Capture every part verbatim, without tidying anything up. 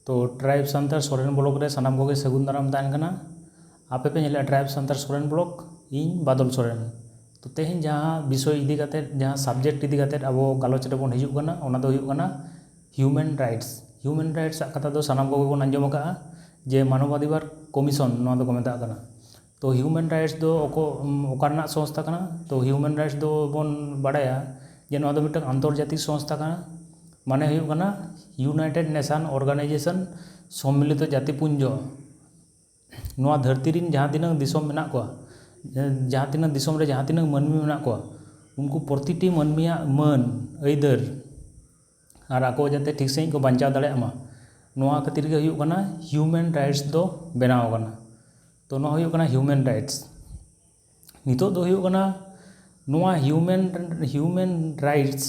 ᱛᱚ, tribe Santal Soren blog ᱨᱮ ᱥᱟᱱᱟᱢ ᱠᱚᱜᱮ ᱥᱟᱹᱜᱩᱱ ᱫᱟᱨᱟᱢ ᱛᱟᱦᱮᱱ ᱠᱟᱱᱟ᱾ ᱟᱯᱮ ᱯᱮ ᱧᱮᱞᱮᱫᱼᱟ ᱴᱨᱟᱭᱤᱵᱽ ᱥᱟᱱᱛᱟᱲ ᱥᱚᱨᱮᱱ ᱵᱞᱚᱜ, ᱤᱧ ᱵᱟᱫᱚᱞ ᱥᱚᱨᱮᱱ᱾ ᱛᱚ, ᱛᱮᱦᱮᱧ ᱡᱟᱦᱟᱸ ᱵᱤᱥᱚᱭ ᱤᱫᱤ ᱠᱟᱛᱮᱫ, ᱡᱟᱦᱟᱸ ᱥᱟᱵᱡᱮᱠᱴ ᱤᱫᱤ ᱠᱟᱛᱮᱫ ᱟᱵᱚ ᱜᱟᱞᱚᱪ ᱨᱮᱵᱚᱱ ᱦᱤᱡᱩᱜ ᱠᱟᱱᱟ, ᱚᱱᱟ ᱫᱚ ᱦᱩᱭᱩᱜ ᱠᱟᱱᱟ ᱦᱤᱭᱩᱢᱮᱱ ᱨᱟᱭᱤᱴᱥ᱾ ᱦᱤᱭᱩᱢᱮᱱ ᱨᱟᱭᱤᱴᱥ ᱟᱜ ᱠᱟᱛᱷᱟ ᱫᱚ ᱥᱟᱱᱟᱢ ᱠᱚᱜᱮ ᱵᱚᱱ ᱟᱸᱡᱚᱢ ᱟᱠᱟᱫᱼᱟ ᱡᱮ ᱢᱟᱱᱚᱵᱟᱫᱷᱤᱠᱟᱨ ᱠᱚᱢᱤᱥᱚᱱ ᱱᱚᱣᱟ ᱫᱚᱠᱚ ᱢᱮᱛᱟᱜ ᱠᱟᱱᱟ᱾ ᱛᱚ, ᱦᱤᱭᱩᱢᱮᱱ ᱨᱟᱭᱤᱴᱥ ᱫᱚ ᱚᱠᱚ-, ᱚᱠᱟ ᱨᱮᱱᱟᱜ ᱥᱚᱝᱥᱛᱷᱟ ᱠᱟᱱᱟ? ᱛᱚ, ᱦᱤᱭᱩᱢᱮᱱ ᱨᱟᱭᱤᱴᱥ ᱫᱚ ᱵᱚᱱ ᱵᱟᱲᱟᱭᱟ ᱡᱮ ᱱᱚᱣᱟ ᱫᱚ ᱢᱤᱫᱴᱟᱝ ᱟᱱᱛᱚᱨᱡᱟᱛᱤᱠ ᱥᱚᱝᱥᱛᱷᱟ ᱠᱟᱱᱟ, ᱢᱟᱱᱮ ᱦᱩᱭᱩᱜ ᱠᱟᱱᱟ ᱤᱭᱩᱱᱟᱭᱴᱮᱰ ᱱᱮᱥᱚᱱ ᱚᱨᱜᱟᱱᱟᱭᱡᱮᱥᱚᱱ, ᱥᱚᱢᱢᱤᱞᱤᱛᱚ ᱡᱟᱛᱤᱯᱩᱧᱡᱚ᱾ ᱱᱚᱣᱟ ᱫᱷᱟᱹᱨᱛᱤ ᱨᱮᱱ ᱡᱟᱦᱟᱸ ᱛᱤᱱᱟᱹᱜ ᱫᱤᱥᱚᱢ ᱢᱮᱱᱟᱜ ᱠᱚᱣᱟ, ᱡᱟᱦᱟᱸ ᱛᱤᱱᱟᱹᱜ ᱫᱤᱥᱚᱢ ᱨᱮ ᱡᱟᱦᱟᱸ ᱛᱤᱱᱟᱹᱜ ᱢᱟᱹᱱᱢᱤ ᱢᱮᱱᱟᱜ ᱠᱚᱣᱟ, ᱩᱱᱠᱩ ᱯᱨᱚᱛᱤᱴᱤ ᱢᱟᱹᱱᱢᱤᱭᱟᱜ ᱢᱟᱹᱱ, ᱟᱹᱭᱫᱟᱹᱨ ᱟᱨ ᱟᱠᱚ ᱡᱟᱛᱮ ᱴᱷᱤᱠ ᱥᱟᱺᱦᱤᱡ ᱠᱚ ᱵᱟᱧᱪᱟᱣ ᱫᱟᱲᱮᱭᱟᱜ ᱢᱟ, ᱱᱚᱣᱟ ᱠᱷᱟᱹᱛᱤᱨ ᱜᱮ ᱦᱩᱭᱩᱜ ᱠᱟᱱᱟ ᱦᱤᱭᱩᱢᱮᱱ ᱨᱟᱭᱤᱴᱥ ᱫᱚ ᱵᱮᱱᱟᱣ ᱟᱠᱟᱱᱟ᱾ ᱛᱚ, ᱱᱚᱣᱟ ᱦᱩᱭᱩᱜ ᱠᱟᱱᱟ ᱦᱤᱭᱩᱢᱮᱱ ᱨᱟᱭᱤᱴᱥ᱾ ᱱᱤᱛᱚᱜ ᱫᱚ ᱦᱩᱭᱩᱜ ᱠᱟᱱᱟ ᱱᱚᱣᱟ ᱦᱤᱭᱩᱢᱮᱱ, ᱦᱤᱭᱩᱢᱮᱱ ᱨᱟᱭᱤᱴᱥ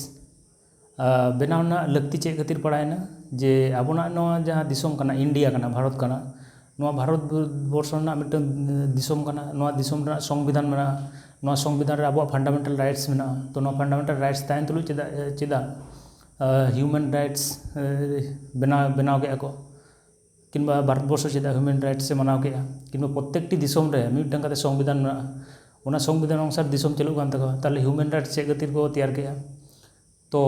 ᱵᱮᱱᱟᱣ ᱨᱮᱱᱟᱜ ᱞᱟᱹᱠᱛᱤ ᱪᱮᱫ ᱠᱷᱟᱹᱛᱤᱨ ᱯᱟᱲᱟᱣᱮᱱᱟ? ᱡᱮ ᱟᱵᱚᱱᱟᱜ ᱱᱚᱣᱟ ᱡᱟᱦᱟᱸ ᱫᱤᱥᱚᱢ ᱠᱟᱱᱟ, ᱤᱱᱰᱤᱭᱟ ᱠᱟᱱᱟ, ᱵᱷᱟᱨᱚᱛ ᱠᱟᱱᱟ, ᱱᱚᱣᱟ ᱵᱷᱟᱨᱚᱛ ᱵᱚᱨᱥᱚ ᱨᱮᱱᱟᱜ ᱢᱤᱫᱴᱟᱝ ᱫᱤᱥᱚᱢ ᱠᱟᱱᱟ᱾ ᱱᱚᱣᱟ ᱫᱤᱥᱚᱢ ᱨᱮᱱᱟᱜ ᱥᱚᱝᱵᱤᱫᱷᱟᱱ ᱢᱮᱱᱟᱜᱼᱟ᱾ ᱱᱚᱣᱟ ᱥᱚᱝᱵᱤᱫᱷᱟᱱ ᱨᱮ ᱟᱵᱚᱣᱟᱜ ᱯᱷᱟᱱᱰᱟᱢᱮᱱᱴᱟᱞ ᱨᱟᱭᱤᱴᱥ ᱢᱮᱱᱟᱜᱼᱟ᱾ ᱛᱚ, ᱱᱚᱣᱟ ᱯᱷᱟᱱᱰᱟᱢᱮᱱᱴᱟᱞ ᱨᱟᱭᱤᱴᱥ ᱛᱟᱦᱮᱱ ᱛᱩᱞᱩᱡ ᱪᱮᱫᱟᱜ, ᱪᱮᱫᱟᱜ ᱦᱤᱭᱩᱢᱮᱱ ᱨᱟᱭᱤᱴᱥ ᱵᱮᱱᱟᱣ, ᱵᱮᱱᱟᱣ ᱠᱮᱫᱼᱟ ᱠᱚ? ᱠᱤᱝᱵᱟ ᱵᱷᱟᱨᱚᱛ ᱵᱚᱨᱥᱚ ᱪᱮᱫᱟᱜ ᱦᱤᱭᱩᱢᱮᱱ ᱨᱟᱭᱤᱴᱥ ᱮ ᱢᱟᱱᱟᱣ ᱠᱮᱫᱼᱟ? ᱠᱤᱝᱵᱟ ᱯᱨᱚᱛᱮᱠᱴᱤ ᱫᱤᱥᱚᱢ ᱨᱮ ᱢᱤᱫᱴᱟᱝ ᱠᱟᱛᱮ ᱥᱚᱝᱵᱤᱫᱷᱟᱱ ᱢᱮᱱᱟᱜᱼᱟ, ᱚᱱᱟ ᱥᱚᱝᱵᱤᱫᱷᱟᱱ ᱚᱱᱩᱥᱟᱨ ᱫᱤᱥᱚᱢ ᱪᱟᱹᱞᱩᱜ ᱠᱟᱱ ᱛᱟᱠᱚᱣᱟ᱾ ᱛᱟᱦᱚᱞᱮ ᱦᱤᱭᱩᱢᱮᱱ ᱨᱟᱭᱤᱴᱥ ᱪᱮᱫ ᱠᱷᱟᱹᱛᱤᱨ ᱠᱚ ᱛᱮᱭᱟᱨ ᱠᱮᱫᱼᱟ? ᱛᱚ,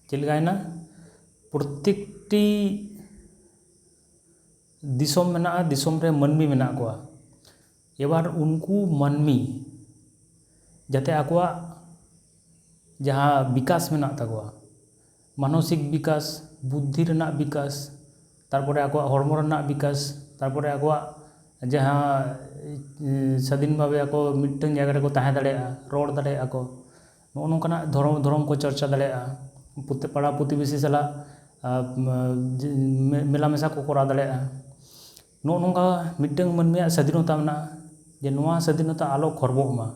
ᱪᱮᱫ ᱞᱮᱠᱟᱭᱮᱱᱟ? ᱯᱨᱚᱛᱮᱠᱴᱤ ᱫᱤᱥᱚᱢ ᱢᱮᱱᱟᱜᱼᱟ, ᱫᱤᱥᱚᱢ ᱨᱮ ᱢᱟᱹᱱᱢᱤ ᱢᱮᱱᱟᱜ ᱠᱚᱣᱟ᱾ ᱮᱵᱟᱨ ᱩᱱᱠᱩ ᱢᱟᱹᱱᱢᱤ ᱡᱟᱛᱮ ᱟᱠᱚᱣᱟᱜ ᱡᱟᱦᱟᱸ ᱵᱤᱠᱟᱥ ᱢᱮᱱᱟᱜ ᱛᱟᱠᱚᱣᱟ, ᱢᱟᱱᱚᱥᱤᱠ ᱵᱤᱠᱟᱥ, ᱵᱩᱫᱽᱫᱷᱤ ᱨᱮᱱᱟᱜ ᱵᱤᱠᱟᱥ, ᱛᱟᱨᱯᱚᱨᱮ ᱟᱠᱚᱣᱟᱜ ᱦᱚᱲᱢᱚ ᱨᱮᱱᱟᱜ ᱵᱤᱠᱟᱥ, ᱛᱟᱨᱯᱚᱨᱮ ᱟᱠᱚᱣᱟᱜ ᱡᱟᱦᱟᱸ, ᱮ, ᱥᱟᱹᱫᱷᱤᱱ ᱵᱷᱟᱵᱮ ᱟᱠᱚ ᱢᱤᱫᱴᱟᱝ ᱡᱟᱭᱜᱟ ᱨᱮᱠᱚ ᱛᱟᱦᱮᱸ ᱫᱟᱲᱮᱭᱟᱜᱼᱟ, ᱨᱚᱲ ᱫᱟᱲᱮᱭᱟᱜᱼᱟ ᱠᱚ, ᱱᱚᱜᱼᱚ ᱱᱚᱝᱠᱟᱱᱟᱜ ᱫᱷᱚᱨᱚᱢ, ᱫᱷᱚᱨᱚᱢ ᱠᱚ ᱪᱚᱨᱪᱟ ᱫᱟᱲᱮᱭᱟᱜᱼᱟ᱾ ᱯᱩᱛ-, ᱯᱟᱲᱟ ᱯᱨᱚᱛᱤᱵᱮᱥᱤ ᱥᱟᱞᱟᱜ, ᱟ, ᱢ-, ᱡᱮ-, ᱢᱮ-, ᱢᱮᱞᱟ ᱢᱮᱥᱟ ᱠᱚ ᱠᱚᱨᱟᱣ ᱫᱟᱲᱮᱭᱟᱜᱼᱟ᱾ ᱱᱚᱜᱼᱚ ᱱᱚᱝᱠᱟ ᱢᱤᱫᱴᱟᱝ ᱢᱟᱹᱱᱢᱤᱭᱟᱜ ᱥᱟᱫᱷᱤᱱᱚᱛᱟ ᱢᱮᱱᱟᱜᱼᱟ, ᱡᱮ ᱱᱚᱣᱟ ᱥᱟᱫᱷᱤᱱᱚᱛᱟ ᱟᱞᱚ ᱠᱷᱚᱨᱵᱚᱜ ᱢᱟ᱾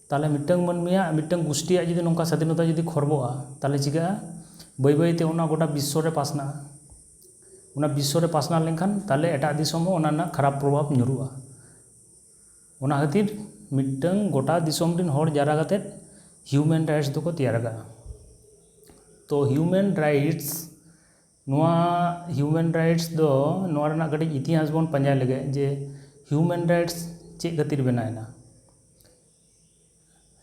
ᱛᱟᱦᱚᱞᱮ ᱢᱤᱫᱴᱟᱝ ᱢᱟᱹᱱᱢᱤᱭᱟᱜ, ᱢᱤᱫᱴᱟᱝ ᱜᱩᱥᱴᱤᱭᱟᱜ ᱡᱩᱫᱤ ᱱᱚᱝᱠᱟ ᱥᱟᱫᱷᱤᱱᱚᱛᱟ ᱡᱩᱫᱤ ᱠᱷᱚᱨᱵᱚᱜᱼᱟ, ᱛᱟᱦᱚᱞᱮ ᱪᱤᱠᱟᱹᱜᱼᱟ? ᱵᱟᱹᱭ ᱵᱟᱹᱭ ᱛᱮ ᱚᱱᱟ ᱜᱚᱴᱟ ᱵᱤᱥᱥᱚ ᱨᱮ ᱯᱟᱥᱱᱟᱜᱼᱟ᱾ ᱚᱱᱟ ᱵᱤᱥᱥᱚ ᱨᱮ ᱯᱟᱥᱱᱟᱣ ᱞᱮᱱᱠᱷᱟᱱ ᱛᱟᱦᱚᱞᱮ ᱮᱴᱟᱜ ᱫᱤᱥᱚᱢ ᱦᱚᱸ ᱚᱱᱟ ᱨᱮᱱᱟᱜ ᱠᱷᱟᱨᱟᱯ ᱯᱨᱚᱵᱷᱟᱵᱽ ᱧᱩᱨᱩᱜᱼᱟ᱾ ᱚᱱᱟ ᱠᱷᱟᱹᱛᱤᱨ ᱢᱤᱫᱴᱟᱝ ᱜᱚᱴᱟ ᱫᱤᱥᱚᱢ ᱨᱮᱱ ᱦᱚᱲ ᱡᱟᱣᱨᱟ ᱠᱟᱛᱮᱫ ᱦᱤᱭᱩᱢᱮᱱ ᱨᱟᱭᱤᱴᱥ ᱫᱚᱠᱚ ᱛᱮᱭᱟᱨ ᱟᱠᱟᱫᱼᱟ᱾ ᱛᱚ, ᱦᱤᱭᱩᱢᱮᱱ ᱨᱟᱭᱤᱴᱥ ᱱᱚᱣᱟ ᱦᱤᱭᱩᱢᱮᱱ ᱨᱟᱭᱤᱴᱥ ᱫᱚ, ᱱᱚᱣᱟ ᱨᱮᱱᱟᱜ ᱠᱟᱹᱴᱤᱡ ᱤᱛᱤᱦᱟᱥ ᱵᱚᱱ ᱯᱟᱸᱡᱟ ᱞᱮᱜᱮ ᱡᱮ ᱦᱤᱭᱩᱢᱮᱱ ᱨᱟᱭᱤᱴᱥ ᱪᱮᱫ ᱠᱷᱟᱹᱛᱤᱨ ᱵᱮᱱᱟᱣ ᱮᱱᱟ᱾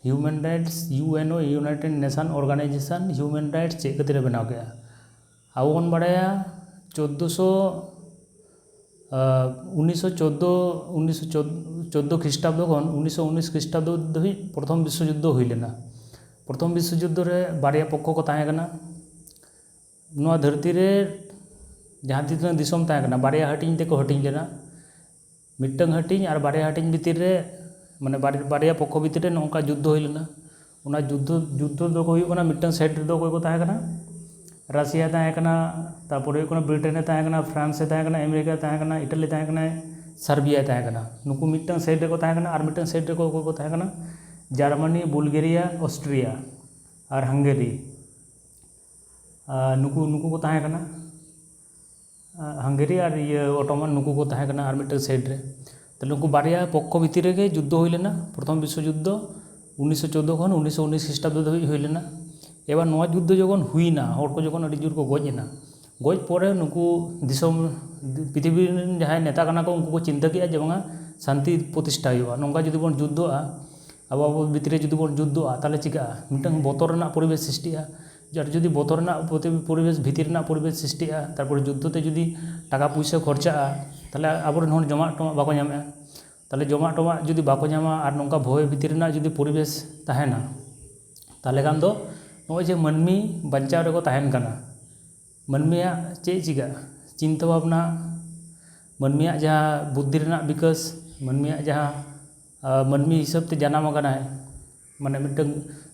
Human rights, U N O, united nation organisation human rights ᱪᱮᱫ ᱠᱷᱟᱹᱛᱤᱨ ᱮ ᱵᱮᱱᱟᱣ ᱠᱮᱫᱼᱟ? ᱟᱵᱚ ᱵᱚᱱ ᱵᱟᱲᱟᱭᱟ ᱪᱳᱫᱽᱫᱳᱥᱚ, ᱩᱱᱤᱥᱥᱚ ᱪᱳᱫᱽᱫᱳ, ᱩᱱᱤᱥᱥᱚ ᱪᱳᱫᱽᱫᱳ ᱠᱷᱨᱤᱥᱴᱟᱵᱫᱚ ᱠᱷᱚᱱ ᱩᱱᱤᱥᱥᱚ ᱩᱱᱤᱥ ᱠᱷᱨᱤᱥᱴᱟᱵᱫᱚ ᱫᱷᱟᱹᱵᱤᱡ ᱯᱨᱚᱛᱷᱚᱢ ᱵᱤᱥᱥᱚ ᱡᱩᱫᱽᱫᱷᱚ ᱦᱩᱭ ᱞᱮᱱᱟ᱾ ᱯᱨᱚᱛᱷᱚᱢ ᱵᱤᱥᱥᱚ ᱡᱩᱫᱽᱫᱷᱚ ᱨᱮ ᱵᱟᱨᱭᱟ ᱯᱚᱠᱠᱷᱚ ᱠᱚ ᱛᱟᱦᱮᱸ ᱠᱟᱱᱟ᱾ ᱱᱚᱣᱟ ᱫᱷᱟᱹᱨᱛᱤ ᱨᱮ ᱡᱟᱦᱟᱸ ᱛᱤᱱᱟᱹᱜ ᱫᱤᱥᱚᱢ ᱛᱟᱦᱮᱸ ᱠᱟᱱᱟ, ᱵᱟᱨᱭᱟ ᱦᱟᱹᱴᱤᱧ ᱛᱮᱠᱚ ᱦᱟᱹᱴᱤᱧ ᱞᱮᱱᱟ᱾ ᱢᱤᱫᱴᱟᱝ ᱦᱟᱹᱴᱤᱧ ᱟᱨ ᱵᱟᱨᱭᱟ ᱦᱟᱹᱴᱤᱧ ᱵᱷᱤᱛᱤᱨ ᱨᱮ, ᱢᱟᱱᱮ, ᱵᱟᱨ-, ᱵᱟᱨᱭᱟ ᱯᱚᱠᱠᱷᱚ ᱵᱷᱤᱛᱤᱨ ᱨᱮ ᱱᱚᱝᱠᱟ ᱡᱩᱫᱽᱫᱷᱚ ᱦᱩᱭ ᱞᱮᱱᱟ᱾ ᱚᱱᱟ ᱡᱩᱫᱽᱫᱷᱚ, ᱡᱩᱫᱽᱫᱷᱚ ᱫᱚᱠᱚ ᱦᱩᱭᱩᱜ ᱠᱟᱱᱟ, ᱢᱤᱫᱴᱟᱝ ᱥᱟᱭᱤᱰ ᱨᱮᱫᱚ ᱚᱠᱚᱭ ᱠᱚ ᱛᱟᱦᱮᱸ ᱠᱟᱱᱟ? ᱨᱟᱥᱤᱭᱟ ᱛᱟᱦᱮᱸ ᱠᱟᱱᱟ, ᱛᱟᱨᱯᱚᱨᱮ ᱦᱩᱭᱩᱜ ᱠᱟᱱᱟ ᱵᱨᱤᱴᱮᱱᱮ ᱛᱟᱦᱮᱸ ᱠᱟᱱᱟ, ᱯᱷᱨᱟᱱᱥᱮ ᱛᱟᱦᱮᱸ ᱠᱟᱱᱟ, ᱟᱢᱮᱨᱤᱠᱟ ᱛᱟᱦᱮᱸ ᱠᱟᱱᱟ, ᱤᱴᱟᱞᱤ ᱛᱟᱦᱮᱸ ᱠᱟᱱᱟ, ᱥᱟᱨᱵᱤᱭᱟ ᱛᱟᱦᱮᱸ ᱠᱟᱱᱟ᱾ ᱱᱩᱠᱩ ᱢᱤᱫᱴᱟᱝ ᱥᱟᱭᱤᱰ ᱨᱮᱠᱚ ᱛᱟᱦᱮᱸ ᱠᱟᱱᱟ᱾ ᱟᱨ ᱢᱤᱫᱴᱟᱝ ᱥᱟᱭᱤᱰ ᱨᱮᱠᱚ ᱚᱠᱚᱭ ᱠᱚ ᱛᱟᱦᱮᱸ ᱠᱟᱱᱟ? ᱡᱟᱨᱢᱟᱱᱤ, ᱵᱩᱞᱜᱮᱨᱤᱭᱟ, ᱚᱥᱴᱨᱤᱭᱟ ᱟᱨ ᱦᱟᱝᱜᱮᱨᱤ᱾ ᱟᱨ ᱱᱩᱠᱩ, ᱱᱩᱠᱩ ᱠᱚ ᱛᱟᱦᱮᱸ ᱠᱟᱱᱟ᱾ ᱟᱨ ᱦᱟᱝᱜᱮᱨᱤ ᱟᱨ ᱤᱭᱟᱹ ᱚᱴᱳᱢᱟᱱ, ᱱᱩᱠᱩ ᱠᱚ ᱛᱟᱦᱮᱸ ᱠᱟᱱᱟ ᱟᱨ ᱢᱤᱫᱴᱟᱝ ᱥᱟᱭᱤᱰ ᱨᱮ᱾ ᱛᱟᱦᱞᱮ ᱱᱩᱠᱩ ᱵᱟᱨᱭᱟ ᱯᱚᱠᱠᱷᱚ ᱵᱷᱤᱛᱤᱨ ᱨᱮᱜᱮ ᱡᱩᱫᱽᱫᱷᱚ ᱦᱩᱭ ᱞᱮᱱᱟ᱾ ᱯᱨᱚᱛᱷᱚᱢ ᱵᱤᱥᱥᱚ ᱡᱩᱫᱽᱫᱷᱚ ᱩᱱᱤᱥᱥᱚ ᱪᱳᱫᱽᱫᱳ ᱠᱷᱚᱱ ᱩᱱᱤᱥᱥᱚ ᱩᱱᱤᱥ ᱠᱷᱨᱤᱥᱴᱟᱵᱫᱚ ᱫᱷᱟᱹᱵᱤᱡ ᱦᱩᱭ ᱞᱮᱱᱟ᱾ ᱮᱵᱟᱨ ᱱᱚᱣᱟ ᱡᱩᱫᱽᱫᱷᱚ ᱡᱚᱠᱷᱚᱱ ᱦᱩᱭᱱᱟ, ᱦᱚᱲ ᱠᱚ ᱡᱚᱠᱷᱚᱱ ᱟᱹᱰᱤ ᱡᱳᱨ ᱠᱚ ᱜᱚᱡ ᱮᱱᱟ, ᱜᱚᱡ ᱯᱚᱨᱮ ᱱᱩᱠᱩ ᱫᱤᱥᱚᱢ, ᱯᱨᱤᱛᱷᱤᱵᱤ ᱨᱮᱱ ᱡᱟᱦᱟᱸᱭ ᱱᱮᱛᱟ ᱠᱟᱱᱟ ᱠᱚ, ᱩᱱᱠᱩ ᱠᱚ ᱪᱤᱱᱛᱟᱹ ᱠᱮᱫᱼᱟ ᱡᱮ ᱵᱟᱝᱟ, ᱥᱟᱱᱛᱤ ᱯᱨᱚᱛᱤᱥᱴᱷᱟ ᱦᱩᱭᱩᱜᱼᱟ᱾ ᱱᱚᱝᱠᱟ ᱡᱩᱫᱤ ᱵᱚᱱ ᱡᱩᱫᱽᱫᱷᱚᱜᱼᱟ, ᱟᱵᱚ, ᱟᱵᱚ ᱵᱷᱤᱛᱨᱤ ᱨᱮ ᱡᱩᱫᱤ ᱵᱚᱱ ᱡᱩᱫᱽᱫᱷᱚᱜᱼᱟ, ᱛᱟᱦᱚᱞᱮ ᱪᱤᱠᱟᱹᱜᱼᱟ? ᱢᱤᱫᱴᱟᱝ ᱵᱚᱛᱚᱨ ᱨᱮᱱᱟᱜ ᱯᱚᱨᱤᱵᱮᱥ ᱥᱨᱤᱥᱴᱤᱜᱼᱟ᱾ ᱟᱨ ᱡᱩᱫᱤ ᱵᱚᱛᱚᱨ ᱨᱮᱱᱟᱜ ᱯᱚᱛᱤ-, ᱯᱚᱨᱤᱵᱮᱥ, ᱵᱷᱤᱛᱤᱨ ᱨᱮᱱᱟᱜ ᱯᱚᱨᱤᱵᱮᱥ ᱥᱨᱤᱥᱴᱤᱜᱼᱟ, ᱛᱟᱨᱯᱚᱨᱮ ᱡᱩᱫᱽᱫᱷᱚ ᱛᱮ ᱡᱩᱫᱤ ᱴᱟᱠᱟ ᱯᱩᱭᱥᱟᱹ ᱠᱷᱚᱨᱪᱟᱜᱼᱟ, ᱛᱟᱦᱚᱞᱮ ᱟᱵᱚᱨᱮᱱ ᱦᱚᱲ ᱡᱚᱢᱟᱜ ᱴᱚᱢᱟᱜ ᱵᱟᱠᱚ ᱧᱟᱢᱮᱜᱼᱟ᱾ ᱛᱟᱦᱚᱞᱮ ᱡᱚᱢᱟᱜ ᱴᱚᱢᱟᱜ ᱡᱩᱫᱤ ᱵᱟᱠᱚ ᱧᱟᱢᱟ ᱟᱨ ᱱᱚᱝᱠᱟ ᱵᱷᱚᱭ ᱵᱷᱤᱛᱤᱨ ᱨᱮᱱᱟᱜ ᱡᱩᱫᱤ ᱯᱚᱨᱤᱵᱮᱥ ᱛᱟᱦᱮᱱᱟ, ᱛᱟᱦᱚᱞᱮ ᱠᱷᱟᱱ ᱫᱚ ᱱᱚᱜᱼᱚᱭ ᱡᱮ ᱢᱟᱹᱱᱢᱤ ᱵᱟᱧᱪᱟᱣ ᱨᱮᱠᱚ ᱛᱟᱦᱮᱱ ᱠᱟᱱᱟ, ᱢᱟᱹᱱᱢᱤᱭᱟᱜ ᱪᱮᱫ ᱪᱤᱠᱟᱹᱜᱼᱟ? ᱪᱤᱱᱛᱟᱹ ᱵᱷᱟᱵᱽᱱᱟ, ᱢᱟᱹᱱᱢᱤᱭᱟᱜ ᱡᱟᱦᱟᱸ ᱵᱩᱫᱽᱫᱷᱤ ᱨᱮᱱᱟᱜ ᱵᱤᱠᱟᱥ, ᱢᱟᱹᱱᱢᱤᱭᱟᱜ ᱡᱟᱦᱟᱸ, ᱟᱸ, ᱢᱟᱹᱱᱢᱤ ᱦᱤᱥᱟᱹᱵ ᱛᱮ ᱡᱟᱱᱟᱢ ᱟᱠᱟᱱᱟᱭ, ᱢᱟᱱᱮ, ᱢᱤᱫᱴᱟᱝ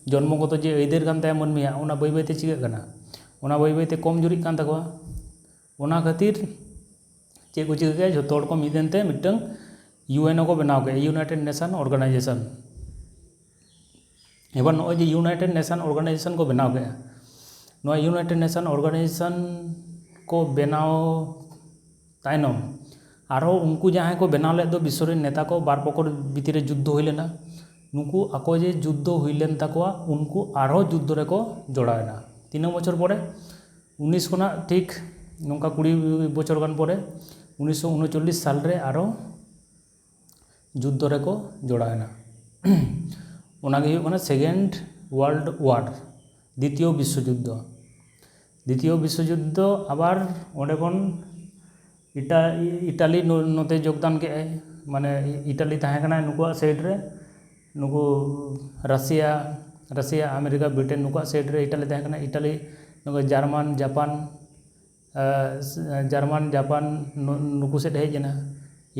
ᱡᱚᱱᱢᱚᱜᱚᱛᱚ ᱡᱮ ᱟᱹᱭᱫᱟᱹᱨ ᱠᱟᱱ ᱛᱟᱭᱟ ᱢᱟᱹᱱᱢᱤᱭᱟᱜ, ᱚᱱᱟ ᱵᱟᱹᱭ ᱵᱟᱹᱭ ᱛᱮ ᱪᱤᱠᱟᱹᱜ ᱠᱟᱱᱟ? ᱚᱱᱟ ᱵᱟᱹᱭ ᱵᱟᱹᱭ ᱛᱮ ᱠᱚᱢ ᱡᱩᱨᱤᱜ ᱠᱟᱱ ᱛᱟᱠᱚᱣᱟ᱾ ᱚᱱᱟ ᱠᱷᱟᱹᱛᱤᱨ ᱪᱮᱫ ᱠᱚ ᱪᱤᱠᱟᱹ ᱠᱮᱫᱼᱟ? ᱡᱷᱚᱛᱚ ᱦᱚᱲ ᱠᱚ ᱢᱤᱫ ᱮᱱᱛᱮ ᱢᱤᱫᱴᱟᱝ ᱤᱭᱩ ᱮᱱ ᱳ ᱠᱚ ᱵᱮᱱᱟᱣ ᱠᱮᱫᱼᱟ, ᱤᱭᱩᱱᱟᱭᱴᱮᱰ ᱱᱮᱥᱚᱱ ᱚᱨᱜᱟᱱᱟᱭᱡᱮᱥᱚᱱ᱾ ᱮᱵᱟᱨ ᱱᱚᱜᱼᱚᱭ ᱡᱮ ᱤᱭᱩᱱᱟᱭᱴᱮᱰ ᱱᱮᱥᱚᱱ ᱚᱨᱜᱟᱱᱟᱭᱡᱮᱥᱚᱱ ᱠᱚ ᱵᱮᱱᱟᱣ ᱠᱮᱫᱼᱟ, ᱱᱚᱣᱟ ᱤᱭᱩᱱᱟᱭᱴᱮᱰ ᱱᱮᱥᱚᱱ ᱚᱨᱜᱟᱱᱟᱭᱡᱮᱥᱚᱱ ᱠᱚ ᱵᱮᱱᱟᱣ ᱛᱟᱭᱱᱚᱢ ᱟᱨᱦᱚᱸ ᱩᱱᱠᱩ ᱡᱟᱦᱟᱸᱭ ᱠᱚ ᱵᱮᱱᱟᱣ ᱞᱮᱫ ᱫᱚ, ᱵᱤᱥᱥᱚ ᱨᱮᱱ ᱱᱮᱛᱟ ᱠᱚ, ᱵᱟᱨ ᱯᱚᱠᱚᱨ ᱵᱷᱤᱛᱤᱨ ᱨᱮ ᱡᱩᱫᱽᱫᱷᱚ ᱦᱩᱭ ᱞᱮᱱᱟ᱾ ᱱᱩᱠᱩ ᱟᱠᱚ ᱡᱮ ᱡᱩᱫᱽᱫᱷᱚ ᱦᱩᱭ ᱞᱮᱱ ᱛᱟᱠᱚᱣᱟ, ᱩᱱᱠᱩ ᱟᱨᱦᱚᱸ ᱡᱩᱫᱽᱫᱷᱚ ᱨᱮᱠᱚ ᱡᱚᱲᱟᱣ ᱮᱱᱟ᱾ ᱛᱤᱱᱟᱹᱜ ᱵᱚᱪᱷᱚᱨ ᱯᱚᱨᱮ? ᱩᱱᱤᱥ ᱠᱷᱚᱱᱟᱜ ᱴᱷᱤᱠ ᱱᱚᱝᱠᱟ ᱠᱩᱲᱤ ᱵᱚᱪᱷᱚᱨ ᱜᱟᱱ ᱯᱚᱨᱮ ᱩᱱᱤᱥᱥᱚ ᱩᱱᱩᱪᱚᱞᱞᱤᱥ ᱥᱟᱞ ᱨᱮ ᱟᱨᱚ ᱡᱩᱫᱽᱫᱷᱚ ᱨᱮᱠᱚ ᱡᱚᱲᱟᱣ ᱮᱱᱟ᱾ ᱚᱱᱟᱜᱮ ᱦᱩᱭᱩᱜ ᱠᱟᱱᱟ Second World War, ᱫᱤᱛᱤᱭᱚ ᱵᱤᱥᱥᱚ ᱡᱩᱫᱽᱫᱷᱚ᱾ ᱫᱤᱛᱤᱭᱚ ᱵᱤᱥᱥᱚ ᱡᱩᱫᱽᱫᱷᱚ ᱟᱵᱟᱨ ᱚᱸᱰᱮ ᱠᱷᱚᱱ ᱤᱴᱟ-, ᱤᱴᱟᱞᱤ ᱱᱚ-, ᱱᱚᱛᱮ ᱡᱳᱜᱽᱫᱟᱱ ᱠᱮᱜᱼᱟᱭ, ᱢᱟᱱᱮ ᱤᱴᱟᱞᱤ ᱛᱟᱦᱮᱸ ᱠᱟᱱᱟ ᱱᱩᱠᱩᱣᱟᱜ ᱥᱟᱭᱤᱰ ᱨᱮ, ᱱᱩᱠᱩ ᱨᱟᱥᱤᱭᱟ, ᱨᱟᱥᱤᱭᱟ, ᱟᱢᱮᱨᱤᱠᱟ, ᱵᱨᱤᱴᱮᱱ ᱱᱩᱠᱩᱣᱟᱜ ᱥᱟᱭᱤᱰ ᱨᱮ ᱤᱴᱟᱞᱤ ᱛᱟᱦᱮᱸ ᱠᱟᱱᱟ᱾ ᱤᱴᱟᱞᱤ, ᱱᱩᱠᱩ ᱡᱟᱨᱢᱟᱱ, ᱡᱟᱯᱟᱱ, ᱟᱨ, ᱡᱟᱨᱢᱟᱱ, ᱡᱟᱯᱟᱱ ᱱᱩ-, ᱱᱩᱠᱩ ᱥᱮᱫ ᱦᱮᱡ ᱮᱱᱟ,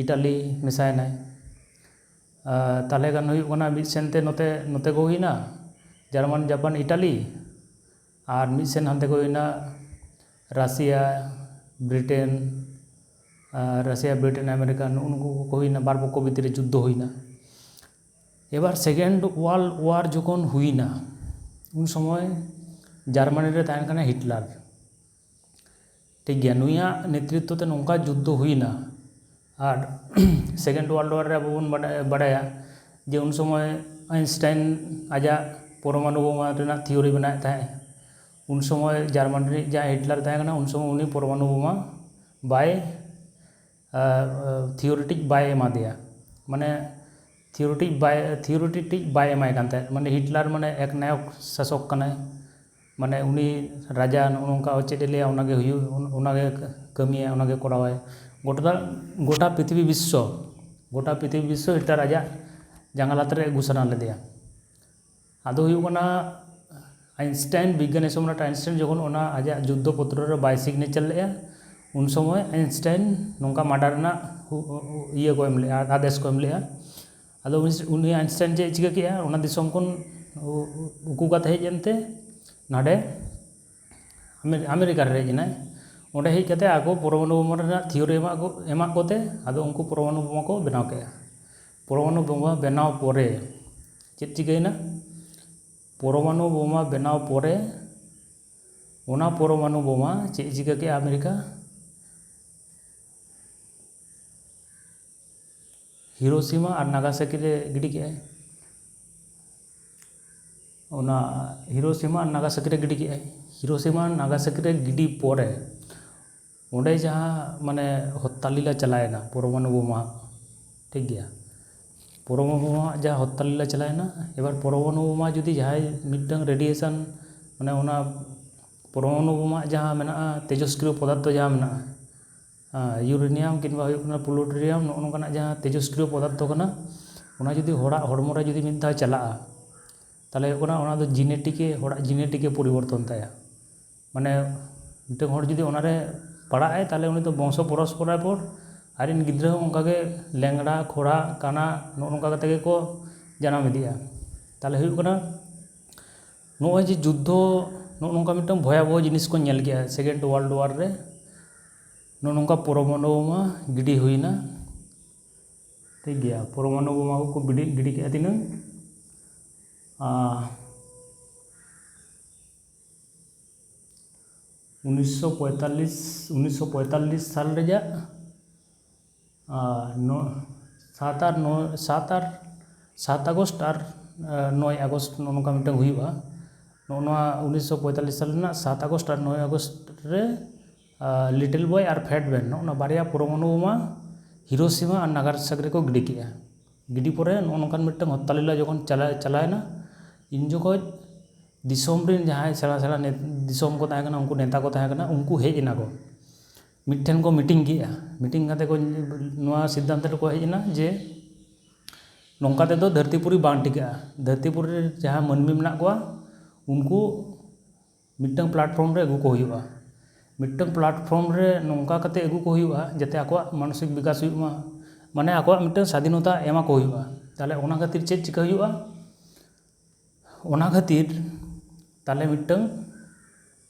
ᱤᱴᱟᱞᱤ ᱢᱮᱥᱟᱭᱮᱱᱟᱭ᱾ ᱟᱨ, ᱛᱟᱦᱚᱞᱮ ᱠᱷᱟᱱ ᱦᱩᱭᱩᱜ ᱠᱟᱱᱟ ᱢᱤᱫ ᱥᱮᱱ ᱛᱮ ᱱᱚᱛᱮ, ᱱᱚᱛᱮ ᱠᱚ ᱦᱩᱭᱱᱟ, ᱡᱟᱨᱢᱟᱱ, ᱡᱟᱯᱟᱱ, ᱤᱴᱟᱞᱤ, ᱟᱨ ᱢᱤᱫ ᱥᱮᱱ ᱦᱟᱱᱛᱮ ᱠᱚ ᱦᱩᱭᱱᱟ ᱨᱟᱥᱤᱭᱟ, ᱵᱨᱤᱴᱮᱱ, ᱟᱨ ᱨᱟᱥᱤᱭᱟ, ᱵᱨᱤᱴᱮᱱ, ᱟᱢᱮᱨᱤᱠᱟ, ᱱᱩᱜᱼᱩ ᱱᱩᱠᱩ ᱠᱚ ᱦᱩᱭᱱᱟ, ᱵᱟᱨ ᱯᱚᱠᱠᱷᱚ ᱵᱷᱤᱛᱤᱨ ᱨᱮ ᱡᱩᱫᱽᱫᱷᱚ ᱦᱩᱭᱱᱟ᱾ ᱮᱵᱟᱨ Second World War ᱡᱚᱠᱷᱚᱱ ᱦᱩᱭᱱᱟ, ᱩᱱ ᱥᱚᱢᱚᱭ ᱡᱟᱨᱢᱟᱱᱤ ᱨᱮ ᱛᱟᱦᱮᱱ ᱠᱟᱱᱟ ᱦᱤᱴᱞᱟᱨ᱾ ᱴᱷᱤᱠ ᱜᱮᱭᱟ, ᱱᱩᱭᱟᱜ ᱱᱮᱛᱨᱤᱛᱛᱚ ᱛᱮ ᱱᱚᱝᱠᱟ ᱡᱩᱫᱽᱫᱷᱚ ᱦᱩᱭᱱᱟ᱾ ᱟᱨ Second World War ᱨᱮ ᱟᱵᱚ ᱵᱚᱱ ᱵᱟᱰᱟᱭ, ᱵᱟᱰᱟᱭᱟ ᱡᱮ ᱩᱱ ᱥᱚᱢᱚᱭ ᱟᱭᱤᱱᱥᱴᱟᱭᱤᱱ ᱟᱡᱟᱜ ᱯᱚᱨᱚᱢᱟᱱᱩ ᱵᱳᱢᱟ ᱨᱮᱱᱟᱜ ᱛᱷᱤᱭᱳᱨᱤ ᱵᱮᱱᱟᱣᱮᱫ ᱛᱟᱦᱮᱸᱫ᱾ ᱩᱱ ᱥᱚᱢᱚᱭ ᱡᱟᱨᱢᱟᱱ ᱨᱤᱱᱤᱡ ᱡᱟᱦᱟᱸᱭ ᱦᱤᱴᱞᱟᱨ ᱛᱟᱦᱮᱸ ᱠᱟᱱᱟ, ᱩᱱ ᱥᱚᱢᱚᱭ ᱩᱱᱤ ᱯᱚᱨᱚᱢᱟᱱᱩ ᱵᱳᱢᱟ ᱵᱟᱭ, ᱟᱨ, ᱟᱨ, ᱛᱷᱤᱭᱳᱨᱤᱴᱤᱠ ᱵᱟᱭ ᱮᱢᱟ ᱫᱮᱭᱟ᱾ ᱢᱟᱱᱮ ᱛᱷᱤᱭᱳᱨᱤᱴᱤᱠ ᱵᱟᱭ, ᱛᱷᱤᱭᱳᱨᱤᱴᱤᱠ ᱵᱟᱭ ᱮᱢᱟᱭ ᱠᱟᱱ ᱛᱟᱦᱮᱸᱫ᱾ ᱢᱟᱱᱮ ᱦᱤᱴᱞᱟᱨ ᱢᱟᱱᱮ ᱮᱠ ᱱᱟᱭᱚᱠ ᱥᱟᱥᱚᱠ ᱠᱟᱱᱟᱭ, ᱢᱟᱱᱮ ᱩᱱᱤ ᱨᱟᱡᱟ ᱱᱚᱜᱼᱚ ᱱᱚᱝᱠᱟ ᱪᱮᱫ ᱮ ᱞᱟᱹᱭᱟ ᱚᱱᱟᱜᱮ ᱦᱩᱭᱩᱜ, ᱚᱱᱟᱜᱮ ᱠᱟᱹᱢᱤᱭᱟ, ᱚᱱᱟᱜᱮ ᱠᱚᱨᱟᱣᱟᱭ᱾ ᱜᱚᱴᱟ, ᱜᱚᱴᱟ ᱯᱨᱤᱛᱷᱤᱵᱤ ᱵᱤᱥᱥᱚ, ᱜᱚᱴᱟ ᱯᱨᱤᱛᱷᱤᱵᱤ ᱵᱤᱥᱥᱚ ᱦᱤᱴᱞᱟᱨ ᱟᱡᱟᱜ ᱡᱟᱸᱜᱟ ᱞᱟᱛᱟᱨ ᱨᱮ ᱟᱹᱜᱩ ᱥᱟᱱᱟ ᱞᱮᱫᱮᱭᱟ᱾ ᱟᱫᱚ ᱦᱩᱭᱩᱜ ᱠᱟᱱᱟ ᱟᱭᱤᱱᱥᱴᱟᱭᱤᱱ, ᱵᱤᱜᱽᱜᱟᱱᱤ ᱥᱚᱢᱨᱟᱴ ᱟᱭᱤᱱᱥᱴᱟᱭᱤᱱ ᱡᱚᱠᱷᱚᱱ ᱚᱱᱟ ᱟᱡᱟᱜ ᱡᱩᱫᱽᱫᱷᱚ ᱯᱚᱛᱨᱚ ᱨᱮ ᱵᱟᱭ ᱥᱤᱜᱽᱱᱮᱪᱟᱨ ᱞᱮᱫᱼᱟ, ᱩᱱ ᱥᱚᱢᱚᱭ ᱟᱭᱤᱱᱥᱴᱟᱭᱤᱱ ᱱᱚᱝᱠᱟ ᱢᱟᱨᱰᱟᱨ ᱨᱮᱱᱟᱜ ᱦᱩ-, ᱤᱭᱟᱹ ᱠᱚ ᱮᱢ ᱞᱮᱫᱼᱟ, ᱟᱫᱮᱥ ᱠᱚ ᱮᱢ ᱞᱮᱫᱼᱟ᱾ ᱟᱫᱚ ᱩᱱᱤ, ᱩᱱᱤ ᱟᱭᱤᱱᱥᱴᱟᱭᱤᱱ ᱪᱮᱫ ᱮ ᱪᱤᱠᱟᱹ ᱠᱮᱫᱼᱟ, ᱚᱱᱟ ᱫᱤᱥᱚᱢ ᱠᱷᱚᱱ ᱩ-, ᱩ-, ᱩᱠᱩ ᱠᱟᱛᱮ ᱦᱮᱡ ᱮᱱᱛᱮ ᱱᱟᱰᱮ ᱟᱢᱮ-, ᱟᱢᱮᱨᱤᱠᱟ ᱨᱮ ᱦᱮᱡ ᱮᱱᱟᱭ᱾ ᱚᱸᱰᱮ ᱦᱮᱡ ᱠᱟᱛᱮ ᱟᱠᱚ ᱯᱚᱨᱚᱢᱟᱱᱩ ᱵᱳᱢᱟ ᱨᱮᱱᱟᱜ ᱛᱷᱤᱭᱳᱨᱤ ᱮᱢᱟᱜ ᱠᱚ, ᱮᱢᱟᱜ ᱠᱚᱛᱮ ᱟᱫᱚ ᱩᱱᱠᱩ ᱯᱚᱨᱚᱢᱟᱱᱩ ᱵᱳᱢᱟ ᱠᱚ ᱵᱮᱱᱟᱣ ᱠᱮᱫᱼᱟ᱾ ᱯᱚᱨᱚᱢᱟᱱᱩ ᱵᱳᱢᱟ ᱵᱮᱱᱟᱣ ᱯᱚᱨᱮ ᱪᱮᱫ ᱪᱤᱠᱟᱹᱭᱮᱱᱟ? ᱯᱚᱨᱚᱢᱟᱱᱩ ᱵᱳᱢᱟ ᱵᱮᱱᱟᱣ ᱯᱚᱨᱮ ᱚᱱᱟ ᱯᱚᱨᱚᱢᱟᱱᱩ ᱵᱳᱢᱟ ᱪᱮᱫ ᱮ ᱪᱤᱠᱟᱹ ᱠᱮᱫᱼᱟ ᱟᱢᱮᱨᱤᱠᱟ? ᱦᱤᱨᱳᱥᱤᱢᱟ ᱟᱨ ᱱᱟᱜᱟᱥᱟᱠᱤ ᱨᱮ ᱜᱤᱰᱤ ᱠᱮᱫᱼᱟᱭ᱾ ᱚᱱᱟ ᱦᱤᱨᱳᱥᱤᱢᱟ ᱟᱨ ᱱᱟᱜᱟᱥᱟᱠᱤ ᱨᱮ ᱜᱤᱰᱤ ᱠᱮᱫᱼᱟᱭ᱾ ᱦᱤᱨᱳᱥᱤᱢᱟ ᱱᱟᱜᱟᱥᱟᱠᱤ ᱨᱮ ᱜᱤᱰᱤ ᱯᱚᱨᱮ ᱚᱸᱰᱮ ᱡᱟᱦᱟᱸ ᱢᱟᱱᱮ ᱦᱚᱛᱛᱟ ᱞᱤᱞᱟ ᱪᱟᱞᱟᱣᱮᱱᱟ ᱯᱚᱨᱚᱢᱟᱱᱩ ᱵᱳᱢᱟ, ᱴᱷᱤᱠ ᱜᱮᱭᱟ, ᱯᱚᱨᱚᱢᱟᱱᱩ ᱵᱳᱢᱟ ᱡᱟᱦᱟᱸ ᱦᱚᱛᱛᱟ ᱞᱤᱞᱟ ᱪᱟᱞᱟᱣᱮᱱᱟ, ᱮᱵᱟᱨ ᱯᱚᱨᱚᱢᱟᱱᱩ ᱵᱳᱢᱟ ᱡᱩᱫᱤ ᱡᱟᱦᱟᱸᱭ ᱢᱤᱫᱴᱟᱝ ᱨᱮᱰᱤᱭᱮᱥᱚᱱ, ᱢᱟᱱᱮ ᱚᱱᱟ ᱯᱚᱨᱚᱢᱟᱱᱩ ᱵᱳᱢᱟ ᱡᱟᱦᱟᱸ ᱢᱮᱱᱟᱜᱼᱟ, ᱛᱮᱡᱚᱥᱠᱨᱤᱭᱚ ᱯᱚᱫᱟᱨᱛᱷᱚ ᱡᱟᱦᱟᱸ ᱢᱮᱱᱟᱜᱼᱟ, ᱤᱭᱩᱨᱮᱱᱤᱭᱟᱢ ᱠᱤᱝᱵᱟ ᱦᱩᱭᱩᱜ ᱠᱟᱱᱟ ᱯᱞᱩᱴᱳᱱᱤᱭᱟᱢ, ᱱᱚᱜᱼᱚ ᱱᱚᱝᱠᱟᱱᱟᱜ ᱡᱟᱦᱟᱸ ᱛᱮᱡᱚᱥᱠᱨᱤᱭᱚ ᱯᱚᱫᱟᱨᱛᱷᱚ ᱠᱟᱱᱟ, ᱚᱱᱟ ᱡᱩᱫᱤ ᱦᱚᱲᱟᱜ ᱦᱚᱲᱢᱚ ᱨᱮ ᱡᱩᱫᱤ ᱢᱤᱫ ᱫᱷᱟᱣ ᱪᱟᱞᱟᱜᱼᱟ, ᱛᱟᱦᱚᱞᱮ ᱦᱩᱭᱩᱜ ᱠᱟᱱᱟ ᱚᱱᱟ ᱫᱚ ᱡᱤᱱᱮᱴᱤᱠᱮ, ᱦᱚᱲᱟᱜ ᱡᱤᱱᱮᱴᱤᱠᱮ ᱯᱚᱨᱤᱵᱚᱨᱛᱚᱱ ᱛᱟᱭᱟ᱾ ᱢᱟᱱᱮ ᱢᱤᱫᱴᱟᱝ ᱦᱚᱲ ᱡᱩᱫᱤ ᱚᱱᱟᱨᱮ ᱯᱟᱲᱟᱜ ᱟᱭ, ᱛᱟᱦᱚᱞᱮ ᱩᱱᱤ ᱫᱚ ᱵᱚᱝᱥᱚ ᱯᱚᱨᱚᱥᱯᱚᱨᱟ ᱯᱚᱨ ᱟᱡ ᱨᱮᱱ ᱜᱤᱫᱽᱨᱟᱹ ᱦᱚᱸ ᱚᱱᱠᱟᱜᱮ ᱞᱮᱝᱲᱟ, ᱠᱷᱚᱲᱟ, ᱠᱟᱱᱟ, ᱱᱚᱜᱼᱚ ᱱᱚᱝᱠᱟ ᱠᱟᱛᱮ ᱜᱮᱠᱚ ᱡᱟᱱᱟᱢ ᱤᱫᱤᱜᱼᱟ᱾ ᱛᱟᱦᱚᱞᱮ ᱦᱩᱭᱩᱜ ᱠᱟᱱᱟ ᱱᱚᱜᱼᱚᱭ ᱡᱮ ᱡᱩᱫᱽᱫᱷᱚ, ᱱᱚᱜᱼᱚ ᱱᱚᱝᱠᱟ ᱢᱤᱫᱴᱟᱝ ᱵᱷᱚᱭᱟᱵᱚᱦᱚ ᱡᱤᱱᱤᱥ ᱠᱚ ᱧᱮᱞ ᱠᱮᱜᱼᱟ Second World War ᱨᱮ᱾ ᱱᱚᱜᱼᱚ ᱱᱚᱝᱠᱟ ᱯᱚᱨᱚᱢᱟᱱᱩ ᱵᱳᱢᱟ ᱜᱤᱰᱤ ᱦᱩᱭᱱᱟ, ᱴᱷᱤᱠ ᱜᱮᱭᱟ, ᱯᱚᱨᱚᱢᱟᱱᱩ ᱵᱳᱢᱟ ᱠᱚ ᱜᱤᱰᱤ, ᱜᱤᱰᱤ ᱠᱮᱜᱼᱟ ᱛᱤᱱᱟᱹᱝ? ᱟᱨ ᱩᱱᱤᱥᱥᱚ ᱯᱚᱸᱭᱛᱟᱞᱞᱤᱥ, ᱩᱱᱤᱥᱥᱚ ᱯᱚᱸᱭᱛᱟᱞᱞᱤᱥ ᱥᱟᱞ ᱨᱮᱭᱟᱜ, ᱟᱨ ᱱᱚ-, ᱥᱟᱛ ᱟᱨ ᱱᱚ-, ᱥᱟᱛ ᱟᱨ, ᱥᱟᱛ ᱟᱜᱚᱥᱴ ᱟᱨ, ᱟᱨ ᱱᱚᱭ ᱟᱜᱚᱥᱴ ᱱᱚᱜᱼᱚ ᱱᱚᱝᱠᱟ ᱢᱤᱫᱴᱟᱝ ᱦᱩᱭᱩᱜᱼᱟ᱾ ᱱᱚᱜᱼᱚ ᱱᱚᱣᱟ ᱩᱱᱤᱥᱥᱚ ᱯᱚᱸᱭᱛᱟᱞᱞᱤᱥ ᱥᱟᱞ ᱨᱮᱱᱟᱜ ᱥᱟᱛ ᱟᱜᱚᱥᱴ ᱟᱨ ᱱᱚᱭ ᱟᱜᱚᱥᱴ ᱨᱮ, ᱟᱨ, ᱞᱤᱴᱚᱞ ᱵᱚᱭ ᱟᱨ ᱯᱷᱮᱴ ᱢᱮᱱ, ᱱᱚᱜᱼᱚ ᱱᱚᱣᱟ ᱵᱟᱨᱭᱟ ᱯᱚᱨᱚᱢᱟᱱᱩ ᱵᱳᱢᱟ ᱦᱤᱨᱳᱥᱤᱢᱟ ᱟᱨ ᱱᱟᱜᱟᱥᱟᱠᱤ ᱨᱮᱠᱚ ᱜᱤᱰᱤ ᱠᱮᱜᱼᱟ᱾ ᱜᱤᱰᱤ ᱯᱚᱨᱮ ᱱᱚᱜᱼᱚ ᱱᱚᱝᱠᱟᱱ ᱢᱤᱫᱴᱟᱝ ᱦᱚᱛᱛᱟ ᱞᱤᱞᱟ ᱡᱚᱠᱷᱚᱱ ᱪᱟᱞᱟᱣ, ᱪᱟᱞᱟᱣᱮᱱᱟ, ᱤᱱ ᱡᱚᱠᱷᱚᱡ ᱫᱤᱥᱚᱢ ᱨᱮᱱ ᱡᱟᱦᱟᱸᱭ ᱥᱮᱬᱟ ᱥᱮᱬᱟ ᱱᱮ-, ᱫᱤᱥᱚᱢ ᱠᱚ ᱛᱟᱦᱮᱸ ᱠᱟᱱᱟ, ᱩᱱᱠᱩ ᱱᱮᱛᱟ ᱠᱚ ᱛᱟᱦᱮᱸ ᱠᱟᱱᱟ, ᱩᱱᱠᱩ ᱦᱮᱡ ᱮᱱᱟ ᱠᱚ, ᱢᱤᱫᱴᱷᱮᱱ ᱠᱚ ᱢᱤᱴᱤᱝ ᱠᱮᱜᱼᱟ᱾ ᱢᱤᱴᱤᱝ ᱠᱟᱛᱮ ᱠᱚ ᱱᱚᱣᱟ ᱥᱤᱫᱽᱫᱷᱟᱱᱛᱚ ᱨᱮᱠᱚ ᱦᱮᱡ ᱮᱱᱟ ᱡᱮ ᱱᱚᱝᱠᱟ ᱛᱮᱫᱚ ᱫᱷᱟᱹᱨᱛᱤᱯᱩᱨᱤ ᱵᱟᱝ ᱴᱤᱠᱟᱹᱜᱼᱟ᱾ ᱫᱷᱟᱹᱨᱛᱤᱯᱩᱨᱤ ᱨᱮ ᱡᱟᱦᱟᱸ ᱢᱟᱹᱱᱢᱤ ᱢᱮᱱᱟᱜ ᱠᱚᱣᱟ, ᱩᱱᱠᱩ ᱢᱤᱫᱴᱟᱝ ᱯᱞᱟᱴᱯᱷᱚᱨᱢ ᱨᱮ ᱟᱹᱜᱩ ᱠᱚ ᱦᱩᱭᱩᱜᱼᱟ᱾ ᱢᱤᱫᱴᱟᱝ ᱯᱞᱟᱴᱯᱷᱚᱨᱢ ᱨᱮ ᱱᱚᱝᱠᱟ ᱠᱟᱛᱮ ᱟᱹᱜᱩ ᱠᱚ ᱦᱩᱭᱩᱜᱼᱟ ᱡᱟᱛᱮ ᱟᱠᱚᱣᱟᱜ ᱢᱟᱱᱚᱥᱤᱠ ᱵᱤᱠᱟᱥ ᱦᱩᱭᱩᱜ ᱢᱟ, ᱢᱟᱱᱮ ᱟᱠᱚᱣᱟᱜ ᱢᱤᱫᱴᱟᱝ ᱥᱟᱫᱷᱤᱱᱚᱛᱟ ᱮᱢᱟ ᱠᱚ ᱦᱩᱭᱩᱜᱼᱟ᱾ ᱛᱟᱦᱚᱞᱮ ᱚᱱᱟ ᱠᱷᱟᱹᱛᱤᱨ ᱪᱮᱫ ᱪᱤᱠᱟᱹ ᱦᱩᱭᱩᱜᱼᱟ? ᱚᱱᱟ ᱠᱷᱟᱹᱛᱤᱨ ᱛᱟᱦᱚᱞᱮ ᱢᱤᱫᱴᱟᱝ,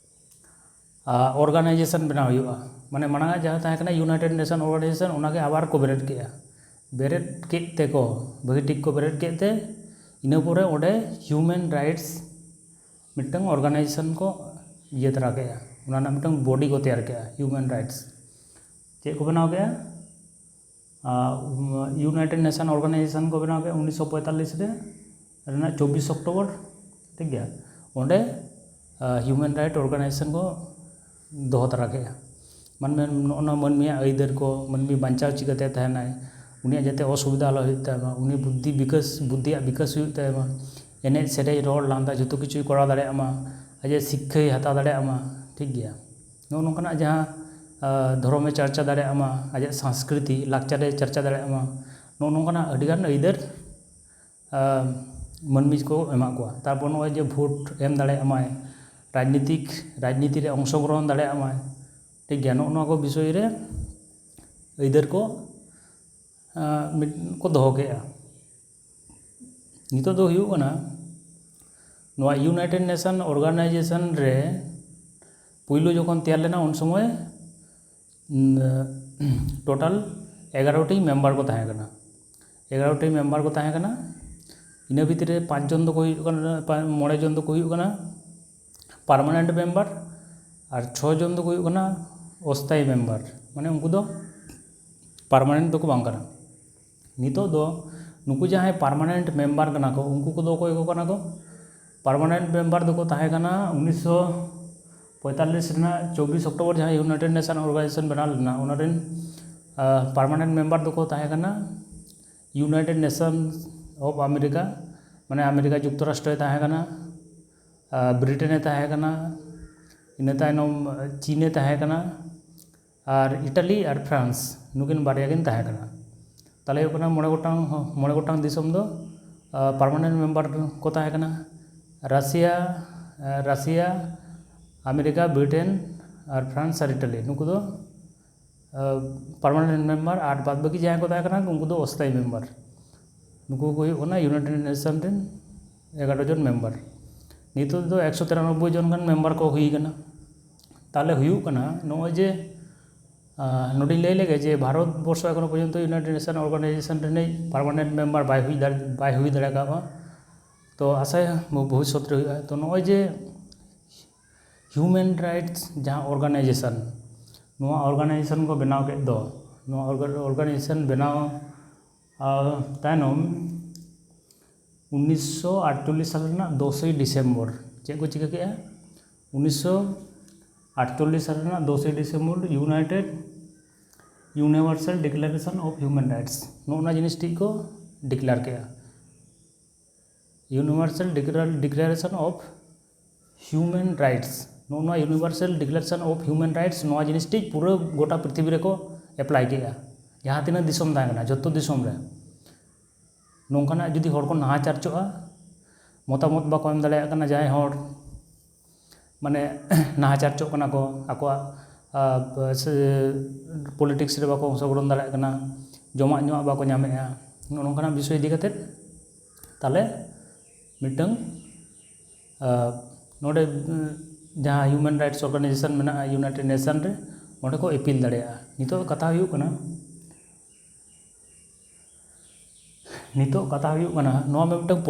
ᱟ, ᱚᱨᱜᱟᱱᱟᱭᱡᱮᱥᱚᱱ ᱵᱮᱱᱟᱣ ᱦᱩᱭᱩᱜᱼᱟ᱾ ᱢᱟᱱᱮ ᱢᱟᱲᱟᱝ ᱟᱜ ᱡᱟᱦᱟᱸ ᱛᱟᱦᱮᱸ ᱠᱟᱱᱟ United Nation Organization, ᱚᱱᱟᱜᱮ ᱟᱵᱟᱨ ᱠᱚ ᱵᱮᱨᱮᱫ ᱠᱮᱜᱼᱟ᱾ ᱵᱮᱨᱮᱫ ᱠᱮᱫ ᱛᱮᱠᱚ, ᱵᱷᱟᱹᱜᱤ ᱴᱷᱤᱠ ᱠᱚ ᱵᱮᱨᱮᱫ ᱠᱮᱫ ᱛᱮ, ᱤᱱᱟᱹ ᱯᱚᱨᱮ ᱚᱸᱰᱮ ᱦᱤᱭᱩᱢᱮᱱ ᱨᱟᱭᱤᱴᱥ ᱢᱤᱫᱴᱟᱝ ᱚᱨᱜᱟᱱᱟᱭᱡᱮᱥᱚᱱ ᱠᱚ ᱤᱭᱟᱹ ᱛᱚᱨᱟ ᱠᱮᱜᱼᱟ, ᱚᱱᱟ ᱨᱮᱱᱟᱜ ᱢᱤᱫᱴᱟᱝ ᱵᱚᱰᱤ ᱠᱚ ᱛᱮᱭᱟᱨ ᱠᱮᱜᱼᱟ, ᱦᱤᱭᱩᱢᱮᱱ ᱨᱟᱭᱤᱴᱥ᱾ ᱪᱮᱫ ᱠᱚ ᱵᱮᱱᱟᱣ ᱠᱮᱜᱼᱟ? ᱟᱨ, ᱩᱢ, United Nation Organization ᱠᱚ ᱵᱮᱱᱟᱣ ᱠᱮᱜᱼᱟ ᱩᱱᱤᱥᱥᱚ ᱯᱚᱸᱭᱛᱟᱞᱞᱤᱥ ᱨᱮ, ᱨᱮᱱᱟᱜ ᱪᱚᱵᱵᱤᱥ ᱚᱠᱴᱳᱵᱚᱨ, ᱴᱷᱤᱠ ᱜᱮᱭᱟ᱾ ᱚᱸᱰᱮ ᱦᱤᱭᱩᱢᱮᱱ ᱨᱟᱭᱤᱴ ᱚᱨᱜᱟᱱᱟᱭᱡᱮᱥᱚᱱ ᱠᱚ ᱫᱚᱦᱚ ᱛᱟᱨᱟ ᱠᱮᱫᱼᱟ᱾ ᱢᱟᱱᱢᱤ, ᱱᱚᱜᱼᱚ ᱱᱚᱣᱟ ᱢᱟᱹᱱᱢᱤᱭᱟᱜ ᱟᱹᱭᱫᱟᱹᱨ ᱠᱚ, ᱢᱟᱹᱱᱢᱤ ᱵᱟᱧᱪᱟᱣ ᱪᱤᱠᱟᱹᱛᱮ ᱛᱟᱦᱮᱱᱟᱭ, ᱩᱱᱤᱭᱟᱜ ᱡᱟᱛᱮ ᱚᱥᱩᱵᱤᱫᱷᱟ ᱟᱞᱚ ᱦᱩᱭᱩᱜ ᱛᱟᱭ ᱢᱟ, ᱩᱱᱤ ᱵᱩᱫᱽᱫᱷᱤ ᱵᱤᱠᱟᱥ, ᱵᱩᱫᱽᱫᱷᱤᱭᱟᱜ ᱵᱤᱠᱟᱥ ᱦᱩᱭᱩᱜ ᱛᱟᱭ ᱢᱟ, ᱮᱱᱮᱡ ᱥᱮᱨᱮᱧ ᱨᱚᱲ ᱞᱟᱸᱫᱟ ᱡᱚᱛᱚ ᱠᱤᱪᱷᱩᱭ ᱠᱚᱨᱟᱣ ᱫᱟᱲᱮᱭᱟᱜ ᱢᱟ, ᱟᱡ ᱥᱤᱠᱠᱷᱟᱭ ᱦᱟᱛᱟᱣ ᱫᱟᱲᱮᱭᱟᱜ ᱢᱟ, ᱴᱷᱤᱠ ᱜᱮᱭᱟ᱾ ᱱᱚᱜᱼᱚ ᱱᱚᱝᱠᱟᱱᱟᱜ ᱡᱟᱦᱟᱸ ᱫᱷᱚᱨᱚᱢᱮ ᱪᱟᱨᱪᱟ ᱫᱟᱲᱮᱭᱟᱜ ᱢᱟ, ᱟᱡᱟᱜ ᱥᱚᱝᱥᱠᱨᱤᱛᱤ ᱞᱟᱠᱪᱟᱨᱮ ᱪᱟᱨᱪᱟ ᱫᱟᱲᱮᱭᱟᱜ ᱢᱟ, ᱱᱚᱜᱼᱚ ᱱᱚᱝᱠᱟᱱᱟᱜ ᱟᱹᱰᱤᱜᱟᱱ ᱟᱹᱭᱫᱟᱹᱨ ᱢᱟᱹᱱᱢᱤ ᱠᱚ ᱮᱢᱟᱜ ᱠᱚᱣᱟ᱾ ᱛᱟᱨᱯᱚᱨ ᱱᱚᱜᱼᱚᱭ ᱡᱮ ᱵᱷᱳᱴ ᱮᱢ ᱫᱟᱲᱮᱭᱟᱜ ᱢᱟᱭ, ᱨᱟᱡᱽᱱᱤᱛᱤᱠ, ᱨᱟᱡᱽᱱᱤᱛᱤ ᱨᱮ ᱚᱝᱥᱚᱜᱨᱚᱦᱚᱱ ᱫᱟᱲᱮᱭᱟᱜ ᱢᱟᱭ, ᱴᱷᱤᱠ ᱜᱮᱭᱟ᱾ ᱱᱚᱜᱼᱚ ᱱᱚᱣᱟ ᱠᱚ ᱵᱤᱥᱚᱭ ᱨᱮ ᱟᱹᱭᱫᱟᱹᱨ ᱠᱚ ᱢᱤᱫ ᱠᱚ ᱫᱚᱦᱚ ᱠᱮᱫᱼᱟ᱾ ᱱᱤᱛᱚᱜ ᱫᱚ ᱦᱩᱭᱩᱜ ᱠᱟᱱᱟ, ᱱᱚᱣᱟ ᱤᱭᱩᱱᱟᱭᱴᱮᱰ ᱱᱮᱥᱚᱱ ᱚᱨᱜᱟᱱᱟᱭᱡᱮᱥᱚᱱ ᱨᱮ ᱯᱩᱭᱞᱩ ᱡᱚᱠᱷᱚᱱ ᱛᱮᱭᱟᱨ ᱞᱮᱱᱟ, ᱩᱱ ᱥᱚᱢᱚᱭ ᱴᱳᱴᱟᱞ ᱮᱜᱟᱨᱚ ᱴᱤ ᱢᱮᱢᱵᱟᱨ ᱠᱚ ᱛᱟᱦᱮᱸ ᱠᱟᱱᱟ᱾ ᱮᱜᱟᱨᱚ ᱴᱤ ᱢᱮᱢᱵᱟᱨ ᱠᱚ ᱛᱟᱦᱮᱸ ᱠᱟᱱᱟ᱾ ᱤᱱᱟᱹ ᱵᱷᱤᱛᱨᱤ ᱨᱮ ᱯᱟᱸᱪ ᱡᱚᱱ ᱫᱚᱠᱚ ᱦᱩᱭᱩᱜ ᱠᱟᱱᱟ, ᱯᱟ-, ᱢᱚᱬᱮ ᱡᱚᱱ ᱫᱚᱠᱚ ᱦᱩᱭᱩᱜ ᱠᱟᱱᱟ ᱯᱟᱨᱢᱟᱱᱮᱱᱴ ᱢᱮᱢᱵᱟᱨ, ᱟᱨ ᱪᱷᱚ ᱡᱚᱱ ᱫᱚᱠᱚ ᱦᱩᱭᱩᱜ ᱠᱟᱱᱟ ᱚᱥᱛᱷᱟᱭᱤ ᱢᱮᱢᱵᱟᱨ, ᱢᱟᱱᱮ ᱩᱱᱠᱩ ᱫᱚ ᱯᱟᱨᱢᱟᱱᱮᱱᱴ ᱫᱚᱠᱚ ᱵᱟᱝ ᱠᱟᱱᱟ᱾ ᱱᱤᱛᱚᱜ ᱫᱚ ᱱᱩᱠᱩ ᱡᱟᱦᱟᱸᱭ ᱯᱟᱨᱢᱟᱱᱮᱱᱴ ᱢᱮᱢᱵᱟᱨ ᱠᱟᱱᱟ ᱠᱚ, ᱩᱱᱠᱩ ᱠᱚᱫᱚ ᱚᱠᱚᱭ ᱠᱚ ᱠᱟᱱᱟ ᱠᱚ? ᱯᱟᱨᱢᱟᱱᱮᱱᱴ ᱢᱮᱢᱵᱟᱨ ᱫᱚᱠᱚ ᱛᱟᱦᱮᱸ ᱠᱟᱱᱟ ᱩᱱᱤᱥᱥᱚ ᱯᱚᱸᱭᱛᱟᱞᱞᱤᱥ ᱨᱮᱱᱟᱜ ᱪᱚᱵᱵᱤᱥ ᱚᱠᱴᱳᱵᱚᱨ, ᱡᱟᱦᱟᱸ ᱤᱭᱩᱱᱟᱭᱴᱮᱰ ᱱᱮᱥᱚᱱ ᱚᱨᱜᱟᱱᱟᱭᱡᱮᱥᱚᱱ ᱵᱮᱱᱟᱣ ᱞᱮᱱᱟ, ᱚᱱᱟ ᱨᱮᱱ ᱯᱟᱨᱢᱟᱱᱮᱱᱴ ᱢᱮᱢᱵᱟᱨ ᱫᱚᱠᱚ ᱛᱟᱦᱮᱸ ᱠᱟᱱᱟ ᱤᱭᱩᱱᱟᱭᱴᱮᱰ ᱱᱮᱥᱚᱱ ᱚᱯᱷ ᱟᱢᱮᱨᱤᱠᱟ, ᱢᱟᱱᱮ ᱟᱢᱮᱨᱤᱠᱟ ᱡᱩᱠᱛᱚᱨᱟᱥᱴᱨᱚᱭ ᱛᱟᱦᱮᱸ ᱠᱟᱱᱟ, ᱵᱨᱤᱴᱮᱱᱮ ᱛᱟᱦᱮᱸ ᱠᱟᱱᱟ, ᱤᱱᱟᱹ ᱛᱟᱭᱱᱚᱢ ᱪᱤᱱᱮ ᱛᱟᱦᱮᱸ ᱠᱟᱱᱟ, ᱟᱨ ᱤᱴᱟᱞᱤ ᱟᱨ ᱯᱷᱨᱟᱱᱥ, ᱱᱩᱠᱤᱱ ᱵᱟᱨᱭᱟ ᱠᱤᱱ ᱛᱟᱦᱮᱸ ᱠᱟᱱᱟ᱾ ᱛᱟᱦᱚᱞᱮ ᱦᱩᱭᱩᱜ ᱠᱟᱱᱟ ᱢᱚᱬᱮ ᱜᱚᱴᱟᱝ, ᱢᱚᱬᱮ ᱜᱚᱴᱟᱝ ᱫᱤᱥᱚᱢ ᱫᱚ ᱯᱟᱨᱢᱟᱱᱮᱱᱴ ᱢᱮᱢᱵᱟᱨ ᱠᱚ ᱛᱟᱦᱮᱸ ᱠᱟᱱᱟ᱾ ᱨᱟᱥᱤᱭᱟ, ᱨᱟᱥᱤᱭᱟ, ᱟᱢᱮᱨᱤᱠᱟ, ᱵᱨᱤᱴᱮᱱ ᱟᱨ ᱯᱷᱨᱟᱱᱥ ᱟᱨ ᱤᱴᱟᱞᱤ, ᱱᱩᱠᱩ ᱫᱚ ᱯᱟᱨᱢᱟᱱᱮᱱᱴ ᱢᱮᱢᱵᱟᱨ, ᱟᱨ ᱵᱟᱫ ᱵᱟᱹᱠᱤ ᱡᱟᱦᱟᱸᱭ ᱠᱚ ᱛᱟᱦᱮᱸ ᱠᱟᱱᱟ, ᱩᱱᱠᱩ ᱫᱚ ᱚᱥᱛᱷᱟᱭᱤ ᱢᱮᱢᱵᱟᱨ᱾ ᱱᱩᱠᱩ ᱠᱚ ᱦᱩᱭᱩᱜ ᱠᱟᱱᱟ ᱤᱭᱩᱱᱟᱭᱴᱮᱰ ᱱᱮᱥᱚᱱ ᱨᱮᱱ ᱮᱜᱟᱨᱚ ᱡᱚᱱ ᱢᱮᱢᱵᱟᱨ᱾ ᱱᱤᱛᱚᱜ ᱫᱚ ᱮᱠᱥᱚ ᱛᱤᱨᱟᱱᱚᱵᱵᱳᱭ ᱡᱚᱱ ᱜᱟᱱ ᱢᱮᱢᱵᱟᱨ ᱠᱚ ᱦᱩᱭ ᱠᱟᱱᱟ᱾ ᱛᱟᱦᱚᱞᱮ ᱦᱩᱭᱩᱜ ᱠᱟᱱᱟ ᱱᱚᱜᱼᱚᱭ ᱡᱮ, ᱟᱨ ᱱᱚᱰᱮᱧ ᱞᱟᱹᱭ ᱞᱮᱜᱮ ᱡᱮ ᱵᱷᱟᱨᱚᱛ ᱵᱚᱨᱥᱚ ᱮᱠᱷᱚᱱᱚ ᱯᱚᱨᱡᱚᱱᱛᱚ ᱤᱭᱩᱱᱟᱭᱴᱮᱰ ᱱᱮᱥᱚᱱ ᱚᱨᱜᱟᱱᱟᱭᱡᱮᱥᱚᱱ ᱨᱤᱱᱤᱡ ᱯᱟᱨᱢᱟᱱᱮᱱᱴ ᱢᱮᱢᱵᱟᱨ ᱵᱟᱭ ᱦᱩᱭ ᱫᱟᱲᱮ-, ᱵᱟᱭ ᱦᱩᱭ ᱫᱟᱲᱮ ᱠᱟᱣᱟ᱾ ᱛᱚ ᱟᱥᱟᱭᱟ ᱵᱷᱚᱵᱤᱥᱥᱚᱛ ᱨᱮ ᱦᱩᱭᱩᱜᱼᱟ᱾ ᱛᱚ ᱱᱚᱜᱼᱚᱭ ᱡᱮ ᱦᱤᱭᱩᱢᱮᱱ ᱨᱟᱭᱤᱴᱥ ᱡᱟᱦᱟᱸ ᱚᱨᱜᱟᱱᱟᱭᱡᱮᱥᱚᱱ, ᱱᱚᱣᱟ ᱚᱨᱜᱟᱱᱟᱭᱡᱮᱥᱚᱱ ᱠᱚ ᱵᱮᱱᱟᱣ ᱠᱮᱫ ᱫᱚ, ᱱᱚᱣᱟ ᱚᱨᱜᱟ-, ᱚᱨᱜᱟᱱᱟᱭᱡᱮᱥᱚᱱ ᱵᱮᱱᱟᱣ, ᱟᱨ ᱛᱟᱭᱱᱚᱢ ᱩᱱᱤᱥᱥᱚ ᱟᱴᱪᱚᱞᱞᱤᱥ ᱥᱟᱞ ᱨᱮᱱᱟᱜ ᱫᱚᱥᱮᱭ ᱰᱤᱥᱮᱢᱵᱚᱨ ᱪᱮᱫ ᱠᱚ ᱪᱤᱠᱟᱹ ᱠᱮᱜᱼᱟ? ᱩᱱᱤᱥᱥᱚ ᱟᱴᱪᱚᱞᱞᱤᱥ ᱥᱟᱞ ᱨᱮᱱᱟᱜ ᱫᱚᱥᱮᱭ December United Universal Declaration of Human Rights ᱱᱚᱜᱼᱚ ᱱᱚᱣᱟ ᱡᱤᱱᱤᱥ ᱴᱷᱤᱠ ᱠᱚ ᱰᱤᱠᱞᱮᱭᱟᱨ ᱠᱮᱜᱼᱟ᱾ Universal Declaration of Human Rights, ᱱᱚᱜᱼᱚ ᱱᱚᱣᱟ Universal Declaration of Human Rights ᱱᱚᱣᱟ ᱡᱤᱱᱤᱥ ᱴᱷᱤᱠ ᱯᱩᱨᱟᱹ ᱜᱚᱴᱟ ᱯᱨᱤᱛᱷᱤᱵᱤ ᱨᱮᱠᱚ ᱮᱯᱞᱟᱭ ᱠᱮᱜᱼᱟ᱾ ᱡᱟᱦᱟᱸ ᱛᱤᱱᱟᱹᱜ ᱫᱤᱥᱚᱢ ᱛᱟᱦᱮᱸ ᱠᱟᱱᱟ, ᱡᱚᱛᱚ ᱫᱤᱥᱚᱢ ᱨᱮ ᱱᱚᱝᱠᱟᱱᱟᱜ ᱡᱩᱫᱤ ᱦᱚᱲ ᱠᱚ ᱱᱟᱦᱟᱪᱟᱨ ᱦᱚᱪᱚᱜᱼᱟ, ᱢᱚᱛᱟᱢᱚᱛ ᱵᱟᱠᱚ ᱮᱢ ᱫᱟᱲᱮᱭᱟᱜ ᱠᱟᱱᱟ, ᱡᱟᱦᱟᱸᱭ ᱦᱚᱲ ᱢᱟᱱᱮ ᱱᱟᱦᱟᱪᱟᱨ ᱦᱚᱪᱚᱜ ᱠᱟᱱᱟ ᱠᱚ, ᱟᱠᱚᱣᱟᱜ ᱯᱚᱞᱤᱴᱤᱠᱥ ᱨᱮ ᱵᱟᱠᱚ ᱚᱝᱥᱚᱜᱨᱚᱦᱚᱱ ᱫᱟᱲᱮᱭᱟᱜ ᱠᱟᱱᱟ, ᱡᱚᱢᱟᱜ ᱧᱩᱣᱟᱜ ᱵᱟᱠᱚ ᱧᱟᱢᱮᱫᱼᱟ, ᱱᱚᱜᱼᱚ ᱱᱚᱝᱠᱟᱱᱟᱜ ᱵᱤᱥᱚᱭ ᱤᱫᱤ ᱠᱟᱛᱮᱫ ᱛᱟᱦᱚᱞᱮ ᱢᱤᱫᱴᱟᱝ ᱱᱚᱰᱮ ᱡᱟᱦᱟᱸ Human Rights Organization ᱢᱮᱱᱟᱜᱼᱟ United Nation ᱨᱮ, ᱚᱸᱰᱮ ᱠᱚ ᱟᱯᱤᱞ ᱫᱟᱲᱮᱭᱟᱜᱼᱟ᱾ ᱱᱤᱛᱚᱜ ᱠᱟᱛᱷᱟ ᱦᱩᱭᱩᱜ ᱠᱟᱱᱟ, ᱱᱤᱛᱚᱜ ᱠᱟᱛᱷᱟ ᱦᱩᱭᱩᱜ ᱠᱟᱱᱟ, ᱱᱚᱣᱟ ᱢᱤᱫᱴᱟᱝ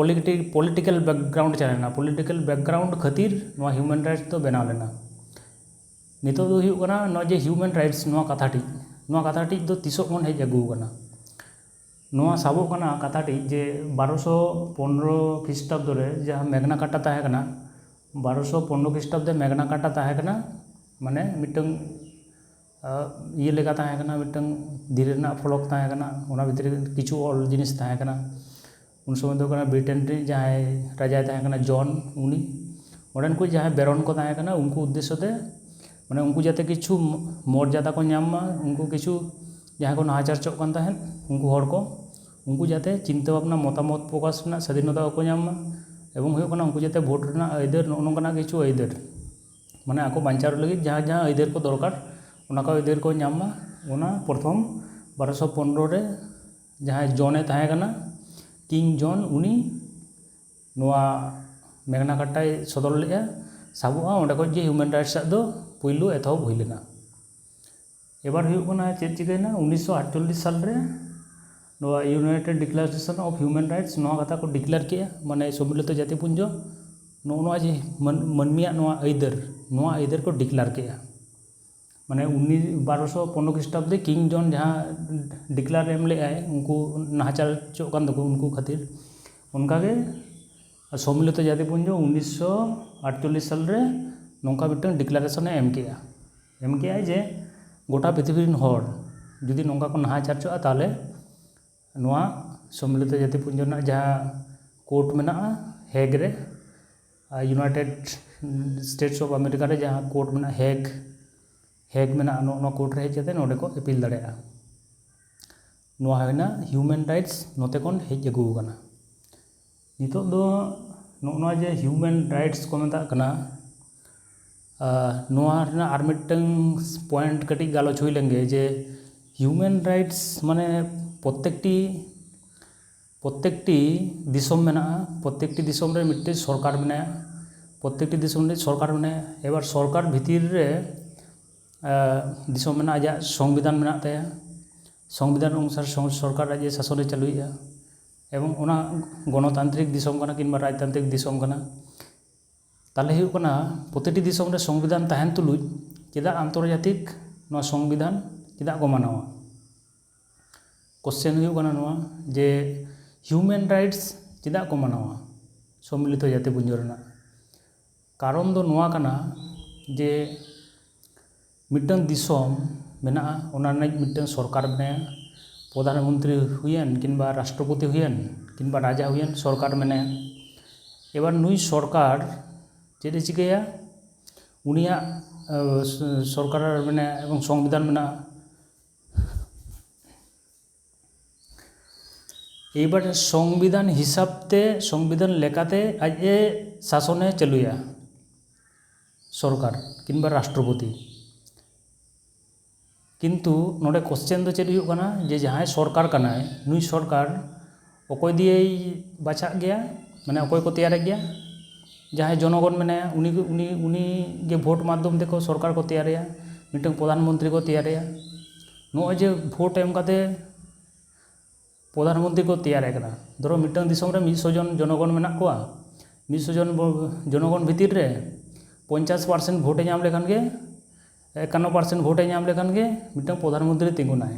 ᱯᱚᱞᱤᱴᱤᱠᱮᱞ ᱵᱮᱠᱜᱨᱟᱣᱩᱱᱰ ᱪᱟᱞᱟᱣ ᱮᱱᱟ᱾ ᱯᱚᱞᱤᱴᱤᱠᱮᱞ ᱵᱮᱠᱜᱨᱟᱣᱩᱱᱰ ᱠᱷᱟᱹᱛᱤᱨ ᱱᱚᱣᱟ ᱦᱤᱭᱩᱢᱮᱱ ᱨᱟᱭᱤᱴᱥ ᱫᱚ ᱵᱮᱱᱟᱣ ᱞᱮᱱᱟ᱾ ᱱᱤᱛᱚᱜ ᱫᱚ ᱦᱩᱭᱩᱜ ᱠᱟᱱᱟ ᱱᱚᱣᱟ ᱡᱮ ᱦᱤᱭᱩᱢᱮᱱ ᱨᱟᱭᱤᱴᱥ, ᱱᱚᱣᱟ ᱠᱟᱛᱷᱟ ᱴᱷᱤᱠ, ᱱᱚᱣᱟ ᱠᱟᱛᱷᱟ ᱴᱷᱤᱠ ᱫᱚ ᱛᱤᱥᱚᱜ ᱠᱷᱚᱱ ᱦᱮᱡ ᱟᱹᱜᱩ ᱟᱠᱟᱱᱟ? ᱱᱚᱣᱟ ᱥᱟᱵᱚᱜ ᱠᱟᱱᱟ ᱠᱟᱛᱷᱟ ᱴᱷᱤᱠ ᱡᱮ ᱵᱟᱨᱚᱥᱚ ᱯᱚᱱᱨᱚ ᱠᱷᱨᱤᱥᱴᱟᱵᱫᱚ ᱨᱮ ᱡᱟᱦᱟᱸ ᱢᱮᱜᱽᱱᱟ ᱠᱟᱨᱴᱟ ᱛᱟᱦᱮᱸ ᱠᱟᱱᱟ, ᱵᱟᱨᱚᱥᱚ ᱯᱚᱱᱨᱚ ᱠᱷᱨᱤᱥᱴᱟᱵᱫᱚ ᱢᱮᱜᱽᱱᱟ ᱠᱟᱨᱴᱟ ᱛᱟᱦᱮᱸ ᱠᱟᱱᱟ, ᱢᱟᱱᱮ ᱢᱤᱫᱴᱟᱝ ᱤᱭᱟᱹ ᱞᱮᱠᱟ ᱛᱟᱦᱮᱸ ᱠᱟᱱᱟ, ᱢᱤᱫᱴᱟᱝ ᱫᱷᱤᱨᱤ ᱨᱮᱱᱟᱜ ᱯᱷᱚᱞᱚᱠ ᱛᱟᱦᱮᱸ ᱠᱟᱱᱟ, ᱚᱱᱟ ᱵᱷᱤᱛᱨᱤ ᱨᱮ ᱠᱤᱪᱷᱩ ᱚᱞ ᱡᱤᱱᱤᱥ ᱛᱟᱦᱮᱸ ᱠᱟᱱᱟ᱾ ᱩᱱ ᱥᱚᱢᱚᱭ ᱫᱚ ᱠᱟᱱᱟ ᱵᱨᱤᱴᱮᱱ ᱨᱤᱱᱤᱡ ᱡᱟᱦᱟᱸᱭ ᱨᱟᱡᱟᱭ ᱛᱟᱦᱮᱸ ᱠᱟᱱᱟ ᱡᱚᱱ, ᱩᱱᱤ ᱚᱸᱰᱮᱱ ᱠᱚ ᱡᱟᱦᱟᱸᱭ ᱵᱮᱨᱚᱱ ᱠᱚ ᱛᱟᱦᱮᱸ ᱠᱟᱱᱟ ᱩᱱᱠᱩ ᱩᱫᱽᱫᱮᱥᱥᱚ ᱛᱮ, ᱢᱟᱱᱮ ᱩᱱᱠᱩ ᱡᱟᱛᱮ ᱠᱤᱪᱷᱩ ᱢᱚᱨᱡᱟᱫᱟ ᱠᱚ ᱧᱟᱢ ᱢᱟ, ᱩᱱᱠᱩ ᱠᱤᱪᱷᱩ ᱡᱟᱦᱟᱸᱭ ᱠᱚ ᱱᱟᱦᱟᱪᱟᱨ ᱦᱚᱪᱚᱜ ᱠᱟᱱ ᱛᱟᱦᱮᱸᱫ ᱩᱱᱠᱩ ᱦᱚᱲ ᱠᱚ, ᱩᱱᱠᱩ ᱡᱟᱛᱮ ᱪᱤᱱᱛᱟᱹ ᱵᱷᱟᱵᱽᱱᱟ, ᱢᱚᱛᱟᱢᱚᱛ ᱯᱨᱚᱠᱟᱥ ᱨᱮᱱᱟᱜ ᱥᱟᱫᱷᱤᱱᱚᱛᱟ ᱠᱚ ᱧᱟᱢ ᱢᱟ, ᱮᱵᱚᱝ ᱦᱩᱭᱩᱜ ᱠᱟᱱᱟ ᱩᱱᱠᱩ ᱡᱟᱛᱮ ᱵᱷᱳᱴ ᱨᱮᱱᱟᱜ ᱟᱹᱭᱫᱟᱹᱨ, ᱱᱚᱜᱼᱚ ᱱᱚᱝᱠᱟᱱᱟᱜ ᱠᱤᱪᱷᱩ ᱟᱹᱭᱫᱟᱹᱨ, ᱢᱟᱱᱮ ᱟᱠᱚ ᱵᱟᱧᱪᱟᱣ ᱞᱟᱹᱜᱤᱫ ᱡᱟᱦᱟᱸ ᱡᱟᱦᱟᱸ ᱟᱹᱭᱫᱟᱹᱨ ᱠᱚ ᱫᱚᱨᱠᱟᱨ, ᱚᱱᱟ ᱠᱚ ᱟᱹᱭᱫᱟᱹᱨ ᱠᱚ ᱧᱟᱢ ᱢᱟ, ᱚᱱᱟ ᱯᱨᱚᱛᱷᱚᱢ ᱵᱟᱨᱚᱥᱚ ᱯᱚᱱᱨᱚ ᱨᱮ ᱡᱟᱦᱟᱸᱭ ᱡᱚᱱᱮ ᱛᱟᱦᱮᱸ ᱠᱟᱱᱟ, ᱠᱤᱝ ᱡᱚᱱ, ᱩᱱᱤ ᱱᱚᱣᱟ ᱢᱮᱜᱽᱱᱟ ᱠᱟᱨᱴᱟᱭ ᱥᱚᱫᱚᱨ ᱞᱮᱫᱼᱟ, ᱥᱟᱵᱚᱜᱼᱟ᱾ ᱚᱸᱰᱮ ᱠᱷᱚᱱ ᱜᱮ ᱦᱤᱭᱩᱢᱮᱱ ᱨᱟᱭᱤᱴᱥ ᱟᱜ ᱫᱚ ᱯᱩᱭᱞᱩ ᱮᱛᱚᱦᱚᱵ ᱦᱩᱭ ᱞᱮᱱᱟ᱾ ᱮᱵᱟᱨ ᱦᱩᱭᱩᱜ ᱠᱟᱱᱟ ᱪᱮᱫ ᱪᱤᱠᱟᱹᱭᱮᱱᱟ, ᱩᱱᱤᱥᱥᱚ ᱟᱴᱪᱚᱞᱞᱤᱥ ᱥᱟᱞ ᱨᱮ ᱱᱚᱣᱟ United Declaration of Human Rights ᱱᱚᱣᱟ ᱠᱟᱛᱷᱟ ᱠᱚ ᱰᱤᱠᱞᱮᱭᱟᱨ ᱠᱮᱜᱼᱟ, ᱢᱟᱱᱮ ᱥᱚᱢᱢᱤᱞᱤᱛᱚ ᱡᱟᱹᱛᱤ ᱯᱩᱧᱡᱚ ᱱᱚᱜᱼᱚ ᱱᱚᱣᱟ ᱡᱮ ᱢᱟᱹᱱ-, ᱢᱟᱹᱱᱢᱤᱭᱟᱜ ᱱᱚᱣᱟ ᱟᱹᱭᱫᱟᱹᱨ, ᱱᱚᱣᱟ ᱟᱹᱭᱫᱟᱹᱨ ᱠᱚ ᱰᱤᱠᱞᱮᱭᱟᱨ ᱠᱮᱜᱼᱟ᱾ ᱢᱟᱱᱮ ᱩᱱᱤ ᱵᱟᱨᱚᱥᱚ ᱯᱚᱱᱨᱚ ᱠᱷᱨᱤᱥᱴᱟᱵᱫᱮ ᱠᱤᱝ ᱡᱚᱱ ᱡᱟᱦᱟᱸ ᱰᱤᱠᱞᱮᱭᱟᱨ ᱮᱢ ᱞᱮᱫᱼᱟᱭ, ᱩᱱᱠᱩ ᱱᱟᱦᱟᱪᱟᱨ ᱦᱚᱪᱚᱜ ᱠᱟᱱ ᱫᱚᱠᱚ, ᱩᱱᱠᱩ ᱠᱷᱟᱹᱛᱤᱨ, ᱚᱱᱠᱟᱜᱮ ᱥᱚᱢᱢᱤᱞᱤᱛᱚ ᱡᱟᱹᱛᱤ ᱯᱩᱧᱡᱚ ᱩᱱᱤᱥᱥᱚ ᱟᱴᱪᱚᱞᱞᱤᱥ ᱥᱟᱞ ᱨᱮ ᱱᱚᱝᱠᱟ ᱢᱤᱫᱴᱟᱝ ᱰᱤᱠᱞᱟᱨᱮᱥᱚᱱᱮ ᱮᱢ ᱠᱮᱜᱼᱟ᱾ ᱮᱢ ᱠᱮᱜᱼᱟᱭ ᱡᱮ ᱜᱚᱴᱟ ᱯᱨᱤᱛᱷᱤᱵᱤ ᱨᱮᱱ ᱦᱚᱲ ᱡᱩᱫᱤ ᱱᱚᱝᱠᱟ ᱠᱚ ᱱᱟᱦᱟᱪᱟᱨ ᱦᱚᱪᱚᱜᱼᱟ, ᱛᱟᱦᱚᱞᱮ ᱱᱚᱣᱟ ᱥᱚᱢᱢᱤᱞᱤᱛᱚ ᱡᱟᱹᱛᱤ ᱯᱩᱧᱡᱚ ᱨᱮᱱᱟᱜ ᱡᱟᱦᱟᱸ ᱠᱳᱨᱴ ᱢᱮᱱᱟᱜᱼᱟ ᱦᱮᱜᱽ ᱨᱮ, ᱟᱨ United States of America ᱨᱮ ᱡᱟᱦᱟᱸ ᱠᱳᱨᱴ ᱢᱮᱱᱟᱜᱼᱟ ᱦᱮᱜᱽ, ᱦᱮᱜᱽ ᱢᱮᱱᱟᱜᱼᱟ, ᱱᱚᱜᱼᱚ ᱱᱚᱣᱟ ᱠᱳᱨᱴ ᱨᱮ ᱦᱮᱡ ᱠᱟᱛᱮ ᱱᱚᱰᱮ ᱠᱚ ᱟᱹᱯᱤᱞ ᱫᱟᱲᱮᱭᱟᱜᱼᱟ᱾ ᱱᱚᱣᱟ ᱦᱩᱭᱱᱟ ᱦᱤᱭᱩᱢᱮᱱ ᱨᱟᱭᱤᱴᱥ ᱱᱚᱛᱮ ᱠᱷᱚᱱ ᱦᱮᱡ ᱟᱹᱜᱩ ᱟᱠᱟᱱᱟ᱾ ᱱᱤᱛᱚᱜ ᱫᱚ ᱱᱚᱜᱼᱚ ᱱᱚᱣᱟ ᱡᱮ ᱦᱤᱭᱩᱢᱮᱱ ᱨᱟᱭᱤᱴᱥ ᱠᱚ ᱢᱮᱛᱟᱜ ᱠᱟᱱᱟ, ᱟᱨ ᱱᱚᱣᱟ ᱨᱮᱱᱟᱜ ᱟᱨ ᱢᱤᱫᱴᱟᱝ ᱯᱚᱭᱮᱱᱴ ᱠᱟᱹᱴᱤᱡ ᱜᱟᱞᱚᱪ ᱦᱩᱭ ᱞᱮᱱ ᱜᱮ, ᱡᱮ ᱦᱤᱭᱩᱢᱮᱱ ᱨᱟᱭᱤᱴᱥ ᱢᱟᱱᱮ ᱯᱨᱚᱛᱮᱠᱴᱤ, ᱯᱨᱚᱛᱮᱠᱴᱤ ᱫᱤᱥᱚᱢ ᱢᱮᱱᱟᱜᱼᱟ, ᱯᱨᱚᱛᱮᱠᱴᱤ ᱫᱤᱥᱚᱢ ᱨᱮ ᱢᱤᱫᱴᱮᱱ ᱥᱚᱨᱠᱟᱨ ᱢᱮᱱᱟᱭᱟ, ᱯᱨᱚᱛᱮᱠᱴᱤ ᱫᱤᱥᱚᱢ ᱨᱮ ᱥᱚᱨᱠᱟᱨ ᱢᱮᱱᱟᱭᱟ᱾ ᱮᱵᱟᱨ ᱥᱚᱨᱠᱟᱨ ᱵᱷᱤᱛᱤᱨ ᱨᱮ, ᱟᱨ ᱫᱤᱥᱚᱢ ᱢᱮᱱᱟᱜᱼᱟ, ᱟᱡᱟᱜ ᱥᱚᱝᱵᱤᱫᱷᱟᱱ ᱢᱮᱱᱟᱜ ᱛᱟᱭᱟ, ᱥᱚᱝᱵᱤᱫᱷᱟᱱ ᱚᱱᱩᱥᱟᱨ ᱥᱚᱝ-, ᱥᱚᱨᱠᱟᱨ ᱟᱡ ᱮ ᱥᱟᱥᱚᱱᱮ ᱪᱟᱹᱞᱩᱭᱮᱫᱼᱟ, ᱮᱵᱚᱝ ᱚᱱᱟ ᱜᱚᱱᱚᱛᱟᱱᱛᱨᱤᱠ ᱫᱤᱥᱚᱢ ᱠᱟᱱᱟ ᱠᱤᱝᱵᱟ ᱨᱟᱡᱽᱛᱟᱱᱛᱨᱤᱠ ᱫᱤᱥᱚᱢ ᱠᱟᱱᱟ᱾ ᱛᱟᱦᱚᱞᱮ ᱦᱩᱭᱩᱜ ᱠᱟᱱᱟ, ᱯᱨᱚᱛᱤᱴᱤ ᱫᱤᱥᱚᱢ ᱨᱮ ᱥᱚᱝᱵᱤᱫᱷᱟᱱ ᱛᱟᱦᱮᱱ ᱛᱩᱞᱩᱡ ᱪᱮᱫᱟᱜ ᱟᱱᱛᱚᱨᱡᱟᱛᱤᱠ ᱱᱚᱣᱟ ᱥᱚᱝᱵᱤᱫᱷᱟᱱ ᱪᱮᱫᱟᱜ ᱠᱚ ᱢᱟᱱᱟᱣᱟ? ᱠᱚᱥᱪᱮᱱ ᱦᱩᱭᱩᱜ ᱠᱟᱱᱟ ᱱᱚᱣᱟ ᱡᱮ ᱦᱤᱭᱩᱢᱮᱱ ᱨᱟᱭᱤᱴᱥ ᱪᱮᱫᱟᱜ ᱠᱚ ᱢᱟᱱᱟᱣᱟ ᱥᱚᱢᱢᱤᱞᱤᱛᱚ ᱡᱟᱹᱛᱤ ᱯᱩᱧᱡᱚ ᱨᱮᱱᱟᱜ? ᱠᱟᱨᱚᱱ ᱫᱚ ᱱᱚᱣᱟ ᱠᱟᱱᱟ ᱡᱮ ᱢᱤᱫᱴᱟᱝ ᱫᱤᱥᱚᱢ ᱢᱮᱱᱟᱜᱼᱟ, ᱚᱱᱟ ᱨᱤᱱᱤᱡ ᱢᱤᱫᱴᱟᱝ ᱥᱚᱨᱠᱟᱨ ᱢᱮᱱᱟᱭᱟ, ᱯᱨᱚᱫᱷᱟᱱ ᱢᱚᱱᱛᱨᱤ ᱦᱩᱭᱮᱱ ᱠᱤᱝᱵᱟ ᱨᱟᱥᱴᱨᱚᱯᱚᱛᱤ ᱦᱩᱭᱮᱱ ᱠᱤᱝᱵᱟ ᱨᱟᱡᱟ ᱦᱩᱭᱮᱱ, ᱥᱚᱨᱠᱟᱨ ᱢᱮᱱᱟᱭᱟ᱾ ᱮᱵᱟᱨ ᱱᱩᱭ ᱥᱚᱨᱠᱟᱨ ᱪᱮᱫ ᱮ ᱪᱤᱠᱟᱹᱭᱟ? ᱩᱱᱤᱭᱟᱜ, ᱟᱸ, ᱥᱚᱨᱠᱟᱨ ᱢᱮᱱᱟᱭᱟ ᱮᱵᱚᱝ ᱥᱚᱝᱵᱤᱫᱷᱟᱱ ᱢᱮᱱᱟᱜᱼᱟ᱾ ᱮᱵᱟᱨ ᱥᱚᱝᱵᱤᱫᱷᱟᱱ ᱦᱤᱥᱟᱹᱵ ᱛᱮ, ᱥᱚᱝᱵᱤᱫᱷᱟᱱ ᱞᱮᱠᱟᱛᱮ ᱟᱡ ᱮ ᱥᱟᱥᱚᱱᱮ ᱪᱟᱹᱞᱩᱭᱟ ᱥᱚᱨᱠᱟᱨ ᱠᱤᱝᱵᱟ ᱨᱟᱥᱴᱨᱚᱯᱚᱛᱤ᱾ ᱠᱤᱱᱛᱩ ᱱᱚᱰᱮ ᱠᱚᱥᱪᱮᱱ ᱫᱚ ᱪᱮᱫ ᱦᱩᱭᱩᱜ ᱠᱟᱱᱟ ᱡᱮ ᱡᱟᱦᱟᱸᱭ ᱥᱚᱨᱠᱟᱨ ᱠᱟᱱᱟᱭ, ᱱᱩᱭ ᱥᱚᱨᱠᱟᱨ ᱚᱠᱚᱭ ᱫᱤᱭᱮᱭ ᱵᱟᱪᱷᱟᱜ ᱜᱮᱭᱟ, ᱢᱟᱱᱮ ᱚᱠᱚᱭ ᱠᱚ ᱛᱮᱭᱟᱨᱮᱫ ᱜᱮᱭᱟ? ᱡᱟᱦᱟᱸᱭ ᱡᱚᱱᱚᱜᱚᱱ ᱢᱮᱱᱟᱭᱟ, ᱩᱱᱤ, ᱩᱱᱤ, ᱩᱱᱤ ᱜᱮ ᱵᱷᱳᱴ ᱢᱟᱫᱽᱫᱷᱚᱢ ᱛᱮᱠᱚ ᱥᱚᱨᱠᱟᱨ ᱠᱚ ᱛᱮᱭᱟᱨᱮᱭᱟ, ᱢᱤᱫᱴᱟᱝ ᱯᱨᱚᱫᱷᱟᱱ ᱢᱚᱱᱛᱨᱤ ᱠᱚ ᱛᱮᱭᱟᱨᱮᱭᱟ᱾ ᱱᱚᱜᱼᱚᱭ ᱡᱮ ᱵᱷᱳᱴ ᱮᱢ ᱠᱟᱛᱮ ᱯᱨᱚᱫᱷᱟᱱ ᱢᱚᱱᱛᱨᱤ ᱠᱚ ᱛᱮᱭᱟᱨᱮ ᱠᱟᱱᱟ, ᱫᱷᱚᱨᱚ ᱢᱤᱫᱴᱟᱝ ᱫᱤᱥᱚᱢ ᱨᱮ ᱢᱤᱫ ᱥᱚ ᱡᱚᱱ ᱡᱚᱱᱚᱜᱚᱱ ᱢᱮᱱᱟᱜ ᱠᱚᱣᱟ, ᱢᱤᱫ ᱥᱚ ᱡᱚᱱ ᱵᱚ-, ᱡᱚᱱᱚᱜᱚᱱ ᱵᱷᱤᱛᱤᱨ ᱨᱮ ᱯᱚᱧᱪᱟᱥ ᱯᱟᱨᱥᱮᱱᱴ ᱵᱷᱳᱴ ᱮ ᱧᱟᱢ ᱞᱮᱠᱷᱟᱱ ᱜᱮ, ᱮᱠᱟᱱᱱᱚ ᱯᱟᱨᱥᱮᱱᱴ ᱵᱷᱳᱴ ᱮ ᱧᱟᱢ ᱞᱮᱠᱷᱟᱱ ᱜᱮ ᱢᱤᱫᱴᱟᱝ ᱯᱨᱚᱫᱷᱟᱱ ᱢᱚᱱᱛᱨᱤ ᱛᱤᱸᱜᱩᱱᱟᱭ᱾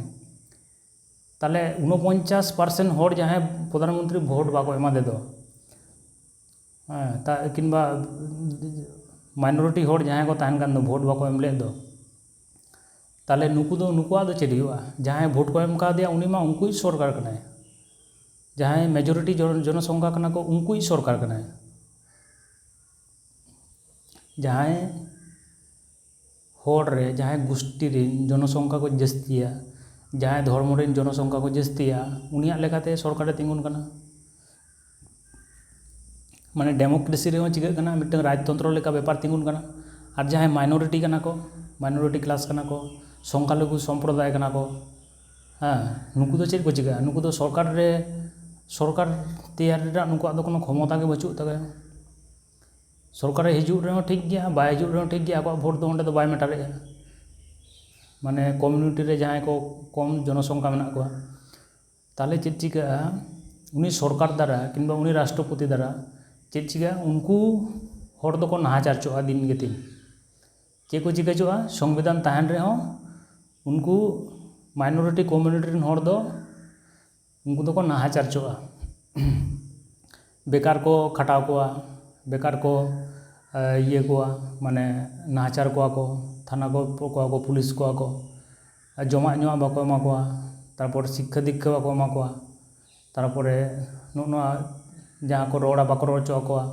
ᱛᱟᱦᱞᱮ ᱩᱱᱚᱯᱚᱧᱪᱟᱥ ᱯᱟᱨᱥᱮᱱᱴ ᱦᱚᱲ ᱡᱟᱦᱟᱸᱭ ᱯᱨᱚᱫᱷᱟᱱ ᱢᱚᱱᱛᱨᱤ ᱵᱷᱳᱴ ᱵᱟᱠᱚ ᱮᱢᱟ ᱫᱮ ᱫᱚ, ᱦᱮᱸ, ᱛᱟ-, ᱠᱤᱝᱵᱟ ᱢᱟᱭᱱᱚᱨᱤᱴᱤ ᱦᱚᱲ ᱡᱟᱦᱟᱸᱭ ᱠᱚ ᱛᱟᱦᱮᱱ ᱠᱟᱱ ᱫᱚ, ᱵᱷᱳᱴ ᱵᱟᱠᱚ ᱮᱢ ᱞᱮᱫ ᱫᱚ, ᱛᱟᱦᱚᱞᱮ ᱱᱩᱠᱩ ᱫᱚ, ᱱᱩᱠᱩᱣᱟᱜ ᱫᱚ ᱪᱮᱫ ᱦᱩᱭᱩᱜᱼᱟ? ᱡᱟᱦᱟᱸᱭ ᱵᱷᱳᱴ ᱠᱚ ᱮᱢ ᱠᱟᱣᱫᱮᱭᱟ, ᱩᱱᱤ ᱢᱟ ᱩᱱᱠᱩᱭᱤᱡ ᱥᱚᱨᱠᱟᱨ ᱠᱟᱱᱟᱭ᱾ ᱡᱟᱦᱟᱸᱭ ᱢᱮᱡᱚᱨᱤᱴᱤ ᱡᱚᱱᱚ- ᱡᱚᱱᱚᱥᱚᱝᱠᱷᱟ ᱠᱟᱱᱟ ᱠᱚ, ᱩᱱᱠᱩᱭᱤᱡ ᱥᱚᱨᱠᱟᱨ ᱠᱟᱱᱟᱭ᱾ ᱡᱟᱦᱟᱸᱭ ᱦᱚᱲ ᱨᱮ, ᱡᱟᱦᱟᱸᱭ ᱜᱩᱥᱴᱤ ᱨᱮᱱ ᱡᱚᱱᱚᱥᱚᱝᱠᱷᱟ ᱠᱚ ᱡᱟᱹᱥᱛᱤᱭᱟ, ᱡᱟᱦᱟᱸᱭ ᱫᱷᱚᱨᱢᱚ ᱨᱮᱱ ᱡᱚᱱᱚᱥᱚᱝᱠᱷᱟ ᱠᱚ ᱡᱟᱹᱥᱛᱤᱭᱟ, ᱩᱱᱤᱭᱟᱜ ᱞᱮᱠᱟᱛᱮ ᱥᱚᱨᱠᱟᱨᱮ ᱛᱤᱸᱜᱩᱱ ᱠᱟᱱᱟ᱾ ᱢᱟᱱᱮ ᱰᱮᱢᱳᱠᱨᱮᱥᱤ ᱨᱮᱦᱚᱸ ᱪᱤᱠᱟᱹᱜ ᱠᱟᱱᱟ, ᱢᱤᱫᱴᱟᱝ ᱨᱟᱡᱽᱛᱚᱱᱛᱨᱚ ᱞᱮᱠᱟ ᱵᱮᱯᱟᱨ ᱛᱤᱸᱜᱩᱱ ᱠᱟᱱᱟ᱾ ᱟᱨ ᱡᱟᱦᱟᱸᱭ ᱢᱟᱭᱱᱚᱨᱤᱴᱤ ᱠᱟᱱᱟ ᱠᱚ, ᱢᱟᱭᱱᱚᱨᱤᱴᱤ ᱠᱞᱟᱥ ᱠᱟᱱᱟ ᱠᱚ, ᱥᱚᱝᱠᱷᱟᱞᱚᱜᱷᱩ ᱥᱚᱢᱯᱨᱚᱫᱟᱭ ᱠᱟᱱᱟ ᱠᱚ, ᱦᱮᱸ, ᱱᱩᱠᱩ ᱫᱚ ᱪᱮᱫ ᱠᱚ ᱪᱤᱠᱟᱹᱜᱼᱟ? ᱱᱩᱠᱩ ᱫᱚ ᱥᱚᱨᱠᱟᱨ ᱨᱮ, ᱥᱚᱨᱠᱟᱨ ᱛᱮᱭᱟᱨ ᱨᱮᱱᱟᱜ ᱱᱩᱠᱩᱣᱟᱜ ᱫᱚ ᱠᱳᱱᱳ ᱠᱷᱚᱢᱚᱛᱟ ᱜᱮ ᱵᱟᱹᱪᱩᱜ ᱛᱟᱠᱚᱣᱟ᱾ ᱥᱚᱨᱠᱟᱨᱮ ᱦᱤᱡᱩᱜ ᱨᱮᱦᱚᱸ ᱴᱷᱤᱠ ᱜᱮᱭᱟ, ᱵᱟᱭ ᱦᱤᱡᱩᱜ ᱨᱮᱦᱚᱸ ᱴᱷᱤᱠ ᱜᱮᱭᱟ, ᱟᱠᱚᱣᱟᱜ ᱵᱷᱳᱴ ᱫᱚ ᱚᱸᱰᱮ ᱫᱚ ᱵᱟᱭ ᱢᱮᱴᱟᱨᱮᱜᱼᱟ᱾ ᱢᱟᱱᱮ ᱠᱚᱢᱤᱭᱩᱱᱤᱴᱤ ᱨᱮ ᱡᱟᱦᱟᱸᱭ ᱠᱚ ᱠᱚᱢ ᱡᱚᱱᱚᱥᱚᱝᱠᱷᱟ ᱢᱮᱱᱟᱜ ᱠᱚᱣᱟ, ᱛᱟᱦᱚᱞᱮ ᱪᱮᱫ ᱪᱤᱠᱟᱹᱜᱼᱟ? ᱩᱱᱤ ᱥᱚᱨᱠᱟᱨ ᱫᱟᱨᱟ ᱠᱤᱝᱵᱟ ᱩᱱᱤ ᱨᱟᱥᱴᱨᱚᱯᱚᱛᱤ ᱫᱟᱨᱟ ᱪᱮᱫ ᱪᱤᱠᱟᱹᱜᱼᱟ? ᱩᱱᱠᱩ ᱦᱚᱲ ᱫᱚᱠᱚ ᱱᱟᱦᱟᱪᱟᱨ ᱪᱚᱜᱼᱟ ᱫᱤᱱ ᱜᱮ ᱫᱤᱱ᱾ ᱪᱮᱫ ᱠᱚ ᱪᱤᱠᱟᱹ ᱪᱚᱜᱼᱟ? ᱥᱚᱝᱵᱤᱫᱷᱟᱱ ᱛᱟᱦᱮᱱ ᱨᱮᱦᱚᱸ ᱩᱱᱠᱩ ᱢᱟᱭᱱᱚᱨᱤᱴᱤ ᱠᱚᱢᱤᱭᱩᱱᱤᱴᱤ ᱨᱮᱱ ᱦᱚᱲ ᱫᱚ, ᱩᱱᱠᱩ ᱫᱚᱠᱚ ᱱᱟᱦᱟᱪᱟᱨ ᱪᱚᱜᱼᱟ᱾ ᱵᱮᱠᱟᱨ ᱠᱚ ᱠᱷᱟᱴᱟᱣ ᱠᱚᱣᱟ, ᱵᱮᱠᱟᱨ ᱠᱚ, ᱮ, ᱤᱭᱟᱹ ᱠᱚᱣᱟ, ᱢᱟᱱᱮ ᱱᱟᱦᱟᱪᱟᱨ ᱠᱚᱣᱟ ᱠᱚ, ᱛᱷᱟᱱᱟ ᱠᱚ ᱠᱚᱣᱟ ᱠᱚ, ᱯᱩᱞᱤᱥ ᱠᱚᱣᱟ ᱠᱚ, ᱟᱨ ᱡᱚᱢᱟᱜ ᱧᱩᱣᱟᱜ ᱵᱟᱠᱚ ᱮᱢᱟ ᱠᱚᱣᱟ, ᱛᱟᱨᱯᱚᱨ ᱥᱤᱠᱠᱷᱟ ᱫᱤᱠᱠᱷᱟ ᱵᱟᱠᱚ ᱮᱢᱟ ᱠᱚᱣᱟ, ᱛᱟᱨᱯᱚᱨᱮ ᱱᱚᱜᱼᱚ ᱱᱚᱣᱟ ᱡᱟᱦᱟᱸ ᱠᱚ ᱨᱚᱲᱟ ᱵᱟᱠᱚ ᱨᱚᱲ ᱦᱚᱪᱚ ᱟᱠᱚᱣᱟ,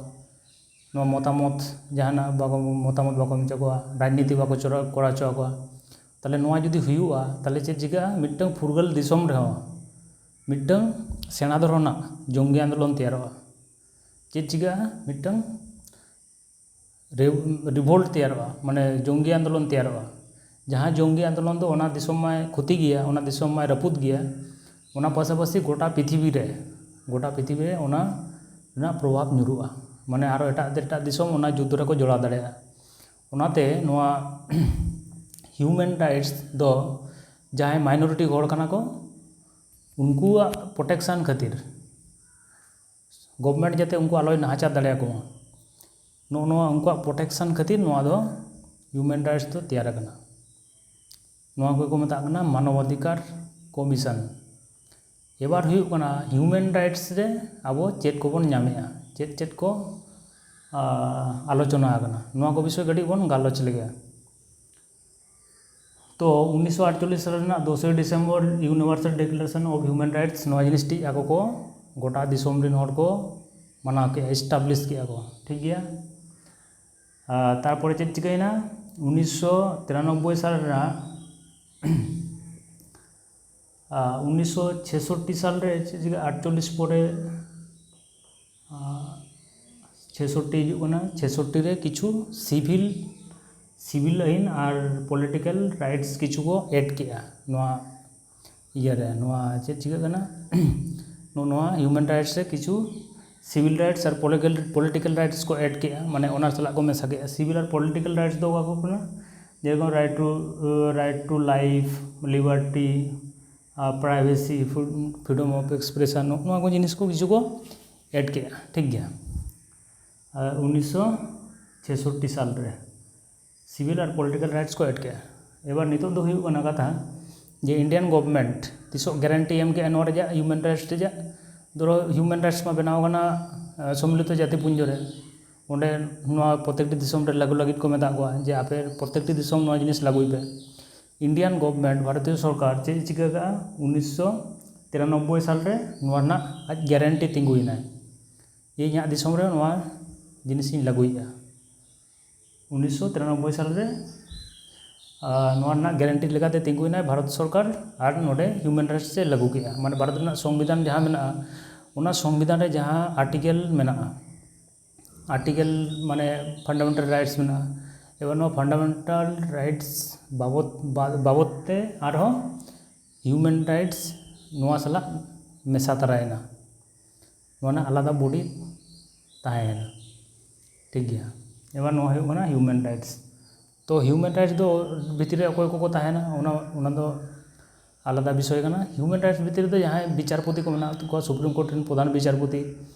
ᱱᱚᱣᱟ ᱢᱚᱛᱟᱢᱚᱛ, ᱡᱟᱦᱟᱱᱟᱜ ᱵᱟᱠᱚ, ᱢᱚᱛᱟᱢᱚᱛ ᱵᱟᱠᱚ ᱮᱢ ᱦᱚᱪᱚ ᱠᱚᱣᱟ, ᱨᱟᱡᱽᱱᱤᱛᱤ ᱵᱟᱠᱚ ᱪᱚᱨᱟ-, ᱠᱚᱨᱟᱣ ᱦᱚᱪᱚ ᱟᱠᱚᱣᱟ᱾ ᱛᱟᱦᱚᱞᱮ ᱱᱚᱣᱟ ᱡᱩᱫᱤ ᱦᱩᱭᱩᱜᱼᱟ, ᱛᱟᱦᱚᱞᱮ ᱪᱮᱫ ᱪᱤᱠᱟᱹᱜᱼᱟ? ᱢᱤᱫᱴᱟᱝ ᱯᱷᱩᱨᱜᱟᱹᱞ ᱫᱤᱥᱚᱢ ᱨᱮᱦᱚᱸ ᱢᱤᱫᱴᱟᱝ ᱥᱮᱬᱟ ᱫᱷᱚᱨᱚᱱᱟᱜ ᱡᱚᱝᱜᱤ ᱟᱱᱫᱳᱞᱚᱱ ᱛᱮᱭᱟᱨᱚᱜᱼᱟ᱾ ᱪᱮᱫ ᱪᱤᱠᱟᱹᱜᱼᱟ? ᱢᱤᱫᱴᱟᱝ ᱨᱮ-, ᱨᱤᱵᱷᱳᱞᱴ ᱛᱮᱭᱟᱨᱚᱜᱼᱟ, ᱢᱟᱱᱮ ᱡᱚᱝᱜᱤ ᱟᱱᱫᱳᱞᱚᱱ ᱛᱮᱭᱟᱨᱚᱜᱼᱟ᱾ ᱡᱟᱦᱟᱸ ᱡᱚᱝᱜᱤ ᱟᱱᱫᱳᱞᱚᱱ ᱫᱚ ᱚᱱᱟ ᱫᱤᱥᱚᱢ ᱢᱟᱭ ᱠᱷᱚᱛᱤ ᱜᱮᱭᱟ, ᱚᱱᱟ ᱫᱤᱥᱚᱢ ᱢᱟᱭ ᱨᱟᱹᱯᱩᱫ ᱜᱮᱭᱟ, ᱚᱱᱟ ᱯᱟᱥᱟᱯᱟᱥᱤ ᱜᱚᱴᱟ ᱯᱨᱤᱛᱷᱤᱵᱤ ᱨᱮ, ᱜᱚᱴᱟ ᱯᱨᱤᱛᱷᱤᱵᱤ ᱨᱮ ᱚᱱᱟ ᱨᱮᱱᱟᱜ ᱯᱨᱚᱵᱷᱟᱵᱽ ᱧᱩᱨᱩᱜᱼᱟ᱾ ᱢᱟᱱᱮ ᱟᱨᱚ ᱮᱴᱟᱜ, ᱮᱴᱟᱜ ᱫᱤᱥᱚᱢ ᱚᱱᱟ ᱡᱩᱫᱽᱫᱷᱚ ᱨᱮᱠᱚ ᱡᱚᱲᱟᱣ ᱫᱟᱲᱮᱭᱟᱜᱼᱟ᱾ ᱚᱱᱟᱛᱮ ᱱᱚᱣᱟ ᱦᱤᱭᱩᱢᱮᱱ ᱨᱟᱭᱤᱴᱥ ᱫᱚ ᱡᱟᱦᱟᱸᱭ ᱢᱟᱭᱱᱚᱨᱤᱴᱤ ᱦᱚᱲ ᱠᱟᱱᱟ ᱠᱚ, ᱩᱱᱠᱩᱣᱟᱜ ᱯᱨᱚᱴᱮᱠᱥᱟᱱ ᱠᱷᱟᱹᱛᱤᱨ, ᱜᱚᱵᱷᱢᱮᱱᱴ ᱡᱟᱛᱮ ᱩᱱᱠᱩ ᱟᱞᱚᱭ ᱱᱟᱦᱟᱪᱟᱨ ᱫᱟᱲᱮᱭᱟᱠᱚ ᱢᱟ, ᱱᱚᱜᱼᱚ ᱱᱚᱣᱟ ᱩᱱᱠᱩᱣᱟᱜ ᱯᱨᱚᱴᱮᱠᱥᱟᱱ ᱠᱷᱟᱹᱛᱤᱨ ᱱᱚᱣᱟ ᱫᱚ ᱦᱤᱭᱩᱢᱮᱱ ᱨᱟᱭᱤᱴᱥ ᱫᱚ ᱛᱮᱭᱟᱨ ᱟᱠᱟᱱᱟ᱾ ᱱᱚᱣᱟ ᱠᱚ ᱠᱚ ᱢᱮᱛᱟᱜ ᱠᱟᱱᱟ ᱢᱟᱱᱚᱵᱟᱫᱷᱤᱠᱟᱨ ᱠᱚᱢᱤᱥᱚᱱ᱾ ᱮᱵᱟᱨ ᱦᱩᱭᱩᱜ ᱠᱟᱱᱟ ᱦᱤᱭᱩᱢᱮᱱ ᱨᱟᱭᱤᱴᱥ ᱨᱮ ᱟᱵᱚ ᱪᱮᱫ ᱠᱚᱵᱚᱱ ᱧᱟᱢᱮᱜᱼᱟ, ᱪᱮᱫ ᱪᱮᱫ ᱠᱚ ᱟᱞᱳᱪᱚᱱᱟ ᱟᱠᱟᱱᱟ᱾ ᱱᱚᱣᱟ ᱠᱚ ᱵᱤᱥᱚᱭ ᱠᱟᱹᱴᱤᱡ ᱵᱚᱱ ᱜᱟᱞᱚᱪ ᱞᱮᱜᱮ᱾ ᱛᱚ ᱩᱱᱤᱥᱥᱚ ᱟᱴᱪᱚᱞᱞᱤᱥ ᱥᱟᱞ ᱨᱮᱱᱟᱜ ᱫᱚᱥᱮᱭ December Universal Declaration of Human Rights, ᱱᱚᱣᱟ ᱡᱤᱱᱤᱥᱴᱤᱡ ᱟᱠᱚ ᱠᱚ ᱜᱚᱴᱟ ᱫᱤᱥᱚᱢ ᱨᱮᱱ ᱦᱚᱲ ᱠᱚ ᱢᱟᱱᱟᱣ ᱠᱮᱜᱼᱟ, ᱮᱥᱴᱟᱵᱞᱤᱥ ᱠᱮᱜᱼᱟ ᱠᱚ, ᱴᱷᱤᱠ ᱜᱮᱭᱟ᱾ ᱟᱨ ᱛᱟᱨᱯᱚᱨᱮ ᱪᱮᱫ ᱪᱤᱠᱟᱹᱭᱮᱱᱟ? ᱩᱱᱤᱥᱥᱚ ᱛᱤᱨᱟᱱᱚᱵᱵᱳᱭ ᱥᱟᱞ ᱨᱮᱱᱟᱜ ᱟᱨ ᱩᱱᱤᱥᱥᱚ ᱪᱷᱮᱥᱚᱴᱴᱤ ᱥᱟᱞ ᱨᱮ ᱪᱮᱫ ᱪᱤᱠᱟᱹ, ᱟᱴᱪᱚᱞᱞᱤᱥ ᱯᱚᱨᱮ, ᱟᱨ ᱪᱷᱮᱥᱚᱴᱴᱤ ᱦᱤᱡᱩᱜ ᱠᱟᱱᱟ, ᱪᱷᱮᱥᱚᱴᱴᱤ ᱨᱮ ᱠᱤᱪᱷᱩ ᱥᱤᱵᱷᱤᱞ, ᱥᱤᱵᱷᱤᱞ ᱟᱹᱭᱤᱱ ᱟᱨ ᱯᱚᱞᱤᱴᱤᱠᱟᱞ ᱨᱟᱭᱤᱴᱥ ᱠᱤᱪᱷᱩ ᱠᱚ ᱮᱰ ᱠᱮᱜᱼᱟ ᱱᱚᱣᱟ ᱤᱭᱟᱹ ᱨᱮ᱾ ᱱᱚᱣᱟ ᱪᱮᱫ ᱪᱤᱠᱟᱹᱜ ᱠᱟᱱᱟ? ᱱᱚᱜᱼᱚ ᱱᱚᱣᱟ ᱦᱤᱭᱩᱢᱮᱱ ᱨᱟᱭᱤᱴᱥ ᱨᱮ ᱠᱤᱪᱷᱩ ᱥᱤᱵᱷᱤᱞ ᱨᱟᱭᱤᱴᱥ ᱟᱨ ᱯᱚᱞᱤᱴᱤᱠᱟᱞ, ᱯᱚᱞᱤᱴᱤᱠᱟᱞ ᱨᱟᱭᱤᱴᱥ ᱠᱚ ᱮᱰ ᱠᱮᱜᱼᱟ, ᱢᱟᱱᱮ ᱚᱱᱟ ᱥᱟᱞᱟᱜ ᱠᱚ ᱢᱮᱥᱟ ᱠᱮᱜᱼᱟ᱾ ᱥᱤᱵᱷᱤᱞ ᱟᱨ ᱯᱚᱞᱤᱴᱤᱠᱟᱞ ᱨᱟᱭᱤᱴᱥ ᱫᱚ ᱚᱠᱟ ᱠᱚ ᱠᱟᱱᱟ? ᱡᱮᱨᱚᱠᱚᱢ right to, right to life, liberty, privacy, freedom of expression, ᱱᱚᱜᱼᱚ ᱱᱚᱣᱟ ᱠᱚ ᱡᱤᱱᱤᱥ ᱠᱚ ᱠᱤᱪᱷᱩ ᱠᱚ ᱮᱰ ᱠᱮᱜᱼᱟ, ᱴᱷᱤᱠ ᱜᱮᱭᱟ᱾ ᱟᱨ ᱩᱱᱤᱥᱥᱚ ᱪᱷᱮᱥᱚᱴᱴᱤ ᱥᱟᱞ ᱨᱮ ᱥᱤᱵᱷᱤᱞ ᱟᱨ ᱯᱚᱞᱤᱴᱤᱠᱟᱞ ᱨᱟᱭᱤᱴᱥ ᱠᱚ ᱮᱰ ᱠᱮᱜᱼᱟ᱾ ᱮᱵᱟᱨ ᱱᱤᱛᱚᱜ ᱫᱚ ᱦᱩᱭᱩᱜ ᱠᱟᱱᱟ ᱠᱟᱛᱷᱟ ᱡᱮ ᱤᱱᱰᱤᱭᱟᱱ ᱜᱚᱵᱷᱢᱮᱱᱴ ᱛᱤᱥᱚᱜ ᱜᱮᱨᱮᱱᱴᱤ ᱮᱢ ᱠᱮᱜᱼᱟ ᱱᱚᱣᱟ ᱨᱮᱭᱟᱜ, ᱦᱤᱭᱩᱢᱮᱱ ᱨᱟᱭᱤᱴᱥ ᱨᱮᱭᱟᱜ? ᱫᱷᱚᱨᱚ ᱦᱤᱭᱩᱢᱮᱱ ᱨᱟᱭᱤᱴᱥ ᱢᱟ ᱵᱮᱱᱟᱣ ᱠᱟᱱᱟ ᱟᱸ, ᱥᱚᱢᱢᱤᱞᱤᱛᱚ ᱡᱟᱹᱛᱤ ᱯᱩᱧᱡᱚ ᱨᱮ᱾ ᱚᱸᱰᱮ ᱱᱚᱣᱟ ᱯᱨᱚᱛᱮᱠᱴᱤ ᱫᱤᱥᱚᱢ ᱨᱮ ᱞᱟᱹᱜᱩ ᱞᱟᱹᱜᱤᱫ ᱠᱚ ᱢᱮᱛᱟᱜ ᱠᱚᱣᱟ ᱡᱮ ᱟᱯᱮ ᱯᱨᱚᱛᱮᱠᱴᱤ ᱫᱤᱥᱚᱢ ᱱᱚᱣᱟ ᱡᱤᱱᱤᱥ ᱞᱟᱹᱜᱩᱭ ᱯᱮ᱾ ᱤᱱᱰᱤᱭᱟᱱ ᱜᱚᱵᱷᱢᱮᱱᱴ, ᱵᱷᱟᱨᱚᱛᱤᱭᱚ ᱥᱚᱨᱠᱟᱨ ᱪᱮᱫ ᱮ ᱪᱤᱠᱟᱹ ᱠᱟᱜᱼᱟ? ᱩᱱᱤᱥᱥᱚ ᱛᱤᱨᱟᱱᱚᱵᱵᱳᱭ ᱥᱟᱞ ᱨᱮ ᱱᱚᱣᱟ ᱨᱮᱱᱟᱜ ᱟᱡ ᱜᱮᱨᱮᱱᱴᱤ ᱛᱤᱸᱜᱩᱭᱮᱱᱟᱭ ᱡᱮ ᱤᱧᱟᱹᱜ ᱫᱤᱥᱚᱢ ᱨᱮ ᱱᱚᱣᱟ ᱡᱤᱱᱤᱥ ᱤᱧ ᱞᱟᱹᱜᱩᱭᱮᱫᱼᱟ᱾ ᱩᱱᱤᱥᱥᱚ ᱛᱤᱨᱟᱱᱚᱵᱵᱳᱭ ᱥᱟᱞ ᱨᱮ ᱟᱨ ᱱᱚᱣᱟ ᱨᱮᱱᱟᱜ ᱜᱮᱨᱮᱱᱴᱤ ᱞᱮᱠᱟᱛᱮ ᱛᱤᱸᱜᱩᱭᱮᱱᱟᱭ ᱵᱷᱟᱨᱚᱛ ᱥᱚᱨᱠᱟᱨ ᱟᱨ ᱱᱚᱰᱮ ᱦᱤᱭᱩᱢᱮᱱ ᱨᱟᱭᱤᱴᱥ ᱮ ᱞᱟᱹᱜᱩ ᱠᱮᱜᱼᱟ᱾ ᱢᱟᱱᱮ ᱵᱷᱟᱨᱚᱛ ᱨᱮᱱᱟᱜ ᱥᱚᱝᱵᱤᱫᱷᱟᱱ ᱡᱟᱦᱟᱸ ᱢᱮᱱᱟᱜᱼᱟ, ᱚᱱᱟ ᱥᱚᱝᱵᱤᱫᱷᱟᱱ ᱨᱮ ᱡᱟᱦᱟᱸ ᱟᱨᱴᱤᱠᱮᱞ ᱢᱮᱱᱟᱜᱼᱟ, ᱟᱨᱴᱤᱠᱮᱞ ᱢᱟᱱᱮ ᱯᱷᱟᱱᱰᱟᱢᱮᱱᱴᱟᱞ ᱨᱟᱭᱤᱴᱥ ᱢᱮᱱᱟᱜᱼᱟ, ᱮᱵᱟᱨ ᱱᱚᱣᱟ ᱯᱷᱟᱱᱰᱟᱢᱮᱱᱴᱟᱞ ᱨᱟᱭᱤᱴᱥ ᱵᱟᱵᱚᱛ, ᱵᱟ-, ᱵᱟᱵᱚᱛ ᱛᱮ ᱟᱨᱦᱚᱸ ᱦᱤᱭᱩᱢᱮᱱ ᱨᱟᱭᱤᱴᱥ ᱱᱚᱣᱟ ᱥᱟᱞᱟᱜ ᱢᱮᱥᱟ ᱛᱟᱨᱟᱭᱮᱱᱟ᱾ ᱱᱚᱣᱟ ᱨᱮᱱᱟᱜ ᱟᱞᱟᱫᱟ ᱵᱚᱰᱤ ᱛᱟᱦᱮᱸᱭᱮᱱᱟ, ᱴᱷᱤᱠ ᱜᱮᱭᱟ᱾ ᱮᱵᱟᱨ ᱱᱚᱣᱟ ᱦᱩᱭᱩᱜ ᱠᱟᱱᱟ ᱦᱤᱭᱩᱢᱮᱱ ᱨᱟᱭᱤᱴᱥ᱾ ᱛᱚ ᱦᱤᱭᱩᱢᱮᱱ ᱨᱟᱭᱤᱴᱥ ᱫᱚ ᱵᱷᱤᱛᱨᱤ ᱨᱮ ᱚᱠᱚᱭ ᱠᱚᱠᱚ ᱛᱟᱦᱮᱱᱟ, ᱚᱱᱟ, ᱚᱱᱟ ᱫᱚ ᱟᱞᱟᱫᱟ ᱵᱤᱥᱚᱭ ᱠᱟᱱᱟ᱾ ᱦᱤᱭᱩᱢᱮᱱ ᱨᱟᱭᱤᱴᱥ ᱵᱷᱤᱛᱨᱤ ᱨᱮᱫᱚ ᱡᱟᱦᱟᱸᱭ ᱵᱤᱪᱟᱨᱯᱚᱛᱤ ᱠᱚ ᱢᱮᱱᱟᱜ ᱠᱚᱣᱟ, ᱥᱩᱯᱨᱤᱢ ᱠᱳᱨᱴ ᱨᱮᱱ ᱯᱨᱚᱫᱷᱟᱱ ᱵᱤᱪᱟᱨᱯᱚᱛᱤ,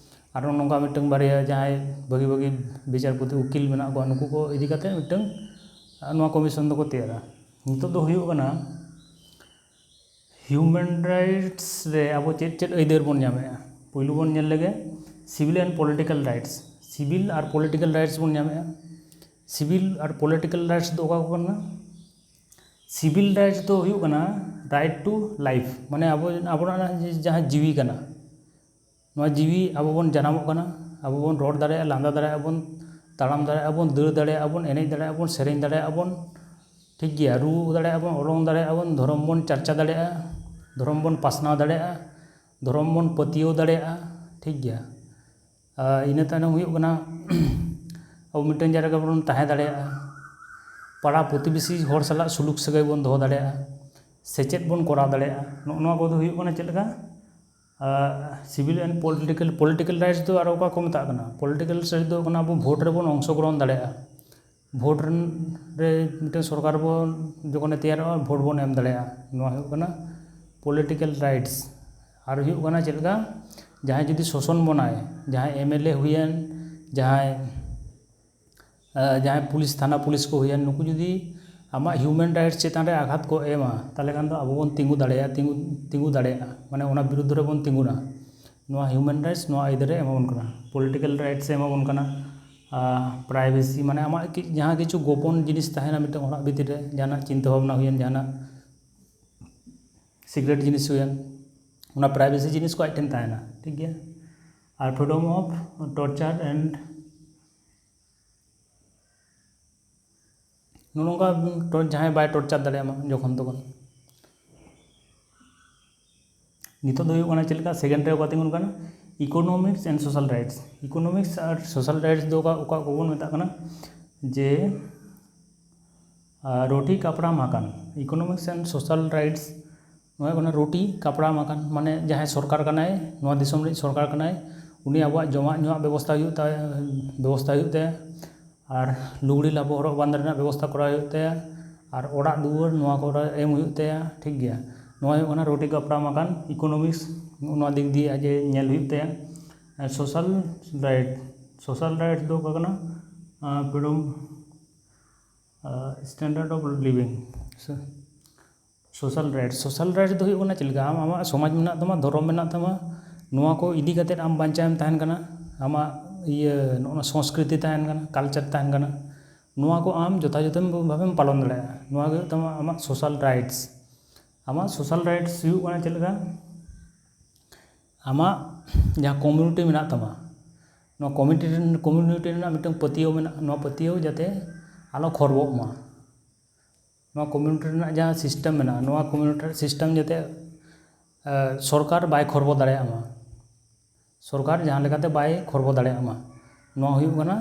ᱟᱨᱚ ᱱᱚᱝᱠᱟ ᱢᱤᱫᱴᱟᱝ ᱵᱟᱨᱭᱟ ᱡᱟᱦᱟᱸᱭ ᱵᱷᱟᱹᱜᱤ ᱵᱷᱟᱹᱜᱤ ᱵᱤᱪᱟᱨᱯᱚᱛᱤ ᱩᱠᱤᱞ ᱢᱮᱱᱟᱜ ᱠᱚᱣᱟ, ᱱᱩᱠᱩ ᱠᱚ ᱤᱫᱤ ᱠᱟᱛᱮ ᱢᱤᱫᱴᱟᱝ, ᱟᱨ ᱱᱚᱣᱟ ᱠᱚᱢᱤᱥᱚᱱ ᱫᱚᱠᱚ ᱛᱮᱭᱟᱨᱟ᱾ ᱱᱤᱛᱚᱜ ᱫᱚ ᱦᱩᱭᱩᱜ ᱠᱟᱱᱟ ᱦᱤᱭᱩᱢᱮᱱ ᱨᱟᱭᱤᱴᱥ ᱨᱮ ᱟᱵᱚ ᱪᱮᱫ ᱪᱮᱫ ᱟᱹᱭᱫᱟᱹᱨ ᱵᱚᱱ ᱧᱟᱢᱮᱜᱼᱟ? ᱯᱩᱭᱞᱩ ᱵᱚᱱ ᱧᱮᱞ ᱞᱮᱜᱮ civil and political rights᱾ ᱥᱤᱵᱤᱞ ᱟᱨ ᱯᱚᱞᱤᱴᱤᱠᱮᱞ ᱨᱟᱭᱤᱴᱥ ᱵᱚᱱ ᱧᱟᱢᱮᱫᱼᱟ᱾ ᱥᱤᱵᱤᱞ ᱟᱨ ᱯᱚᱞᱤᱴᱤᱠᱮᱞ ᱨᱟᱭᱤᱴᱥ ᱫᱚ ᱚᱠᱟ ᱠᱚ ᱠᱟᱱᱟ? ᱥᱤᱵᱤᱞ ᱨᱟᱭᱤᱴᱥ ᱫᱚ ᱦᱩᱭᱩᱜ ᱠᱟᱱᱟ right to life, ᱢᱟᱱᱮ ᱟᱵᱚ ᱟᱵᱚᱱᱟᱜ ᱡᱟᱦᱟᱸ ᱡᱤᱣᱤ ᱠᱟᱱᱟ, ᱱᱚᱣᱟ ᱡᱤᱣᱤ ᱟᱵᱚ ᱵᱚᱱ ᱡᱟᱱᱟᱢᱚᱜ ᱠᱟᱱᱟ, ᱟᱵᱚ ᱵᱚᱱ ᱨᱚᱲ ᱫᱟᱲᱮᱭᱟᱜᱼᱟ, ᱞᱟᱸᱫᱟ ᱫᱟᱲᱮᱭᱟᱜᱼᱟ ᱵᱚᱱ, ᱛᱟᱲᱟᱢ ᱫᱟᱲᱮᱭᱟᱜᱼᱟ ᱵᱚᱱ, ᱫᱟᱹᱲ ᱫᱟᱲᱮᱭᱟᱜᱼᱟ ᱵᱚᱱ, ᱮᱱᱮᱡ ᱫᱟᱲᱮᱭᱟᱜᱼᱟ ᱵᱚᱱ, ᱥᱮᱨᱮᱧ ᱫᱟᱲᱮᱭᱟᱜᱼᱟ ᱵᱚᱱ, ᱴᱷᱤᱠ ᱜᱮᱭᱟ, ᱨᱩ ᱫᱟᱲᱮᱭᱟᱜᱼᱟ ᱵᱚᱱ, ᱚᱨᱚᱝ ᱫᱟᱲᱮᱭᱟᱜᱼᱟ ᱵᱚᱱ, ᱫᱷᱚᱨᱚᱢ ᱵᱚᱱ ᱪᱟᱨᱪᱟ ᱫᱟᱲᱮᱭᱟᱜᱼᱟ, ᱫᱷᱚᱨᱚᱢ ᱵᱚᱱ ᱯᱟᱥᱱᱟᱣ ᱫᱟᱲᱮᱭᱟᱜᱼᱟ, ᱫᱷᱚᱨᱚᱢ ᱵᱚᱱ ᱯᱟᱹᱛᱭᱟᱹᱣ ᱫᱟᱲᱮᱭᱟᱜᱼᱟ, ᱴᱷᱤᱠ ᱜᱮᱭᱟ᱾ ᱟᱨ ᱤᱱᱟᱹ ᱛᱟᱭᱱᱚᱢ ᱦᱩᱭᱩᱜ ᱠᱟᱱᱟ ᱟᱵᱚ ᱢᱤᱫᱴᱮᱱ ᱡᱟᱭᱜᱟ ᱨᱮᱵᱚᱱ ᱛᱟᱦᱮᱸ ᱫᱟᱲᱮᱭᱟᱜᱼᱟ, ᱯᱟᱲᱟ ᱯᱨᱚᱛᱤᱵᱮᱥᱤ ᱦᱚᱲ ᱥᱟᱞᱟᱜ ᱥᱩᱞᱩᱠ ᱥᱟᱹᱜᱟᱹᱭ ᱵᱚᱱ ᱫᱚᱦᱚ ᱫᱟᱲᱮᱭᱟᱜᱼᱟ, ᱥᱮᱪᱮᱫ ᱵᱚᱱ ᱠᱚᱨᱟᱣ ᱫᱟᱲᱮᱭᱟᱜᱼᱟ᱾ ᱱᱚᱜᱼᱚ ᱱᱚᱣᱟ ᱠᱚᱫᱚ ᱦᱩᱭᱩᱜ ᱠᱟᱱᱟ ᱪᱮᱫ ᱞᱮᱠᱟ? ᱥᱤᱵᱤᱞ ᱮᱱᱰ ᱯᱚᱞᱤᱴᱤᱠᱮᱞ ᱯᱚᱞᱤᱴᱤᱠᱮᱞ ᱨᱟᱭᱤᱴᱥ ᱫᱚ ᱟᱨᱚ ᱚᱠᱟ ᱠᱚ ᱢᱮᱛᱟᱜ ᱠᱟᱱᱟ? ᱯᱚᱞᱤᱴᱤᱠᱮᱞ ᱨᱟᱭᱤᱴᱥ ᱫᱚ ᱦᱩᱭᱩᱜ ᱠᱟᱱᱟ ᱟᱵᱚ ᱵᱷᱳᱴ ᱨᱮᱵᱚᱱ ᱚᱝᱥᱚᱜᱨᱚᱦᱚᱱ ᱫᱟᱲᱮᱭᱟᱜᱼᱟ᱾ ᱵᱷᱳᱴ ᱨᱮ ᱢᱤᱫᱴᱮᱱ ᱥᱚᱨᱠᱟᱨ ᱵᱚᱱ ᱡᱚᱠᱷᱚᱱᱮ ᱛᱮᱭᱟᱨᱚᱜᱼᱟ, ᱵᱷᱳᱴ ᱵᱚᱱ ᱮᱢ ᱫᱟᱲᱮᱭᱟᱜᱼᱟ᱾ ᱱᱚᱣᱟ ᱦᱩᱭᱩᱜ ᱠᱟᱱᱟ ᱯᱚᱞᱤᱴᱤᱠᱮᱞ ᱨᱟᱭᱤᱴᱥ᱾ ᱟᱨ ᱦᱩᱭᱩᱜ ᱠᱟᱱᱟ ᱪᱮᱫ ᱞᱮᱠᱟ, ᱡᱟᱦᱟᱸᱭ ᱡᱩᱫᱤ ᱥᱳᱥᱚᱱ ᱵᱚᱱᱟᱭ, ᱡᱟᱦᱟᱸᱭ ᱮᱢ ᱮᱞ ᱮ ᱦᱩᱭᱮᱱ, ᱡᱟᱦᱟᱸᱭ ᱡᱟᱦᱟᱸᱭ ᱯᱩᱞᱤᱥ, ᱛᱷᱟᱱᱟ ᱯᱩᱞᱤᱥ ᱠᱚ ᱦᱩᱭᱮᱱ, ᱱᱩᱠᱩ ᱡᱩᱫᱤ ᱟᱢᱟᱜ ᱦᱤᱭᱩᱢᱮᱱ ᱨᱟᱭᱤᱴᱥ ᱪᱮᱛᱟᱱ ᱨᱮ ᱟᱜᱷᱟᱛ ᱠᱚ ᱮᱢᱟ, ᱛᱟᱦᱚᱞᱮ ᱠᱷᱟᱱ ᱫᱚ ᱟᱵᱚ ᱵᱚᱱ ᱛᱤᱸᱜᱩ ᱫᱟᱲᱮᱭᱟᱜᱼᱟ, ᱛᱤᱸᱜᱩ ᱛᱤᱸᱜᱩ ᱫᱟᱲᱮᱭᱟᱜᱼᱟ, ᱢᱟᱱᱮ ᱚᱱᱟ ᱵᱤᱨᱩᱫᱽ ᱨᱮᱵᱚᱱ ᱛᱤᱸᱜᱩᱱᱟ᱾ ᱱᱚᱣᱟ ᱦᱤᱭᱩᱢᱮᱱ ᱨᱟᱭᱤᱴᱥ ᱱᱚᱣᱟ ᱟᱹᱭᱫᱟᱹᱨᱮ ᱮᱢᱟᱵᱚᱱ ᱠᱟᱱᱟ, ᱯᱚᱞᱤᱴᱤᱠᱮᱞ ᱨᱟᱭᱤᱴᱥ ᱮ ᱮᱢᱟᱵᱚᱱ ᱠᱟᱱᱟ᱾ ᱯᱨᱟᱭᱵᱷᱮᱥᱤ, ᱢᱟᱱᱮ ᱟᱢᱟᱜ ᱠᱤ ᱡᱟᱦᱟᱸ ᱠᱤᱪᱷᱩ ᱜᱳᱯᱚᱱ ᱡᱤᱱᱤᱥ ᱛᱟᱦᱮᱱᱟ ᱢᱤᱫᱴᱮᱱ ᱚᱲᱟᱜ ᱵᱷᱤᱛᱤᱨ ᱨᱮ, ᱡᱟᱦᱟᱱᱟᱜ ᱪᱤᱱᱛᱟᱹ ᱵᱷᱟᱵᱽᱱᱟ ᱦᱩᱭᱮᱱ, ᱡᱟᱦᱟᱱᱟᱜ ᱥᱤᱠᱨᱮᱴ ᱡᱤᱱᱤᱥ ᱦᱩᱭᱮᱱ, ᱚᱱᱟ ᱯᱨᱟᱭᱵᱷᱮᱥᱤ ᱡᱤᱱᱤᱥ ᱠᱚ ᱟᱡ ᱴᱷᱮᱱ ᱛᱟᱦᱮᱱᱟ, ᱴᱷᱤᱠ ᱜᱮᱭᱟ᱾ ᱟᱨ freedom of torture and ᱱᱚᱜᱼᱚ ᱱᱚᱝᱠᱟ ᱡᱟᱦᱟᱸᱭ ᱵᱟᱭ ᱴᱚᱨᱪᱟᱨ ᱫᱟᱲᱮᱭᱟᱢᱟ ᱡᱚᱠᱷᱚᱱ ᱛᱚᱠᱷᱚᱱ᱾ ᱱᱤᱛᱚᱜ ᱫᱚ ᱦᱩᱭᱩᱜ ᱠᱟᱱᱟ ᱪᱮᱫ ᱞᱮᱠᱟ, ᱥᱮᱠᱮᱱᱰ ᱨᱮ ᱚᱠᱟ ᱛᱤᱸᱜᱩᱱ ᱠᱟᱱᱟ? Economics and social rights. Economics ᱟᱨ ᱥᱳᱥᱟᱞ ᱨᱟᱭᱤᱴᱥ ᱫᱚ ᱚᱠᱟ ᱚᱠᱟ ᱠᱚᱵᱚᱱ ᱢᱮᱛᱟᱜ ᱠᱟᱱᱟ? ᱡᱮ ᱨᱳᱴᱤ ᱠᱟᱯᱲᱟ ᱢᱟᱠᱟᱱ, ᱤᱠᱳᱱᱚᱢᱤᱠᱥ ᱮᱱᱰ ᱥᱳᱥᱟᱞ ᱨᱟᱭᱤᱴᱥ᱾ ᱱᱚᱣᱟ ᱦᱩᱭᱩᱜ ᱠᱟᱱᱟ ᱨᱩᱴᱤ ᱠᱟᱯᱲᱟ ᱢᱟᱠᱟᱱ, ᱢᱟᱱᱮ ᱡᱟᱦᱟᱸᱭ ᱥᱚᱨᱠᱟᱨ ᱠᱟᱱᱟᱭ, ᱱᱚᱣᱟ ᱫᱤᱥᱚᱢ ᱨᱤᱱᱤᱡ ᱥᱚᱨᱠᱟᱨ ᱠᱟᱱᱟᱭ, ᱩᱱᱤ ᱟᱵᱚᱣᱟᱜ ᱡᱚᱢᱟᱜ ᱧᱩᱣᱟᱜ ᱵᱮᱵᱚᱥᱛᱷᱟ ᱦᱩᱭᱩᱜ ᱛᱟᱭᱟ, ᱵᱮᱵᱚᱥᱛᱷᱟ ᱦᱩᱭᱩᱜ ᱛᱟᱭᱟ, ᱟᱨ ᱞᱩᱜᱽᱲᱤ ᱞᱟᱯᱚ ᱦᱚᱨᱚᱜ ᱵᱟᱸᱫᱮ ᱨᱮᱱᱟᱜ ᱵᱮᱵᱚᱥᱛᱷᱟ ᱠᱚᱨᱟᱣ ᱦᱩᱭᱩᱜ ᱛᱟᱭᱟ, ᱟᱨ ᱚᱲᱟᱜ ᱫᱩᱣᱟᱹᱨ ᱱᱚᱣᱟ ᱠᱚᱨᱮ ᱮᱢ ᱦᱩᱭᱩᱜ ᱛᱟᱭᱟ, ᱴᱷᱤᱠ ᱜᱮᱭᱟ᱾ ᱱᱚᱣᱟ ᱦᱩᱭᱩᱜ ᱠᱟᱱᱟ ᱨᱩᱴᱤ ᱠᱟᱯᱲᱟ ᱢᱟᱠᱟᱱ, ᱤᱠᱳᱱᱚᱢᱤᱠᱥ, ᱱᱚᱣᱟ ᱫᱤᱠ ᱫᱤᱭᱮ ᱟᱡ ᱧᱮᱞ ᱦᱩᱭᱩᱜ ᱛᱟᱭᱟ᱾ ᱥᱳᱥᱟᱞ ᱨᱟᱭᱤᱴ, ᱥᱳᱥᱟᱞ ᱨᱟᱭᱤᱴ ᱫᱚ ᱚᱠᱟ ᱠᱟᱱᱟ? ᱯᱷᱨᱤᱰᱚᱢ, ᱥᱴᱮᱱᱰᱟᱨᱰ ᱚᱯᱷ ᱞᱤᱵᱷᱤᱝ᱾ ᱥᱳᱥᱟᱞ ᱨᱟᱭᱤᱴ, ᱥᱳᱥᱟᱞ ᱨᱟᱭᱤᱴ ᱫᱚ ᱦᱩᱭᱩᱜ ᱠᱟᱱᱟ ᱪᱮᱫ ᱞᱮᱠᱟ, ᱟᱢ ᱟᱢᱟᱜ ᱥᱚᱢᱟᱡᱽ ᱢᱮᱱᱟᱜ ᱛᱟᱢᱟ, ᱫᱷᱚᱨᱚᱢ ᱢᱮᱱᱟᱜ ᱛᱟᱢᱟ, ᱱᱚᱣᱟ ᱠᱚ ᱤᱫᱤ ᱠᱟᱛᱮᱫ ᱟᱢ ᱵᱟᱧᱪᱟᱣ ᱮᱢ ᱛᱟᱦᱮᱱ ᱠᱟᱱᱟ᱾ ᱟᱢᱟᱜ ᱤᱭᱟᱹ ᱱᱚᱜᱼᱚ ᱱᱚᱣᱟ ᱥᱚᱝᱥᱠᱨᱤᱛᱤ ᱛᱟᱦᱮᱱ ᱠᱟᱱᱟ, ᱠᱟᱞᱪᱟᱨ ᱛᱟᱦᱮᱱ ᱠᱟᱱᱟ, ᱱᱚᱣᱟ ᱠᱚ ᱟᱢ ᱡᱚᱛᱷᱟᱡᱚᱛᱷᱚ ᱵᱷᱟᱵᱮᱢ ᱯᱟᱞᱚᱱ ᱫᱟᱲᱮᱭᱟᱜᱼᱟ᱾ ᱱᱚᱣᱟ ᱜᱮ ᱦᱩᱭᱩᱜ ᱛᱟᱢᱟ ᱟᱢᱟᱜ ᱥᱳᱥᱟᱞ ᱨᱟᱭᱤᱴᱥ᱾ ᱟᱢᱟᱜ ᱥᱳᱥᱟᱞ ᱨᱟᱭᱤᱴᱥ ᱦᱩᱭᱩᱜ ᱠᱟᱱᱟ ᱪᱮᱫ ᱞᱮᱠᱟ? ᱟᱢᱟᱜ ᱡᱟᱦᱟᱸ ᱠᱚᱢᱤᱭᱩᱱᱤᱴᱤ ᱢᱮᱱᱟᱜ ᱛᱟᱢᱟ, ᱱᱚᱣᱟ ᱠᱚᱢᱤᱴᱤ ᱨᱮᱱ, ᱠᱚᱢᱤᱭᱩᱱᱤᱴᱤ ᱨᱮᱱᱟᱜ ᱢᱤᱫᱴᱟᱝ ᱯᱟᱹᱛᱭᱟᱹᱣ ᱢᱮᱱᱟᱜᱼᱟ, ᱱᱚᱣᱟ ᱯᱟᱹᱛᱭᱟᱹᱣ ᱡᱟᱛᱮ ᱟᱞᱚ ᱠᱷᱚᱨᱵᱚᱜ ᱢᱟ᱾ ᱱᱚᱣᱟ ᱠᱚᱢᱤᱭᱩᱱᱤᱴᱤ ᱨᱮᱱᱟᱜ ᱡᱟᱦᱟᱸ ᱥᱤᱥᱴᱮᱢ ᱢᱮᱱᱟᱜᱼᱟ, ᱱᱚᱣᱟ ᱠᱚᱢᱤᱭᱩᱱᱤᱴᱤ ᱥᱤᱥᱴᱮᱢ ᱡᱟᱛᱮ ᱥᱚᱨᱠᱟᱨ ᱵᱟᱭ ᱠᱷᱚᱨᱵᱚ ᱫᱟᱲᱮᱭᱟᱜ ᱢᱟ, ᱥᱚᱨᱠᱟᱨ ᱡᱟᱦᱟᱸ ᱞᱮᱠᱟᱛᱮ ᱵᱟᱭ ᱠᱷᱚᱨᱵᱚ ᱫᱟᱲᱮᱭᱟᱜ ᱢᱟ᱾ ᱱᱚᱣᱟ ᱦᱩᱭᱩᱜ ᱠᱟᱱᱟ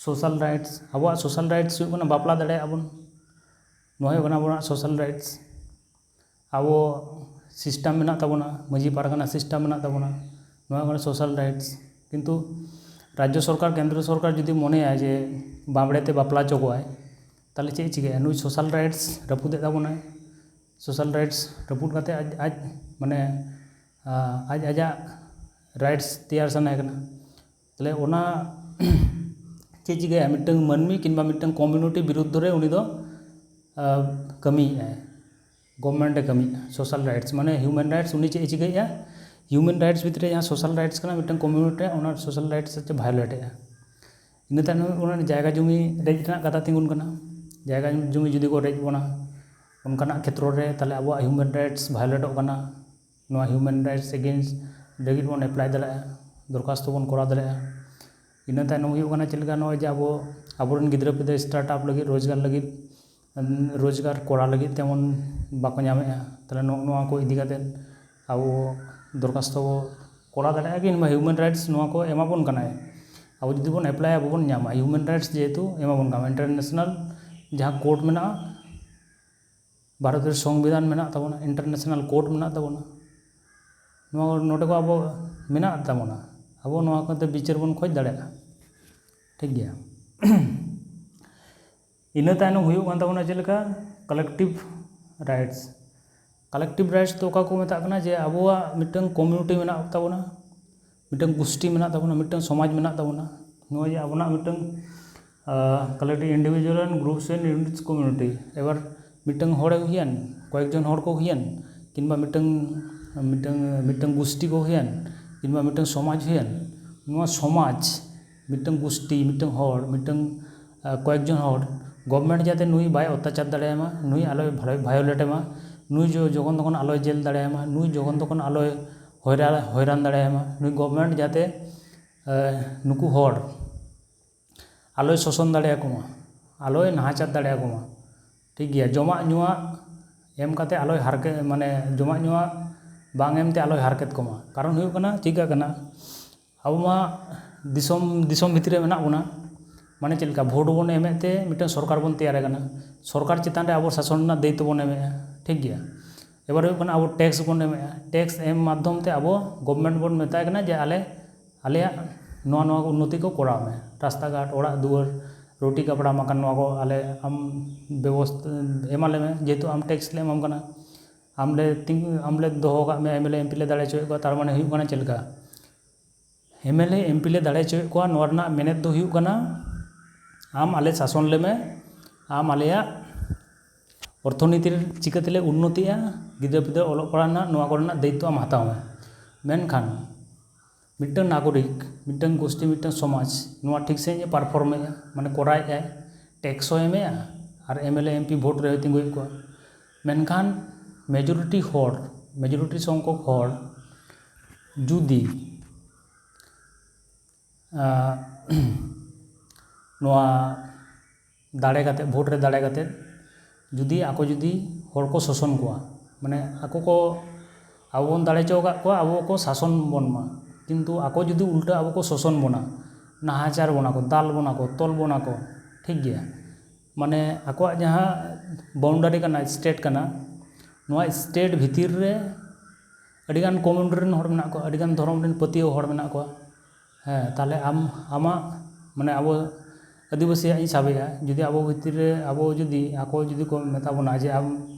ᱥᱳᱥᱟᱞ ᱨᱟᱭᱤᱴᱥ᱾ ᱟᱵᱚᱣᱟᱜ ᱥᱳᱥᱟᱞ ᱨᱟᱭᱤᱴᱥ ᱦᱩᱭᱩᱜ ᱠᱟᱱᱟ ᱵᱟᱯᱞᱟ ᱫᱟᱲᱮᱭᱟᱜᱼᱟ ᱵᱚᱱ, ᱱᱚᱣᱟ ᱦᱩᱭᱩᱜ ᱠᱟᱱᱟ ᱟᱵᱚᱣᱟᱜ ᱥᱳᱥᱟᱞ ᱨᱟᱭᱤᱴᱥ᱾ ᱟᱵᱚ ᱥᱤᱥᱴᱮᱢ ᱢᱮᱱᱟᱜ ᱛᱟᱵᱚᱱᱟ, ᱢᱟᱹᱡᱷᱤ ᱯᱟᱨᱜᱟᱱᱟ ᱥᱤᱥᱴᱮᱢ ᱢᱮᱱᱟᱜ ᱛᱟᱵᱚᱱᱟ, ᱱᱚᱣᱟ ᱠᱚᱨᱮ ᱥᱳᱥᱟᱞ ᱨᱟᱭᱤᱴᱥ᱾ ᱠᱤᱱᱛᱩ ᱨᱟᱡᱽᱡᱚ ᱥᱚᱨᱠᱟᱨ, ᱠᱮᱱᱫᱨᱚ ᱥᱚᱨᱠᱟᱨ ᱡᱩᱫᱤ ᱢᱚᱱᱮᱭᱟ ᱡᱮ ᱵᱟᱢᱵᱽᱲᱮ ᱛᱮ ᱵᱟᱯᱞᱟ ᱦᱚᱪᱚ ᱠᱚᱣᱟᱭ, ᱛᱟᱦᱚᱞᱮ ᱪᱮᱫ ᱮ ᱪᱤᱠᱟᱹᱭᱟ? ᱱᱩᱭ ᱥᱳᱥᱟᱞ ᱨᱟᱭᱤᱴᱥ ᱨᱟᱹᱯᱩᱫᱮᱫ ᱛᱟᱵᱚᱱᱟᱭ᱾ ᱥᱳᱥᱟᱞ ᱨᱟᱭᱤᱴᱥ ᱨᱟᱹᱯᱩᱫ ᱠᱟᱛᱮ ᱟᱡ, ᱟᱡ ᱢᱟᱱᱮ ᱟᱡ ᱟᱡᱟᱜ ᱨᱟᱭᱤᱴᱥ ᱛᱮᱭᱟᱨ ᱥᱟᱱᱟᱭᱮ ᱠᱟᱱᱟ᱾ ᱛᱟᱦᱚᱞᱮ ᱚᱱᱟ ᱪᱮᱫ ᱪᱤᱠᱟᱹᱭᱟ? ᱢᱤᱫᱴᱟᱝ ᱢᱟᱹᱱᱢᱤ ᱠᱤᱝᱵᱟ ᱢᱤᱫᱴᱟᱝ ᱠᱚᱢᱤᱭᱩᱱᱤᱴᱤ ᱵᱤᱨᱩᱫᱽᱫᱷᱚ ᱨᱮ ᱩᱱᱤ ᱫᱚ ᱠᱟᱹᱢᱤᱭᱮᱫᱟᱭ, ᱜᱚᱵᱷᱢᱮᱱᱴ ᱮ ᱠᱟᱹᱢᱤᱭᱮᱫᱼᱟ᱾ ᱥᱳᱥᱟᱞ ᱨᱟᱭᱤᱴᱥ ᱢᱟᱱᱮ ᱦᱤᱭᱩᱢᱮᱱ ᱨᱟᱭᱤᱴᱥ, ᱩᱱᱤ ᱪᱮᱫ ᱮ ᱪᱤᱠᱟᱹᱭᱮᱫᱼᱟ? ᱦᱤᱭᱩᱢᱮᱱ ᱨᱟᱭᱤᱴᱥ ᱵᱷᱤᱛᱨᱤ ᱨᱮ ᱡᱟᱦᱟᱸ ᱥᱳᱥᱟᱞ ᱨᱟᱭᱤᱴᱥ ᱠᱟᱱᱟ ᱢᱤᱫᱴᱟᱝ ᱠᱚᱢᱤᱭᱩᱱᱤᱴᱤ ᱨᱮ, ᱚᱱᱟ ᱥᱳᱥᱟᱞ ᱨᱟᱭᱤᱴᱥ ᱦᱚᱪᱪᱷᱮ ᱵᱷᱟᱭᱳᱞᱮᱴ ᱮᱫᱼᱟ᱾ ᱤᱱᱟᱹ ᱛᱟᱭᱱᱚᱢ ᱚᱱᱟ ᱡᱟᱭᱜᱟ ᱡᱚᱢᱤ ᱨᱮᱡ ᱨᱮᱱᱟᱜ ᱠᱟᱛᱷᱟ ᱛᱤᱸᱜᱩᱱ ᱠᱟᱱᱟ᱾ ᱡᱟᱭᱜᱟ ᱡᱚᱢᱤ ᱡᱩᱫᱤ ᱠᱚ ᱨᱮᱡ ᱵᱚᱱᱟ ᱚᱱᱠᱟᱱᱟᱜ ᱠᱷᱮᱛᱨᱚ ᱨᱮ, ᱛᱟᱦᱚᱞᱮ ᱟᱵᱚᱣᱟᱜ ᱦᱤᱭᱩᱢᱮᱱ ᱨᱟᱭᱤᱴᱥ ᱵᱷᱟᱭᱳᱞᱮᱴᱚᱜ ᱠᱟᱱᱟ᱾ ᱱᱚᱣᱟ ᱦᱤᱭᱩᱢᱮᱱ ᱨᱟᱭᱤᱴᱥ ᱮᱜᱮᱱᱥᱴ ᱞᱟᱹᱜᱤᱫ ᱵᱚᱱ ᱮᱯᱞᱟᱭ ᱫᱟᱲᱮᱭᱟᱜᱼᱟ, ᱫᱚᱨᱠᱷᱟᱥᱛᱚ ᱵᱚᱱ ᱠᱚᱨᱟᱣ ᱫᱟᱲᱮᱭᱟᱜᱼᱟ᱾ ᱤᱱᱟᱹ ᱛᱟᱭᱱᱚᱢ ᱦᱩᱭᱩᱜ ᱠᱟᱱᱟ ᱪᱮᱫ ᱞᱮᱠᱟ ᱱᱚᱜᱼᱚᱭ ᱡᱮ ᱟᱵᱚ, ᱟᱵᱚᱨᱮᱱ ᱜᱤᱫᱽᱨᱟᱹ ᱯᱤᱫᱽᱨᱟᱹ ᱥᱴᱟᱨᱴ ᱟᱯ ᱞᱟᱹᱜᱤᱫ, ᱨᱳᱡᱽᱜᱟᱨ ᱞᱟᱹᱜᱤᱫ, ᱨᱳᱡᱽᱜᱟᱨ ᱠᱚᱨᱟᱣ ᱞᱟᱹᱜᱤᱫ ᱛᱮᱢᱚᱱ ᱵᱟᱠᱚ ᱧᱟᱢᱮᱫᱼᱟ᱾ ᱛᱟᱦᱚᱞᱮ ᱱᱚᱜᱼᱚ ᱱᱚᱣᱟ ᱠᱚ ᱤᱫᱤ ᱠᱟᱛᱮᱫ ᱟᱵᱚ ᱫᱚᱨᱠᱷᱟᱥᱛᱚ ᱵᱚ ᱠᱚᱨᱟᱣ ᱫᱟᱲᱮᱭᱟᱜᱼᱟ, ᱠᱤᱝᱵᱟ ᱦᱤᱭᱩᱢᱮᱱ ᱨᱟᱭᱤᱴᱥ ᱱᱚᱣᱟ ᱠᱚ ᱮᱢᱟ ᱵᱚᱱ ᱠᱟᱱᱟᱭ᱾ ᱟᱵᱚ ᱡᱩᱫᱤ ᱵᱚᱱ ᱮᱯᱞᱟᱭᱟ, ᱟᱵᱚ ᱵᱚᱱ ᱧᱟᱢᱟ᱾ ᱦᱤᱭᱩᱢᱮᱱ ᱨᱟᱭᱤᱴᱥ ᱡᱮᱦᱮᱛᱩ ᱮᱢᱟ ᱵᱚᱱ ᱠᱟᱱᱟ, ᱤᱱᱴᱟᱨᱱᱮᱥᱱᱟᱞ ᱡᱟᱦᱟᱸ ᱠᱳᱰ ᱢᱮᱱᱟᱜᱼᱟ, ᱵᱷᱟᱨᱚᱛ ᱨᱮ ᱥᱚᱝᱵᱤᱫᱷᱟᱱ ᱢᱮᱱᱟᱜ ᱛᱟᱵᱚᱱᱟ, ᱤᱱᱴᱟᱨᱱᱮᱥᱱᱟᱞ ᱠᱳᱰ ᱢᱮᱱᱟᱜ ᱛᱟᱵᱚᱱᱟ, ᱱᱚᱣᱟ, ᱱᱚᱰᱮ ᱠᱚ ᱟᱵᱚ ᱢᱮᱱᱟᱜ ᱛᱟᱵᱚᱱᱟ, ᱟᱵᱚ ᱱᱚᱣᱟ ᱠᱚᱛᱮ ᱵᱤᱪᱟᱹᱨ ᱵᱚᱱ ᱠᱷᱚᱡᱽ ᱫᱟᱲᱮᱭᱟᱜᱼᱟ᱾ ᱴᱷᱤᱠ ᱜᱮᱭᱟ᱾ ᱤᱱᱟᱹ ᱛᱟᱭᱱᱚᱢ ᱦᱩᱭᱩᱜ ᱠᱟᱱ ᱛᱟᱵᱚᱱᱟ ᱪᱮᱫ ᱞᱮᱠᱟ? ᱠᱟᱞᱮᱠᱴᱤᱵᱷ ᱨᱟᱭᱤᱴᱥ᱾ ᱠᱟᱞᱮᱠᱴᱤᱵᱷ ᱨᱟᱭᱤᱴᱥ ᱫᱚ ᱚᱠᱟ ᱠᱚ ᱢᱮᱛᱟᱜ ᱠᱟᱱᱟ? ᱡᱮ ᱟᱵᱚᱣᱟᱜ ᱢᱤᱫᱴᱟᱝ ᱠᱚᱢᱤᱭᱩᱱᱤᱴᱤ ᱢᱮᱱᱟᱜ ᱛᱟᱵᱚᱱᱟ, ᱢᱤᱫᱴᱟᱝ ᱜᱩᱥᱴᱤ ᱢᱮᱱᱟᱜ ᱛᱟᱵᱚᱱᱟ, ᱢᱤᱫᱴᱟᱝ ᱥᱚᱢᱟᱡᱽ ᱢᱮᱱᱟᱜ ᱛᱟᱵᱚᱱᱟ᱾ ᱱᱚᱜᱼᱚᱭ ᱡᱮ ᱟᱵᱚᱱᱟᱜ ᱢᱤᱫᱴᱟᱝ ᱠᱟᱞᱮᱠᱴᱤᱵᱷ ᱤᱱᱰᱤᱵᱷᱤᱡᱩᱣᱟᱞ ᱮᱱᱰ ᱜᱨᱩᱯᱥ ᱮᱱᱰ ᱤᱭᱩᱱᱤᱴᱥ ᱠᱚᱢᱤᱭᱩᱱᱤᱴᱤ᱾ ᱮᱵᱟᱨ ᱢᱤᱫᱴᱟᱝ ᱦᱚᱲᱮ ᱦᱩᱭᱮᱱ, ᱠᱚᱭᱮᱠ ᱡᱚᱱ ᱦᱚᱲ ᱠᱚ ᱦᱩᱭᱮᱱ, ᱠᱤᱝᱵᱟ ᱢᱤᱫᱴᱟᱝ, ᱢᱤᱫᱴᱟᱝ, ᱢᱤᱫᱴᱟᱝ ᱜᱩᱥᱴᱤ ᱠᱚ ᱦᱩᱭᱮᱱ, ᱠᱤᱝᱵᱟ ᱢᱤᱫᱴᱟᱝ ᱥᱚᱢᱟᱡᱽ ᱦᱩᱭᱮᱱ, ᱱᱚᱣᱟ ᱥᱚᱢᱟᱡᱽ, ᱢᱤᱫᱴᱟᱝ ᱜᱩᱥᱴᱤ, ᱢᱤᱫᱴᱟᱝ ᱦᱚᱲ, ᱢᱤᱫᱴᱟᱝ ᱠᱚᱭᱮᱠ ᱡᱚᱱ ᱦᱚᱲ, ᱜᱚᱵᱷᱚᱨᱱᱢᱮᱱᱴ ᱡᱟᱛᱮ ᱱᱩᱭ ᱵᱟᱭ ᱚᱛᱛᱟᱪᱟᱨ ᱫᱟᱲᱮᱭᱟᱭ ᱢᱟ, ᱱᱩᱭ ᱟᱞᱚᱭ ᱵᱷᱟᱭᱳᱞᱮᱴ ᱢᱟ, ᱱᱩᱭ ᱡᱚᱠᱷᱚᱱ ᱛᱚᱠᱷᱚᱱ ᱟᱞᱚᱭ ᱡᱮᱞ ᱫᱟᱲᱮᱭᱟᱭ ᱢᱟ, ᱱᱩᱭ ᱡᱚᱠᱷᱚᱱ ᱛᱚᱠᱷᱚᱱ ᱟᱞᱚᱭ ᱦᱚᱭᱨᱟᱱ ᱫᱟᱲᱮᱭᱟᱭ ᱢᱟ, ᱱᱩᱭ ᱜᱚᱵᱷᱚᱨᱱᱢᱮᱱᱴ ᱡᱟᱛᱮ ᱱᱩᱠᱩ ᱦᱚᱲ ᱟᱞᱚᱭ ᱥᱳᱥᱚᱱ ᱫᱟᱲᱮᱭᱟᱠᱚ ᱢᱟ, ᱟᱞᱚᱭ ᱱᱟᱦᱟᱪᱟᱨ ᱫᱟᱲᱮᱭᱟᱠᱚ ᱢᱟ᱾ ᱴᱷᱤᱠ ᱜᱮᱭᱟ, ᱡᱚᱢᱟᱜ ᱧᱩᱣᱟᱜ ᱮᱢ ᱠᱟᱛᱮ ᱟᱞᱚᱭ ᱦᱟᱨᱠᱮᱛ, ᱢᱟᱱᱮ ᱡᱚᱢᱟᱜ ᱧᱩᱣᱟᱜ ᱵᱟᱝ ᱮᱢᱛᱮ ᱟᱞᱚᱭ ᱦᱟᱨᱠᱮᱛ ᱠᱚᱢᱟ᱾ ᱠᱟᱨᱚᱱ ᱦᱩᱭᱩᱜ ᱠᱟᱱᱟ, ᱪᱤᱠᱟᱹᱜ ᱠᱟᱱᱟ, ᱟᱵᱚ ᱢᱟ ᱫᱤᱥᱚᱢ ᱫᱤᱥᱚᱢ ᱵᱷᱤᱛᱨᱤ ᱨᱮ ᱢᱮᱱᱟᱜ ᱵᱚᱱᱟ, ᱢᱟᱱᱮ ᱪᱮᱫ ᱞᱮᱠᱟ, ᱵᱷᱳᱴ ᱵᱚᱱ ᱮᱢᱮᱫ ᱛᱮ ᱢᱤᱫᱴᱟᱝ ᱥᱚᱨᱠᱟᱨ ᱵᱚᱱ ᱛᱮᱭᱟᱨᱮ ᱠᱟᱱᱟ, ᱥᱚᱨᱠᱟᱨ ᱪᱮᱛᱟᱱ ᱨᱮ ᱟᱵᱚ ᱥᱟᱥᱚᱱ ᱨᱮᱱᱟᱜ ᱫᱟᱭᱤᱛᱛᱚ ᱵᱚᱱ ᱮᱢᱮᱫᱼᱟ᱾ ᱴᱷᱤᱠ ᱜᱮᱭᱟ, ᱮᱵᱟᱨ ᱦᱩᱭᱩᱜ ᱠᱟᱱᱟ, ᱟᱵᱚ ᱴᱮᱠᱥ ᱵᱚᱱ ᱮᱢᱮᱫᱼᱟ, ᱴᱮᱠᱥ ᱮᱢ ᱢᱟᱫᱽᱫᱷᱚᱢ ᱛᱮ ᱟᱵᱚ ᱜᱚᱵᱷᱚᱨᱱᱢᱮᱱᱴ ᱵᱚᱱ ᱢᱮᱛᱟᱭ ᱠᱟᱱᱟ ᱡᱮ ᱟᱞᱮ ᱟᱞᱮᱭᱟᱜ ᱱᱚᱣᱟ ᱱᱚᱣᱟ ᱩᱱᱱᱚᱛᱤ ᱠᱚ ᱠᱚᱨᱟᱣ ᱢᱮ, ᱨᱟᱥᱛᱟ ᱜᱷᱟᱴ, ᱚᱲᱟᱜ ᱫᱩᱣᱟᱹᱨ, ᱨᱩᱴᱤ ᱠᱟᱯᱲᱟ ᱢᱟᱠᱟᱱ, ᱱᱚᱣᱟ ᱠᱚ ᱟᱞᱮ ᱟᱢ ᱵᱮᱵᱚᱥᱛᱷᱟ ᱮᱢᱟᱞᱮ ᱢᱮ, ᱡᱮᱦᱮᱛᱩ ᱟᱢ ᱴᱮᱠᱥ ᱞᱮ ᱮᱢᱟᱢ ᱠᱟᱱᱟ, ᱟᱢ ᱞᱮ ᱛᱤᱸᱜᱩ ᱟᱢ ᱞᱮ ᱫᱚᱦᱚ ᱟᱠᱟᱫ ᱢᱮᱭᱟ, M L A M P ᱞᱮ ᱫᱟᱲᱮ ᱦᱚᱪᱚᱭᱮᱫ ᱠᱚᱣᱟ᱾ ᱛᱟᱨ ᱢᱟᱱᱮ ᱦᱩᱭᱩᱜ ᱠᱟᱱᱟ ᱪᱮᱫ ᱞᱮᱠᱟ, M L A M P ᱞᱮ ᱫᱟᱲᱮ ᱦᱚᱪᱚᱭᱮᱫ ᱠᱚᱣᱟ, ᱱᱚᱣᱟ ᱨᱮᱱᱟᱜ ᱢᱮᱱᱮᱫ ᱫᱚ ᱦᱩᱭᱩᱜ ᱠᱟᱱᱟ ᱟᱢ ᱟᱞᱮ ᱥᱟᱥᱚᱱ ᱞᱮᱢᱮ, ᱟᱢ ᱟᱞᱮᱭᱟᱜ ᱚᱨᱛᱷᱚᱱᱤᱛᱤ ᱪᱤᱠᱟᱹ ᱛᱮᱞᱮ ᱩᱱᱱᱚᱛᱤᱜᱼᱟ, ᱜᱤᱫᱽᱨᱟᱹ ᱯᱤᱫᱽᱨᱟᱹ ᱚᱞᱚᱜ ᱯᱟᱲᱦᱟᱜ ᱨᱮᱱᱟᱜ, ᱱᱚᱣᱟ ᱠᱚᱨᱮᱱᱟᱜ ᱫᱟᱭᱤᱛᱛᱚ ᱟᱢ ᱦᱟᱛᱟᱣ ᱢᱮ᱾ ᱢᱮᱱᱠᱷᱟᱱ ᱢᱤᱫᱴᱟᱝ ᱱᱟᱜᱚᱨᱤᱠ, ᱢᱤᱫᱴᱟᱝ ᱜᱳᱥᱴᱤ, ᱢᱤᱫᱴᱟᱝ ᱥᱚᱢᱟᱡᱽ ᱱᱚᱣᱟ ᱴᱷᱤᱠ ᱥᱟᱺᱦᱤᱡ ᱮ ᱯᱟᱨᱯᱷᱚᱨᱢᱮᱫᱼᱟ, ᱢᱟᱱᱮ ᱠᱚᱨᱟᱣᱮᱫᱼᱟᱭ, ᱴᱮᱠᱥ ᱦᱚᱸ ᱮᱢᱮᱫᱼᱟ ᱟᱨ M L A M P ᱵᱷᱳᱴ ᱨᱮᱦᱚᱸᱭ ᱛᱤᱸᱜᱩᱭᱮᱫ ᱠᱚᱣᱟ᱾ ᱢᱮᱱᱠᱷᱟᱱ ᱢᱮᱡᱚᱨᱤᱴᱤ ᱦᱚᱲ, ᱢᱮᱡᱚᱨᱤᱴᱤ ᱥᱚᱝᱠᱷᱚᱠ ᱦᱚᱲ ᱡᱩᱫᱤ ᱟᱸ, ᱱᱚᱣᱟ ᱫᱟᱲᱮ ᱠᱟᱛᱮ, ᱵᱷᱳᱴ ᱨᱮ ᱫᱟᱲᱮ ᱠᱟᱛᱮ, ᱡᱩᱫᱤ ᱟᱠᱚ ᱡᱩᱫᱤ ᱦᱚᱲ ᱠᱚ ᱥᱳᱥᱚᱱ ᱠᱚᱣᱟ, ᱢᱟᱱᱮ ᱟᱠᱚ ᱠᱚ, ᱟᱵᱚ ᱵᱚᱱ ᱫᱟᱲᱮ ᱦᱚᱪᱚ ᱟᱠᱟᱫ ᱠᱚᱣᱟ ᱟᱵᱚ ᱠᱚ ᱥᱟᱥᱚᱱ ᱵᱚᱱ ᱢᱟ, ᱠᱤᱱᱛᱩ ᱟᱠᱚ ᱡᱩᱫᱤ ᱩᱞᱴᱟᱹ ᱟᱵᱚ ᱠᱚ ᱥᱳᱥᱚᱱ ᱵᱚᱱᱟ, ᱱᱟᱦᱟᱪᱟᱨ ᱵᱚᱱᱟ ᱠᱚ, ᱫᱟᱞ ᱵᱚᱱᱟ ᱠᱚ, ᱛᱚᱞ ᱵᱚᱱᱟ ᱠᱚ, ᱴᱷᱤᱠ ᱜᱮᱭᱟ, ᱢᱟᱱᱮ ᱟᱠᱚᱣᱟᱜ ᱡᱟᱦᱟᱸ ᱵᱟᱣᱩᱱᱰᱟᱨᱤ ᱠᱟᱱᱟ, ᱥᱴᱮᱴ ᱠᱟᱱᱟ, ᱱᱚᱣᱟ ᱥᱴᱮᱴ ᱵᱷᱤᱛᱤᱨ ᱨᱮ ᱟᱹᱰᱤᱜᱟᱱ ᱠᱚᱢᱤᱭᱩᱱᱤᱴᱤ ᱨᱮᱱ ᱦᱚᱲ ᱢᱮᱱᱟᱜ ᱠᱚᱣᱟ, ᱟᱹᱰᱤᱜᱟᱱ ᱫᱷᱚᱨᱚᱢ ᱨᱮᱱ ᱯᱟᱹᱛᱭᱟᱹᱣ ᱦᱚᱲ ᱢᱮᱱᱟᱜ ᱠᱚᱣᱟ᱾ ᱦᱮᱸ, ᱛᱟᱦᱚᱞᱮ ᱟᱢ, ᱟᱢᱟᱜ, ᱢᱟᱱᱮ ᱟᱵᱚ ᱟᱹᱫᱤᱵᱟᱹᱥᱤᱭᱟᱜ ᱤᱧ ᱥᱟᱵᱮᱜᱼᱟ, ᱡᱩᱫᱤ ᱟᱵᱚ ᱵᱷᱤᱛᱤᱨ ᱨᱮ ᱟᱵᱚ ᱡᱩᱫᱤ, ᱟᱠᱚ ᱡᱩᱫᱤ ᱠᱚ ᱢᱮᱛᱟ ᱵᱚᱱᱟ ᱡᱮ ᱟᱢ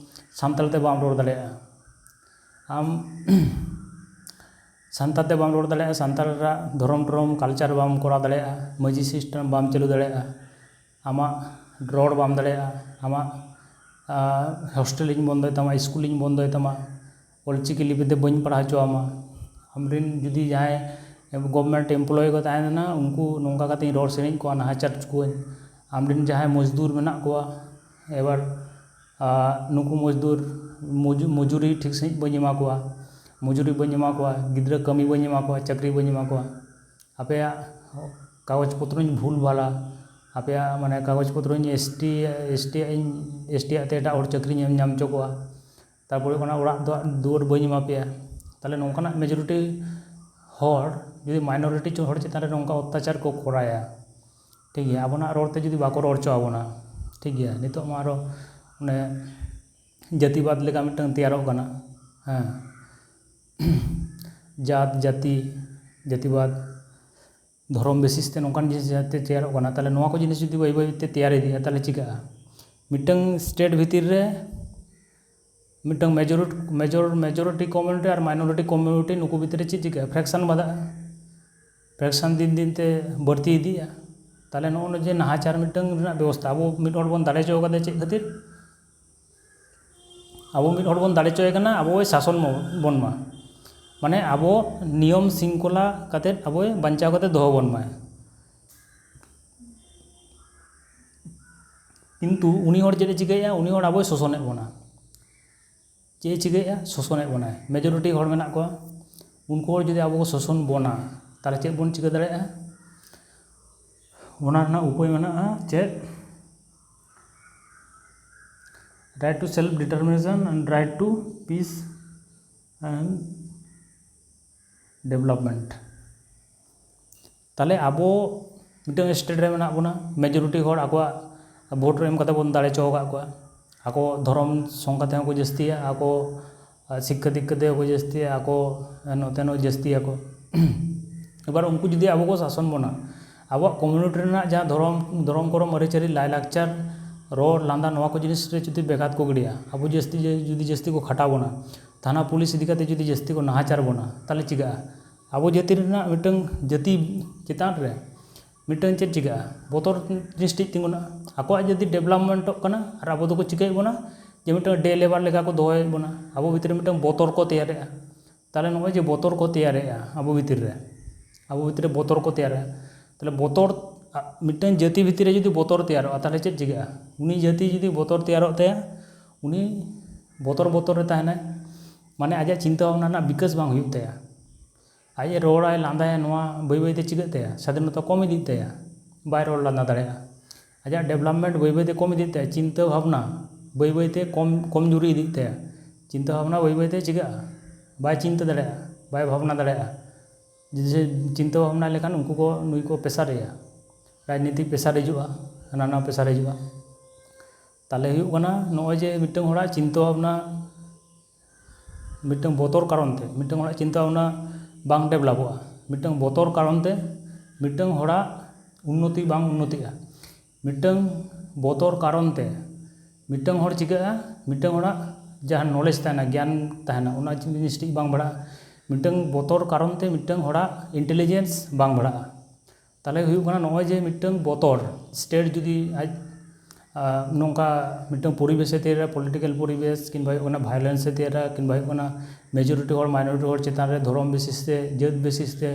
ᱥᱟᱱᱛᱟᱲ ᱛᱮ ᱵᱟᱢ ᱨᱚᱲ ᱫᱟᱲᱮᱭᱟᱜᱼᱟ, ᱟᱢ ᱥᱟᱱᱛᱟᱲ ᱛᱮ ᱵᱟᱢ ᱨᱚᱲ ᱫᱟᱲᱮᱭᱟᱜᱼᱟ, ᱥᱟᱱᱛᱟᱲᱟᱜ ᱫᱷᱚᱨᱚᱢ ᱴᱚᱨᱚᱢ ᱠᱟᱞᱪᱟᱨ ᱵᱟᱢ ᱠᱚᱨᱟᱣ ᱫᱟᱲᱮᱭᱟᱜᱼᱟ, ᱢᱟᱹᱡᱷᱤ ᱥᱤᱥᱴᱮᱢ ᱵᱟᱢ ᱪᱟᱹᱞᱩ ᱫᱟᱲᱮᱭᱟᱜᱼᱟ, ᱟᱢᱟᱜ ᱨᱚᱲ ᱵᱟᱢ ᱫᱟᱲᱮᱭᱟᱜᱼᱟ, ᱟᱢᱟᱜ, ᱟᱸ, ᱦᱳᱥᱴᱮᱞ ᱤᱧ ᱵᱚᱱᱫᱚᱭ ᱛᱟᱢᱟ, ᱥᱠᱩᱞ ᱤᱧ ᱵᱚᱱᱫᱚᱭ ᱛᱟᱢᱟ, ᱚᱞᱪᱤᱠᱤ ᱞᱤᱯᱤ ᱛᱮ ᱵᱟᱹᱧ ᱯᱟᱲᱦᱟᱣ ᱦᱚᱪᱚ ᱟᱢᱟ᱾ ᱟᱢᱨᱮᱱ ᱡᱩᱫᱤ ᱡᱟᱦᱟᱸᱭ ᱜᱚᱵᱷᱢᱮᱱᱴ ᱮᱢᱯᱞᱚᱭ ᱠᱚ ᱛᱟᱦᱮᱸ ᱞᱮᱱᱟ, ᱩᱱᱠᱩ ᱱᱚᱝᱠᱟ ᱠᱟᱛᱮᱧ ᱨᱚᱲ ᱥᱮᱨᱮᱧ ᱠᱚᱣᱟ, ᱱᱟᱦᱟᱪᱟᱨ ᱦᱚᱪᱚ ᱠᱚᱣᱟᱧ᱾ ᱟᱢᱨᱮᱱ ᱡᱟᱦᱟᱸᱭ ᱢᱚᱡᱽᱫᱩᱨ ᱢᱮᱱᱟᱜ ᱠᱚᱣᱟ, ᱮᱵᱟᱨ ᱟᱨ ᱱᱩᱠᱩ ᱢᱚᱡᱽᱫᱩᱨ, ᱢᱚᱡᱩ-, ᱢᱚᱡᱩᱨᱤ ᱴᱷᱤᱠ ᱥᱟᱺᱦᱤᱡ ᱵᱟᱹᱧ ᱮᱢᱟ ᱠᱚᱣᱟ, ᱢᱚᱡᱩᱨᱤ ᱵᱟᱹᱧ ᱮᱢᱟ ᱠᱚᱣᱟ, ᱜᱤᱫᱽᱨᱟᱹ ᱠᱟᱹᱢᱤ ᱵᱟᱹᱧ ᱮᱢᱟ ᱠᱚᱣᱟ, ᱪᱟᱹᱠᱨᱤ ᱵᱟᱹᱧ ᱮᱢᱟ ᱠᱚᱣᱟ, ᱟᱯᱮᱭᱟᱜ ᱠᱟᱜᱚᱡᱽ ᱯᱚᱛᱨᱚᱧ ᱵᱷᱩᱞ ᱵᱷᱟᱞᱟ, ᱟᱯᱮᱭᱟᱜ ᱢᱟᱱᱮ ᱠᱟᱜᱚᱡᱽ ᱯᱚᱛᱨᱚᱧ ST, ST ᱟᱜ ᱤᱧ, ST ᱟᱜ ᱛᱮ ᱮᱴᱟᱜ ᱦᱚᱲ ᱪᱟᱹᱠᱨᱤᱧ ᱧᱟᱢ ᱦᱚᱪᱚ ᱠᱚᱣᱟ, ᱛᱟᱨᱯᱚᱨᱮ ᱚᱱᱟ ᱚᱲᱟᱜ ᱫᱚ, ᱫᱩᱣᱟᱹᱨ ᱵᱟᱹᱧ ᱮᱢᱟ ᱯᱮᱭᱟ᱾ ᱛᱟᱦᱚᱞᱮ ᱱᱚᱝᱠᱟᱱᱟᱜ ᱢᱮᱡᱚᱨᱤᱴᱤ ᱦᱚᱲ ᱡᱩᱫᱤ ᱢᱟᱭᱱᱚᱨᱤᱴᱤ ᱦᱚᱲ ᱪᱮᱛᱟᱱ ᱨᱮ ᱱᱚᱝᱠᱟ ᱚᱛᱛᱟᱪᱟᱨ ᱠᱚ ᱠᱚᱨᱟᱭᱟ, ᱴᱷᱤᱠ ᱜᱮᱭᱟ, ᱟᱵᱚᱱᱟᱜ ᱨᱚᱲ ᱛᱮ ᱡᱩᱫᱤ ᱵᱟᱠᱚ ᱨᱚᱲ ᱦᱚᱪᱚ ᱟᱵᱚᱱᱟ, ᱴᱷᱤᱠ ᱜᱮᱭᱟ, ᱱᱤᱛᱚᱜ ᱢᱟ ᱟᱨᱚ ᱚᱱᱮ ᱡᱟᱹᱛᱤᱵᱟᱫ ᱞᱮᱠᱟ ᱢᱤᱫᱴᱟᱝ ᱛᱮᱭᱟᱨᱚᱜ ᱠᱟᱱᱟ᱾ ᱦᱮᱸ, ᱡᱟᱛ, ᱡᱟᱹᱛᱤ, ᱡᱟᱹᱛᱤᱵᱟᱫ, ᱫᱷᱚᱨᱚᱢ ᱵᱮᱥᱤᱥ ᱛᱮ ᱱᱚᱝᱠᱟᱱ ᱡᱤᱱᱤᱥ ᱡᱟᱛᱮ ᱛᱮᱭᱟᱨᱚᱜ ᱠᱟᱱᱟ, ᱛᱟᱦᱚᱞᱮ ᱱᱚᱣᱟ ᱠᱚ ᱡᱤᱱᱤᱥ ᱡᱩᱫᱤ ᱵᱟᱹᱭ ᱵᱟᱹᱭ ᱛᱮ ᱛᱮᱭᱟᱨ ᱤᱫᱤᱜᱼᱟ, ᱛᱟᱦᱚᱞᱮ ᱪᱤᱠᱟᱹᱜᱼᱟ? ᱢᱤᱫᱴᱟᱝ ᱥᱴᱮᱴ ᱵᱷᱤᱛᱤᱨ ᱨᱮ ᱢᱤᱫᱴᱟᱝ ᱢᱮᱡᱚᱨᱤᱴᱤ, ᱢᱮᱡᱚᱨ, ᱢᱮᱡᱚᱨᱤᱴᱤ ᱠᱚᱢᱤᱭᱩᱱᱤᱴᱤ ᱟᱨ ᱢᱟᱭᱱᱚᱨᱤᱴᱤ ᱠᱚᱢᱤᱭᱩᱱᱤᱴᱤ, ᱱᱩᱠᱩ ᱵᱷᱤᱛᱨᱤ ᱨᱮ ᱪᱮᱫ ᱪᱤᱠᱟᱹᱜᱼᱟ? ᱯᱷᱨᱮᱠᱥᱚᱱ ᱵᱟᱫᱷᱟᱜᱼᱟ᱾ ᱯᱷᱨᱮᱠᱥᱚᱱ ᱫᱤᱱ ᱫᱤᱱ ᱛᱮ ᱵᱟᱹᱲᱛᱤ ᱤᱫᱤᱜᱼᱟ᱾ ᱛᱟᱦᱚᱞᱮ ᱱᱚᱜᱼᱚ ᱱᱚᱣᱟ ᱡᱮ ᱱᱟᱦᱟᱪᱟᱨ ᱢᱤᱫᱴᱟᱝ ᱨᱮᱱᱟᱜ ᱵᱮᱵᱚᱥᱛᱷᱟ, ᱟᱵᱚ ᱢᱤᱫ ᱦᱚᱲ ᱵᱚᱱ ᱫᱟᱲᱮ ᱦᱚᱪᱚ ᱠᱟᱫᱮᱭᱟ ᱪᱮᱫ ᱠᱷᱟᱹᱛᱤᱨ? ᱟᱵᱚ ᱢᱤᱫ ᱦᱚᱲ ᱵᱚᱱ ᱫᱟᱲᱮ ᱦᱚᱪᱚᱭᱮ ᱠᱟᱱᱟ, ᱟᱵᱚᱭ ᱥᱟᱥᱚᱱ ᱵᱚᱱ ᱢᱟ, ᱢᱟᱱᱮ ᱟᱵᱚ ᱱᱤᱭᱚᱢ ᱥᱤᱝᱠᱚᱞᱟ ᱠᱟᱛᱮᱫ ᱟᱵᱚᱭ ᱵᱟᱧᱪᱟᱣ ᱠᱟᱛᱮ ᱫᱚᱦᱚ ᱵᱚᱱ ᱢᱟᱭ᱾ ᱠᱤᱱᱛᱩ ᱩᱱᱤ ᱦᱚᱲ ᱪᱮᱫ ᱮ ᱪᱤᱠᱟᱹᱭᱮᱫᱼᱟ? ᱩᱱᱤ ᱦᱚᱲ ᱟᱵᱚᱭ ᱥᱳᱥᱚᱱᱮᱫ ᱵᱚᱱᱟ᱾ ᱪᱮᱫ ᱮ ᱪᱤᱠᱟᱹᱭᱮᱫᱼᱟ? ᱥᱳᱥᱚᱱᱮᱫ ᱵᱚᱱᱟᱭ᱾ ᱢᱮᱡᱚᱨᱤᱴᱤ ᱦᱚᱲ ᱢᱮᱱᱟᱜ ᱠᱚᱣᱟ, ᱩᱱᱠᱩ ᱦᱚᱲ ᱡᱩᱫᱤ ᱟᱵᱚ ᱠᱚ ᱥᱳᱥᱚᱱ ᱵᱚᱱᱟ, ᱛᱟᱦᱚᱞᱮ ᱪᱮᱫ ᱵᱚᱱ ᱪᱤᱠᱟᱹ ᱫᱟᱲᱮᱭᱟᱜᱼᱟ? ᱚᱱᱟ ᱨᱮᱱᱟᱜ ᱩᱯᱟᱹᱭ ᱢᱮᱱᱟᱜᱼᱟ ᱪᱮᱫ? Right to self determination and right to peace and development. ᱛᱟᱦᱚᱞᱮ ᱟᱵᱚ ᱢᱤᱫᱴᱟᱝ ᱥᱴᱮᱴ ᱨᱮ ᱢᱮᱱᱟᱜ ᱵᱚᱱᱟ, ᱢᱮᱡᱚᱨᱤᱴᱤ ᱦᱚᱲ ᱟᱠᱚᱣᱟᱜ ᱵᱷᱳᱴ ᱮᱢ ᱠᱟᱛᱮ ᱵᱚᱱ ᱫᱟᱲᱮ ᱦᱚᱪᱚ ᱟᱠᱟᱫ ᱠᱚᱣᱟ᱾ ᱟᱠᱚ ᱫᱷᱚᱨᱚᱢ ᱥᱚᱝᱠᱷᱟ ᱛᱮᱦᱚᱸ ᱠᱚ ᱡᱟᱹᱥᱛᱤᱭᱟ, ᱟᱠᱚ ᱥᱤᱠᱠᱷᱟ ᱫᱤᱠ ᱠᱟᱛᱮ ᱦᱚᱸ ᱠᱚ ᱡᱟᱹᱥᱛᱤᱭᱟ, ᱟᱠᱚ ᱱᱚᱛᱮ ᱦᱚᱸ ᱡᱟᱹᱥᱛᱤᱭᱟᱠᱚ᱾ ᱮᱵᱟᱨ ᱩᱱᱠᱩ ᱡᱩᱫᱤ ᱟᱵᱚ ᱠᱚ ᱥᱟᱥᱚᱱ ᱵᱚᱱᱟ, ᱟᱵᱚᱣᱟᱜ ᱠᱚᱢᱤᱭᱩᱱᱤᱴᱤ ᱨᱮᱱᱟᱜ ᱡᱟᱦᱟᱸ ᱫᱷᱚᱨᱚᱢ, ᱫᱷᱚᱨᱚᱢ ᱠᱚᱨᱚᱢ, ᱟᱹᱨᱤᱪᱟᱹᱞᱤ, ᱞᱟᱭᱼᱞᱟᱠᱪᱟᱨ, ᱨᱚᱲ ᱞᱟᱸᱫᱟ, ᱱᱚᱣᱟ ᱠᱚ ᱡᱤᱱᱤᱥ ᱨᱮ ᱡᱩᱫᱤ ᱵᱮᱜᱷᱟᱛ ᱠᱚ ᱜᱤᱰᱤᱭᱟ, ᱟᱵᱚ ᱡᱟᱹᱥᱛᱤ, ᱡᱩᱫᱤ ᱡᱟᱹᱥᱛᱤ ᱠᱚ ᱠᱷᱟᱴᱟᱣ ᱵᱚᱱᱟ, ᱛᱷᱟᱱᱟ ᱯᱩᱞᱤᱥ ᱤᱫᱤ ᱠᱟᱛᱮ ᱡᱩᱫᱤ ᱡᱟᱹᱥᱛᱤ ᱠᱚ ᱱᱟᱦᱟᱪᱟᱨ ᱵᱚᱱᱟ, ᱛᱟᱦᱚᱞᱮ ᱪᱤᱠᱟᱹᱜᱼᱟ? ᱟᱵᱚ ᱡᱟᱹᱛᱤ ᱨᱮᱱᱟᱜ ᱢᱤᱫᱴᱟᱝ ᱡᱟᱹᱛᱤ ᱪᱮᱛᱟᱱ ᱨᱮ ᱢᱤᱫᱴᱟᱝ ᱪᱮᱫ ᱪᱤᱠᱟᱹᱜᱼᱟ? ᱵᱚᱛᱚᱨ ᱡᱤᱱᱤᱥ ᱴᱷᱤᱠ ᱛᱤᱸᱜᱩᱱᱟ᱾ ᱟᱠᱚᱣᱟᱜ ᱡᱩᱫᱤ ᱰᱮᱵᱷᱞᱚᱯᱢᱮᱱᱴᱚᱜ ᱠᱟᱱᱟ ᱟᱨ ᱟᱵᱚ ᱫᱚᱠᱚ ᱪᱤᱠᱟᱹᱭᱮᱫ ᱵᱚᱱᱟ ᱡᱮ ᱢᱤᱫᱴᱟᱝ ᱰᱮ ᱞᱮᱵᱟᱨ ᱞᱮᱠᱟ ᱠᱚ ᱫᱚᱦᱚᱭᱮᱫ ᱵᱚᱱᱟ, ᱟᱵᱚ ᱵᱷᱤᱛᱨᱤ ᱨᱮ ᱢᱤᱫᱴᱟᱝ ᱵᱚᱛᱚᱨ ᱠᱚ ᱛᱮᱭᱟᱨᱮᱜᱼᱟ᱾ ᱛᱟᱦᱚᱞᱮ ᱱᱚᱜᱼᱚᱭ ᱡᱮ ᱵᱚᱛᱚᱨ ᱠᱚ ᱛᱮᱭᱟᱨᱮᱜᱼᱟ ᱟᱵᱚ ᱵᱷᱤᱛᱤᱨ ᱨᱮ, ᱟᱵᱚ ᱵᱷᱤᱛᱨᱤ ᱨᱮ ᱵᱚᱛᱚᱨ ᱠᱚ ᱛᱮᱭᱟᱨᱟ᱾ ᱛᱟᱦᱚᱞᱮ ᱵᱚᱛᱚᱨ, ᱟ, ᱢᱤᱫᱴᱟᱝ ᱡᱟᱹᱛᱤ ᱵᱷᱤᱛᱨᱤ ᱨᱮ ᱡᱩᱫᱤ ᱵᱚᱛᱚᱨ ᱛᱮᱭᱟᱨᱚᱜᱼᱟ, ᱛᱟᱦᱚᱞᱮ ᱪᱮᱫ ᱪᱤᱠᱟᱹᱜᱼᱟ? ᱩᱱᱤ ᱡᱟᱹᱛᱤ ᱡᱩᱫᱤ ᱵᱚᱛᱚᱨ ᱛᱮᱭᱟᱨᱚᱜ ᱛᱟᱭᱟ, ᱩᱱᱤ ᱵᱚᱛᱚᱨ ᱵᱚᱛᱚᱨ ᱨᱮ ᱛᱟᱦᱮᱱᱟᱭ, ᱢᱟᱱᱮ ᱟᱡᱟᱜ ᱪᱤᱱᱛᱟᱹ ᱵᱷᱟᱵᱽᱱᱟ ᱨᱮᱱᱟᱜ ᱵᱤᱠᱟᱥ ᱵᱟᱝ ᱦᱩᱭᱩᱜ ᱛᱟᱭᱟ᱾ ᱟᱡ ᱮ ᱨᱚᱲᱟᱭ, ᱞᱟᱸᱫᱟᱭᱟ, ᱱᱚᱣᱟ ᱵᱟᱹᱭ ᱵᱟᱹᱭ ᱛᱮ ᱪᱤᱠᱟᱹᱜ ᱛᱟᱭᱟ? ᱥᱟᱫᱷᱤᱱᱚᱛᱟ ᱠᱚᱢ ᱤᱫᱤᱜ ᱛᱟᱭᱟ, ᱵᱟᱭ ᱨᱚᱲ ᱞᱟᱸᱫᱟ ᱫᱟᱲᱮᱭᱟᱜᱼᱟ᱾ ᱟᱡᱟᱜ development ᱵᱟᱹᱭ ᱵᱟᱹᱭ ᱛᱮ ᱠᱚᱢ ᱤᱫᱤᱜ ᱛᱟᱭᱟ, ᱪᱤᱱᱛᱟᱹ ᱵᱷᱟᱵᱽᱱᱟ ᱵᱟᱹᱭ ᱵᱟᱹᱭ ᱛᱮ ᱠᱚᱢ, ᱠᱚᱢᱡᱩᱨᱤ ᱤᱫᱤᱜ ᱛᱟᱭᱟ᱾ ᱪᱤᱱᱛᱟᱹ ᱵᱷᱟᱵᱽᱱᱟ ᱵᱟᱹᱭ ᱵᱟᱹᱭ ᱛᱮ ᱪᱤᱠᱟᱹᱜᱼᱟ? ᱵᱟᱭ ᱪᱤᱱᱛᱟᱹ ᱫᱟᱲᱮᱭᱟᱜᱼᱟ, ᱵᱟᱭ ᱵᱷᱟᱵᱽᱱᱟ ᱫᱟᱲᱮᱭᱟᱜᱼᱟ᱾ ᱡᱩᱫᱤ ᱪᱤᱱᱛᱟᱹ ᱵᱷᱟᱵᱽᱱᱟ ᱞᱮᱠᱷᱟᱱ ᱩᱱᱠᱩ ᱠᱚ, ᱱᱩᱭ ᱠᱚ pressure ᱮᱭᱟ, ᱨᱟᱡᱽᱱᱤᱛᱤ pressure ᱦᱤᱡᱩᱜᱼᱟ, ᱦᱟᱱᱟ ᱱᱟᱣᱟ pressure ᱦᱤᱡᱩᱜᱼᱟ᱾ ᱛᱟᱦᱚᱞᱮ ᱦᱩᱭᱩᱜ ᱠᱟᱱᱟ ᱱᱚᱜᱼᱚᱭ ᱡᱮ ᱢᱤᱫᱴᱟᱝ ᱦᱚᱲᱟᱜ ᱪᱤᱱᱛᱟᱹ ᱵᱷᱟᱵᱽᱱᱟ, ᱢᱤᱫᱴᱟᱝ ᱵᱚᱛᱚᱨ ᱠᱟᱨᱚᱱ ᱛᱮ ᱢᱤᱫᱴᱟᱝ ᱦᱚᱲᱟᱜ ᱪᱤᱱᱛᱟᱹ ᱵᱷᱟᱵᱽᱱᱟ ᱵᱟᱝ developᱚᱜᱼᱟ᱾ ᱢᱤᱫᱴᱟᱝ ᱵᱚᱛᱚᱨ ᱠᱟᱨᱚᱱ ᱛᱮ ᱢᱤᱫᱴᱟᱝ ᱦᱚᱲᱟᱜ ᱩᱱᱱᱚᱛᱤ ᱵᱟᱝ ᱩᱱᱱᱚᱛᱤᱜᱼᱟ᱾ ᱢᱤᱫᱴᱟᱝ ᱵᱚᱛᱚᱨ ᱠᱟᱨᱚᱱ ᱛᱮ ᱢᱤᱫᱴᱟᱝ ᱦᱚᱲ ᱪᱤᱠᱟᱹᱜᱼᱟ? ᱢᱤᱫᱴᱟᱝ ᱦᱚᱲᱟᱜ ᱡᱟᱦᱟᱸ knowledge ᱛᱟᱦᱮᱱᱟ, ᱜᱮᱭᱟᱱ ᱛᱟᱦᱮᱱᱟ, ᱚᱱᱟ ᱡᱤᱱᱤᱥ ᱴᱷᱤᱠ ᱵᱟᱝ ᱵᱟᱲᱦᱟᱜᱼᱟ᱾ ᱢᱤᱫᱴᱟᱝ ᱵᱚᱛᱚᱨ ᱠᱟᱨᱚᱱ ᱛᱮ ᱢᱤᱫᱴᱟᱝ ᱦᱚᱲᱟᱜ intelligence ᱵᱟᱝ ᱵᱟᱲᱦᱟᱜᱼᱟ᱾ ᱛᱟᱦᱚᱞᱮ ᱦᱩᱭᱩᱜ ᱠᱟᱱᱟ ᱱᱚᱜᱼᱚᱭ ᱡᱮ ᱢᱤᱫᱴᱟᱝ ᱵᱚᱛᱚᱨ, state ᱡᱩᱫᱤ ᱟᱡ, ᱟ, ᱱᱚᱝᱠᱟ ᱢᱤᱫᱴᱟᱝ ᱯᱚᱨᱤᱵᱮᱥᱮ ᱛᱮᱭᱟᱨᱟ, political ᱯᱚᱨᱤᱵᱮᱥ, ᱠᱤᱝᱵᱟ ᱦᱩᱭᱩᱜ ᱠᱟᱱᱟ violenceᱮ ᱛᱮᱭᱟᱨᱟ, ᱠᱤᱝᱵᱟ ᱦᱩᱭᱩᱜ ᱠᱟᱱᱟ majority ᱦᱚᱲ minority ᱦᱚᱲ ᱪᱮᱛᱟᱱ ᱨᱮ ᱫᱷᱚᱨᱚᱢ basis ᱛᱮ, ᱡᱟᱹᱛ basis ᱛᱮ,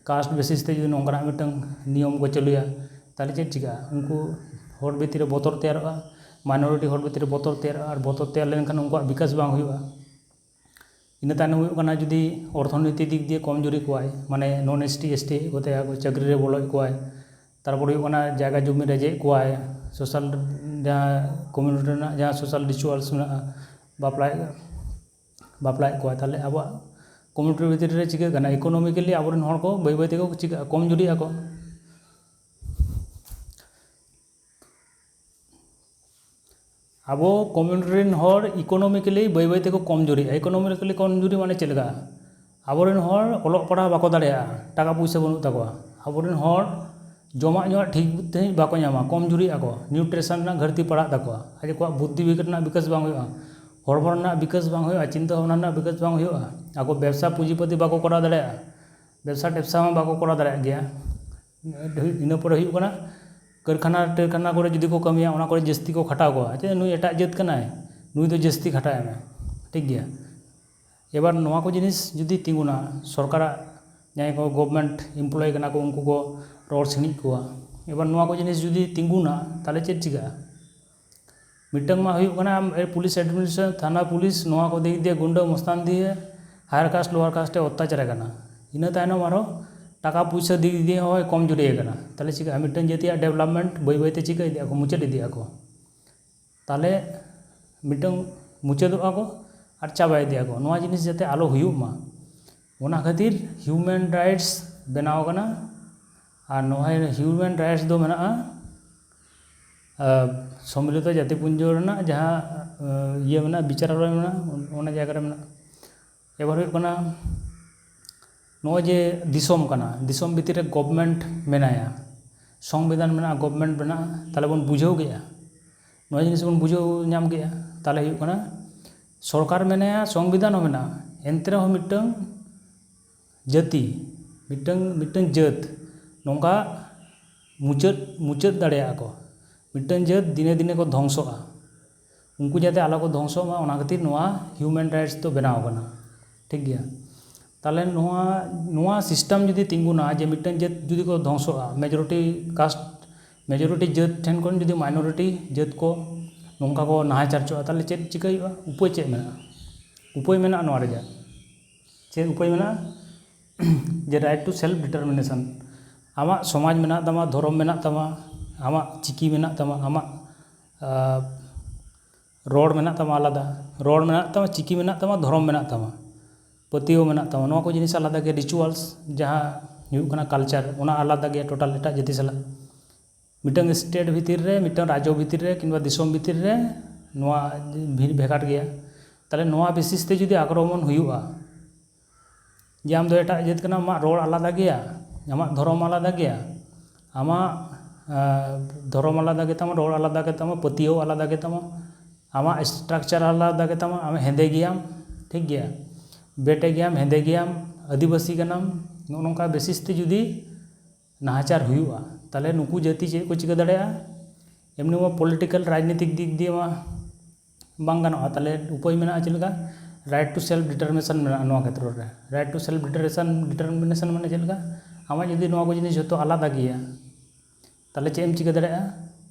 caste basis ᱛᱮ ᱡᱩᱫᱤ ᱱᱚᱝᱠᱟᱱᱟᱜ ᱢᱤᱫᱴᱟᱝ ᱱᱤᱭᱚᱢ ᱠᱚ ᱪᱟᱹᱞᱩᱭᱟ, ᱛᱟᱦᱚᱞᱮ ᱪᱮᱫ ᱪᱤᱠᱟᱹᱜᱼᱟ? ᱩᱱᱠᱩ ᱦᱚᱲ ᱵᱷᱤᱛᱤᱨ ᱨᱮ ᱵᱚᱛᱚᱨ ᱛᱮᱭᱟᱨᱚᱜᱼᱟ, minority ᱦᱚᱲ ᱵᱷᱤᱛᱤᱨ ᱨᱮ ᱵᱚᱛᱚᱨ ᱛᱮᱭᱟᱨᱚᱜᱼᱟ, ᱟᱨ ᱵᱚᱛᱚᱨ ᱛᱮᱭᱟᱨ ᱞᱮᱱᱠᱷᱟᱱ ᱩᱱᱠᱩᱣᱟᱜ ᱵᱤᱠᱟᱥ ᱵᱟᱝ ᱦᱩᱭᱩᱜᱼᱟ᱾ ᱤᱱᱟᱹ ᱛᱟᱭᱱᱚᱢ ᱦᱩᱭᱩᱜ ᱠᱟᱱᱟ, ᱡᱩᱫᱤ ᱚᱨᱛᱷᱚᱱᱳᱭᱛᱤᱠ ᱫᱤᱠ ᱫᱤᱭᱮ ᱠᱚᱢᱡᱩᱨᱤ ᱠᱚᱣᱟᱭ, ᱢᱟᱱᱮ non ST ST ᱠᱚᱛᱮ ᱟᱠᱚ ᱪᱟᱹᱠᱨᱤ ᱨᱮ ᱵᱚᱞᱚᱭᱮᱫ ᱠᱚᱣᱟᱭ, ᱛᱟᱨᱯᱚᱨ ᱦᱩᱭᱩᱜ ᱠᱟᱱᱟ ᱡᱟᱭᱜᱟ ᱡᱚᱢᱤ ᱨᱮᱡᱮᱫ ᱠᱚᱣᱟᱭ, social ᱡᱟᱦᱟᱸ community ᱨᱮᱱᱟᱜ ᱡᱟᱦᱟᱸ social rituals ᱢᱮᱱᱟᱜᱼᱟ, ᱵᱟᱯᱞᱟᱭᱮᱫ, ᱵᱟᱯᱞᱟᱭᱮᱫ ᱠᱚᱣᱟᱭ, ᱛᱟᱦᱚᱞᱮ ᱟᱵᱚᱣᱟᱜ community ᱵᱷᱤᱛᱨᱤ ᱨᱮ ᱪᱤᱠᱟᱹᱜ ᱠᱟᱱᱟ? Economically ᱟᱵᱚᱨᱮᱱ ᱦᱚᱲ ᱠᱚ ᱵᱟᱹᱭ ᱵᱟᱹᱭ ᱛᱮᱠᱚ ᱪᱤᱠᱟᱹᱜᱼᱟ? ᱠᱚᱢᱡᱩᱨᱤᱜ ᱟᱠᱚ᱾ ᱟᱵᱚ community ᱨᱮᱱ ᱦᱚᱲ economically ᱵᱟᱹᱭ ᱵᱟᱹᱭ ᱛᱮᱠᱚ ᱠᱚᱢᱡᱩᱨᱤᱜᱼᱟ᱾ Economically ᱠᱚᱢᱡᱩᱨᱤ ᱢᱟᱱᱮ ᱪᱮᱫ ᱞᱮᱠᱟ? ᱟᱵᱚᱨᱮᱱ ᱦᱚᱲ ᱚᱞᱚᱜ ᱯᱟᱲᱦᱟᱣ ᱵᱟᱠᱚ ᱫᱟᱲᱮᱭᱟᱜᱼᱟ, ᱴᱟᱠᱟ ᱯᱩᱭᱥᱟᱹ ᱵᱟᱹᱱᱩᱜ ᱛᱟᱠᱚᱣᱟ᱾ ᱟᱵᱚᱨᱮᱱ ᱦᱚᱲ ᱡᱚᱢᱟᱜ ᱧᱩᱣᱟᱜ ᱴᱷᱤᱠ ᱥᱟᱺᱦᱤᱡ ᱵᱟᱠᱚ ᱧᱟᱢᱟ, ᱠᱚᱢᱡᱩᱨᱤᱜ ᱟᱠᱚ, nutrition ᱨᱮᱱᱟᱜ ᱜᱷᱟᱹᱴᱛᱤ ᱯᱟᱲᱟᱜ ᱛᱟᱠᱚᱣᱟ, ᱟᱠᱚᱣᱟᱜ ᱵᱩᱫᱽᱫᱷᱤ ᱵᱮᱜᱮ ᱨᱮᱱᱟᱜ ᱵᱤᱠᱟᱥ ᱵᱟᱝ ᱦᱩᱭᱩᱜᱼᱟ, ᱦᱚᱲᱢᱚ ᱨᱮᱱᱟᱜ ᱵᱤᱠᱟᱥ ᱵᱟᱝ ᱦᱩᱭᱩᱜᱼᱟ, ᱪᱤᱱᱛᱟᱹ ᱵᱷᱟᱵᱽᱱᱟ ᱨᱮᱱᱟᱜ ᱵᱤᱠᱟᱥ ᱵᱟᱝ ᱦᱩᱭᱩᱜᱼᱟ, ᱟᱠᱚ ᱵᱮᱵᱽᱥᱟ ᱯᱩᱸᱡᱤᱯᱟᱹᱛᱤ ᱵᱟᱠᱚ ᱠᱚᱨᱟᱣ ᱫᱟᱲᱮᱭᱟᱜᱼᱟ, ᱵᱮᱵᱽᱥᱟ ᱴᱮᱵᱽᱥᱟ ᱦᱚᱸ ᱵᱟᱠᱚ ᱠᱚᱨᱟᱣ ᱫᱟᱲᱮᱭᱟᱜ ᱜᱮᱭᱟ᱾ ᱤᱱᱟᱹ ᱯᱚᱨᱮ ᱦᱩᱭᱩᱜ ᱠᱟᱱᱟ ᱠᱟᱹᱨᱠᱷᱟᱱᱟ ᱴᱟᱹᱨᱠᱷᱟᱱᱟ ᱠᱚᱨᱮ ᱡᱩᱫᱤ ᱠᱚ ᱠᱟᱹᱢᱤᱭᱟ, ᱚᱱᱟ ᱠᱚᱨᱮ ᱡᱟᱹᱥᱛᱤ ᱠᱚ ᱠᱷᱟᱴᱟᱣ ᱠᱚᱣᱟ, ᱪᱮᱫ ᱱᱩᱭ ᱮᱴᱟᱜ ᱡᱟᱹᱛ ᱠᱟᱱᱟᱭ, ᱱᱩᱭ ᱫᱚ ᱡᱟᱹᱥᱛᱤ ᱠᱷᱟᱴᱟᱣ ᱮᱢᱟ, ᱴᱷᱤᱠ ᱜᱮᱭᱟ᱾ ᱮᱵᱟᱨ ᱱᱚᱣᱟ ᱠᱚ ᱡᱤᱱᱤᱥ ᱡᱩᱫᱤ ᱛᱤᱸᱜᱩᱱᱟ, ᱥᱚᱨᱠᱟᱨᱟᱜ ᱡᱟᱦᱟᱸᱭ ᱠᱚ ᱜᱚᱵᱷᱢᱮᱱᱴ ᱮᱢᱯᱞᱚᱭ ᱠᱟᱱᱟ ᱠᱚ, ᱩᱱᱠᱩ ᱠᱚ ᱨᱚᱲ ᱥᱤᱬᱤᱡ ᱠᱚᱣᱟ᱾ ᱮᱵᱟᱨ ᱱᱚᱣᱟ ᱠᱚ ᱡᱤᱱᱤᱥ ᱡᱩᱫᱤ ᱛᱤᱸᱜᱩᱱᱟ, ᱛᱟᱦᱚᱞᱮ ᱪᱮᱫ ᱪᱤᱠᱟᱹᱜᱼᱟ? ᱢᱤᱫᱴᱟᱝ ᱢᱟ ᱦᱩᱭᱩᱜ ᱠᱟᱱᱟ, ᱟᱢ ᱯᱩᱞᱤᱥ ᱮᱰᱢᱤᱱᱤᱥᱴᱨᱮᱥᱚᱱ, ᱛᱷᱟᱱᱟ ᱯᱩᱞᱤᱥ, ᱱᱚᱣᱟ ᱠᱚ ᱫᱤᱠ ᱫᱤᱭᱮ ᱜᱩᱱᱰᱟᱹ ᱢᱚᱥᱛᱟᱱ ᱫᱤᱭᱮ, ᱦᱟᱭᱟᱨ ᱠᱟᱥᱴ ᱞᱳᱣᱟᱨ ᱠᱟᱥᱴ ᱮ ᱚᱛᱛᱟᱪᱟᱨ ᱠᱟᱱᱟ᱾ ᱤᱱᱟᱹ ᱛᱟᱭᱱᱚᱢ ᱟᱨᱦᱚᱸ ᱴᱟᱠᱟ ᱯᱩᱭᱥᱟᱹ ᱫᱤᱠ ᱫᱤᱭᱮ ᱦᱚᱸᱭ ᱠᱚᱢ ᱡᱩᱨᱤ ᱠᱟᱱᱟ᱾ ᱛᱟᱦᱚᱞᱮ ᱪᱤᱠᱟᱹᱜᱼᱟ? ᱢᱤᱫᱴᱟᱝ ᱡᱟᱹᱛᱤᱭᱟᱜ ᱰᱮᱵᱷᱞᱚᱯᱢᱮᱱᱴ ᱵᱟᱹᱭ ᱵᱟᱹᱭᱛᱮ ᱪᱤᱠᱟᱹ ᱤᱫᱤᱜ ᱟᱠᱚ, ᱢᱩᱪᱟᱹᱫ ᱤᱫᱤᱜ ᱟᱠᱚ᱾ ᱛᱟᱦᱚᱞᱮ ᱢᱤᱫᱴᱟᱝ ᱢᱩᱪᱟᱹᱫᱚᱜᱼᱟ ᱠᱚ ᱟᱨ ᱪᱟᱵᱟ ᱤᱫᱤᱜ ᱟᱠᱚ᱾ ᱱᱚᱣᱟ ᱡᱤᱱᱤᱥ ᱡᱟᱛᱮ ᱟᱞᱚ ᱦᱩᱭᱩᱜ ᱢᱟ, ᱚᱱᱟ ᱠᱷᱟᱹᱛᱤᱨ ᱦᱤᱭᱩᱢᱮᱱ ᱨᱟᱭᱤᱴᱥ ᱵᱮᱱᱟᱣ ᱠᱟᱱᱟ᱾ ᱟᱨ ᱱᱚᱣᱟ ᱦᱤᱭᱩᱢᱮᱱ ᱨᱟᱭᱤᱴᱥ ᱫᱚ ᱢᱮᱱᱟᱜᱼᱟ, ᱟᱨ ᱥᱚᱢᱢᱤᱞᱤᱛᱚ ᱡᱟᱹᱛᱤᱯᱩᱧᱡᱚ ᱨᱮᱱᱟᱜ ᱡᱟᱦᱟᱸ, ᱟᱨ, ᱤᱭᱟᱹ ᱢᱮᱱᱟᱜᱼᱟ, ᱵᱤᱪᱟᱨᱟᱞᱚᱭ ᱢᱮᱱᱟᱜᱼᱟ, ᱚᱱᱟ ᱡᱟᱭᱜᱟ ᱨᱮ ᱢᱮᱱᱟᱜᱼᱟ᱾ ᱮᱵᱟᱨ ᱦᱩᱭᱩᱜ ᱠᱟᱱᱟ, ᱱᱚᱜᱼᱚᱭ ᱡᱮ ᱫᱤᱥᱚᱢ ᱠᱟᱱᱟ, ᱫᱤᱥᱚᱢ ᱵᱷᱤᱛᱤᱨ ᱨᱮ ᱜᱚᱵᱷᱢᱮᱱᱴ ᱢᱮᱱᱟᱭᱟ, ᱥᱚᱝᱵᱤᱫᱷᱟᱱ ᱢᱮᱱᱟᱜᱼᱟ, ᱜᱚᱵᱷᱢᱮᱱᱴ ᱢᱮᱱᱟᱜᱼᱟ, ᱛᱟᱦᱚᱞᱮ ᱵᱚᱱ ᱵᱩᱡᱷᱟᱹᱣ ᱠᱮᱜᱼᱟ, ᱱᱚᱣᱟ ᱡᱤᱱᱤᱥ ᱵᱚᱱ ᱵᱩᱡᱷᱟᱹᱣ ᱧᱟᱢ ᱠᱮᱜᱼᱟ᱾ ᱛᱟᱦᱚᱞᱮ ᱦᱩᱭᱩᱜ ᱠᱟᱱᱟ, ᱥᱚᱨᱠᱟᱨ ᱢᱮᱱᱟᱭᱟ, ᱥᱚᱝᱵᱤᱫᱷᱟᱱ ᱦᱚᱸ ᱢᱮᱱᱟᱜᱼᱟ, ᱮᱱᱛᱮ ᱨᱮᱦᱚᱸ ᱢᱤᱫᱴᱟᱝ ᱡᱟᱹᱛᱤ, ᱢᱤᱫᱴᱟᱝ, ᱢᱤᱫᱴᱟᱝ ᱡᱟᱹᱛ ᱱᱚᱝᱠᱟ ᱢᱩᱪᱟᱹᱫ, ᱢᱩᱪᱟᱹᱫ ᱫᱟᱲᱮᱭᱟᱜᱼᱟ ᱠᱚ᱾ ᱢᱤᱫᱴᱟᱝ ᱡᱟᱹᱛ ᱫᱤᱱᱮ ᱫᱤᱱᱮ ᱠᱚ ᱫᱷᱚᱝᱥᱚᱜᱼᱟ᱾ ᱩᱱᱠᱩ ᱡᱟᱛᱮ ᱟᱞᱚ ᱠᱚ ᱫᱷᱚᱝᱥᱚᱜ ᱢᱟ, ᱚᱱᱟ ᱠᱷᱟᱹᱛᱤᱨ ᱱᱚᱣᱟ ᱦᱤᱭᱩᱢᱮᱱ ᱨᱟᱭᱤᱴᱥ ᱫᱚ ᱵᱮᱱᱟᱣ ᱠᱟᱱᱟ᱾ ᱴᱷᱤᱠ ᱜᱮᱭᱟ? ᱛᱟᱦᱚᱞᱮ ᱱᱚᱣᱟ, ᱱᱚᱣᱟ ᱥᱤᱥᱴᱮᱢ ᱡᱩᱫᱤ ᱛᱤᱸᱜᱩᱱᱟ, ᱡᱮ ᱢᱤᱫᱴᱟᱝ ᱡᱟᱹᱛ ᱡᱩᱫᱤ ᱠᱚ ᱫᱷᱚᱝᱥᱚᱜᱼᱟ, ᱢᱮᱡᱚᱨᱤᱴᱤ ᱠᱟᱥᱴ, ᱢᱮᱡᱚᱨᱤᱴᱤ ᱡᱟᱹᱛ ᱴᱷᱮᱱ ᱠᱷᱚᱱ ᱡᱩᱫᱤ ᱢᱟᱭᱱᱚᱨᱤᱴᱤ ᱡᱟᱹᱛ ᱠᱚ ᱱᱚᱝᱠᱟ ᱠᱚ ᱱᱟᱦᱟᱪᱟᱨ ᱦᱚᱪᱚᱜᱼᱟ, ᱛᱟᱦᱚᱞᱮ ᱪᱮᱫ ᱪᱤᱠᱟᱹ ᱦᱩᱭᱩᱜᱼᱟ? ᱩᱯᱟᱹᱭ ᱪᱮᱫ ᱢᱮᱱᱟᱜᱼᱟ? ᱩᱯᱟᱹᱭ ᱢᱮᱱᱟᱜᱼᱟ ᱱᱚᱣᱟ ᱨᱮᱭᱟᱜ? ᱪᱮᱫ ᱩᱯᱟᱹᱭ ᱢᱮᱱᱟᱜᱼᱟ? ᱡᱮ right to self determination, ᱟᱢᱟᱜ ᱥᱚᱢᱟᱡᱽ ᱢᱮᱱᱟᱜ ᱛᱟᱢᱟ, ᱫᱷᱚᱨᱚᱢ ᱢᱮᱱᱟᱜ ᱛᱟᱢᱟ, ᱟᱢᱟᱜ ᱪᱤᱠᱤ ᱢᱮᱱᱟᱜ ᱛᱟᱢᱟ, ᱟᱢᱟᱜ, ᱟᱨ, ᱨᱚᱲ ᱢᱮᱱᱟᱜ ᱛᱟᱢᱟ ᱟᱞᱟᱫᱟ, ᱨᱚᱲ ᱢᱮᱱᱟᱜ ᱛᱟᱢᱟ, ᱪᱤᱠᱤ ᱢᱮᱱᱟᱜ ᱛᱟᱢᱟ, ᱫᱷᱚᱨᱚᱢ ᱢᱮᱱᱟᱜ ᱛᱟᱢᱟ, ᱯᱟᱹᱛᱭᱟᱹᱣ ᱢᱮᱱᱟᱜ ᱛᱟᱢᱟ, ᱱᱚᱣᱟ ᱠᱚ ᱡᱤᱱᱤᱥ ᱟᱞᱟᱫᱟ ᱜᱮᱭᱟ᱾ ᱨᱤᱪᱩᱣᱟᱞᱥ ᱡᱟᱦᱟᱸ ᱦᱩᱭᱩᱜ ᱠᱟᱱᱟ ᱠᱟᱞᱪᱟᱨ, ᱚᱱᱟ ᱟᱞᱟᱫᱟ ᱜᱮᱭᱟ ᱴᱳᱴᱟᱞ ᱮᱴᱟᱜ ᱡᱟᱹᱛᱤ ᱥᱟᱞᱟᱜ᱾ ᱢᱤᱫᱴᱟᱝ ᱥᱴᱮᱴ ᱵᱷᱤᱛᱤᱨ ᱨᱮ, ᱢᱤᱫᱴᱟᱝ ᱨᱟᱡᱽᱡᱚ ᱵᱷᱤᱛᱤᱨ ᱨᱮ ᱠᱤᱝᱵᱟ ᱫᱤᱥᱚᱢ ᱵᱷᱤᱛᱤᱨ ᱨᱮ ᱱᱚᱣᱟ ᱵᱷᱤ-, ᱵᱷᱮᱜᱟᱨ ᱜᱮᱭᱟ᱾ ᱛᱟᱦᱚᱞᱮ ᱱᱚᱣᱟ ᱵᱮᱥᱤᱥ ᱛᱮ ᱡᱩᱫᱤ ᱟᱠᱨᱚᱢᱚᱱ ᱦᱩᱭᱩᱜᱼᱟ, ᱡᱮ ᱟᱢ ᱫᱚ ᱮᱴᱟᱜ ᱡᱟᱹᱛ ᱠᱟᱱᱟᱢ, ᱟᱢᱟᱜ ᱨᱚᱲ ᱟᱞᱟᱫᱟ ᱜᱮᱭᱟ, ᱟᱢᱟᱜ ᱫᱷᱚᱨᱚᱢ ᱟᱞᱟᱫᱟ ᱜᱮᱭᱟ, ᱟᱢᱟᱜ, ᱟᱸ, ᱫᱷᱚᱨᱚᱢ ᱟᱞᱟᱫᱟ ᱜᱮᱛᱟᱢᱟ, ᱨᱚᱲ ᱟᱞᱟᱫᱟ ᱜᱮᱛᱟᱢᱟ, ᱯᱟᱹᱛᱭᱟᱹᱣ ᱟᱞᱟᱫᱟ ᱜᱮᱛᱟᱢᱟ, ᱟᱢᱟᱜ ᱥᱴᱨᱟᱠᱪᱟᱨ ᱟᱞᱟᱫᱟ ᱜᱮᱛᱟᱢᱟ, ᱟᱢ ᱦᱮᱸᱫᱮ ᱜᱮᱭᱟᱢ, ᱴᱷᱤᱠ ᱜᱮᱭᱟ, ᱵᱮᱴᱮ ᱜᱮᱭᱟᱢ, ᱦᱮᱸᱫᱮ ᱜᱮᱭᱟᱢ, ᱟᱹᱫᱤᱵᱟᱹᱥᱤ ᱠᱟᱱᱟᱢ, ᱱᱚᱜᱼᱚ ᱱᱚᱝᱠᱟ ᱵᱮᱥᱤᱥ ᱛᱮ ᱡᱩᱫᱤ ᱱᱟᱦᱟᱪᱟᱨ ᱦᱩᱭᱩᱜᱼᱟ, ᱛᱟᱦᱚᱞᱮ ᱱᱩᱠᱩ ᱡᱟᱹᱛᱤ ᱪᱮᱫ ᱠᱚ ᱪᱤᱠᱟᱹ ᱫᱟᱲᱮᱭᱟᱜᱼᱟ? ᱮᱢᱱᱤ ᱢᱟ ᱯᱚᱞᱤᱴᱤᱠᱟᱞ, ᱨᱟᱡᱽᱱᱤᱛᱤᱠ ᱫᱤᱠ ᱫᱤᱭᱮ ᱢᱟ ᱵᱟᱝ ᱜᱟᱱᱚᱜᱼᱟ᱾ ᱛᱟᱦᱚᱞᱮ ᱩᱯᱟᱹᱭ ᱢᱮᱱᱟᱜᱼᱟ ᱪᱮᱫ ᱞᱮᱠᱟ? right to self determination ᱢᱮᱱᱟᱜᱼᱟ ᱱᱚᱣᱟ ᱠᱷᱮᱛᱨᱚ ᱨᱮ᱾ Right to self determination, determination ᱢᱟᱱᱮ ᱪᱮᱫ ᱞᱮᱠᱟ? ᱟᱢᱟᱜ ᱡᱩᱫᱤ ᱱᱚᱣᱟ ᱠᱚ ᱡᱤᱱᱤᱥ ᱡᱚᱛᱚ ᱟᱞᱟᱫᱟ ᱜᱮᱭᱟ, ᱛᱟᱦᱚᱞᱮ ᱪᱮᱫ ᱮᱢ ᱪᱤᱠᱟᱹ ᱫᱟᱲᱮᱭᱟᱜᱼᱟ?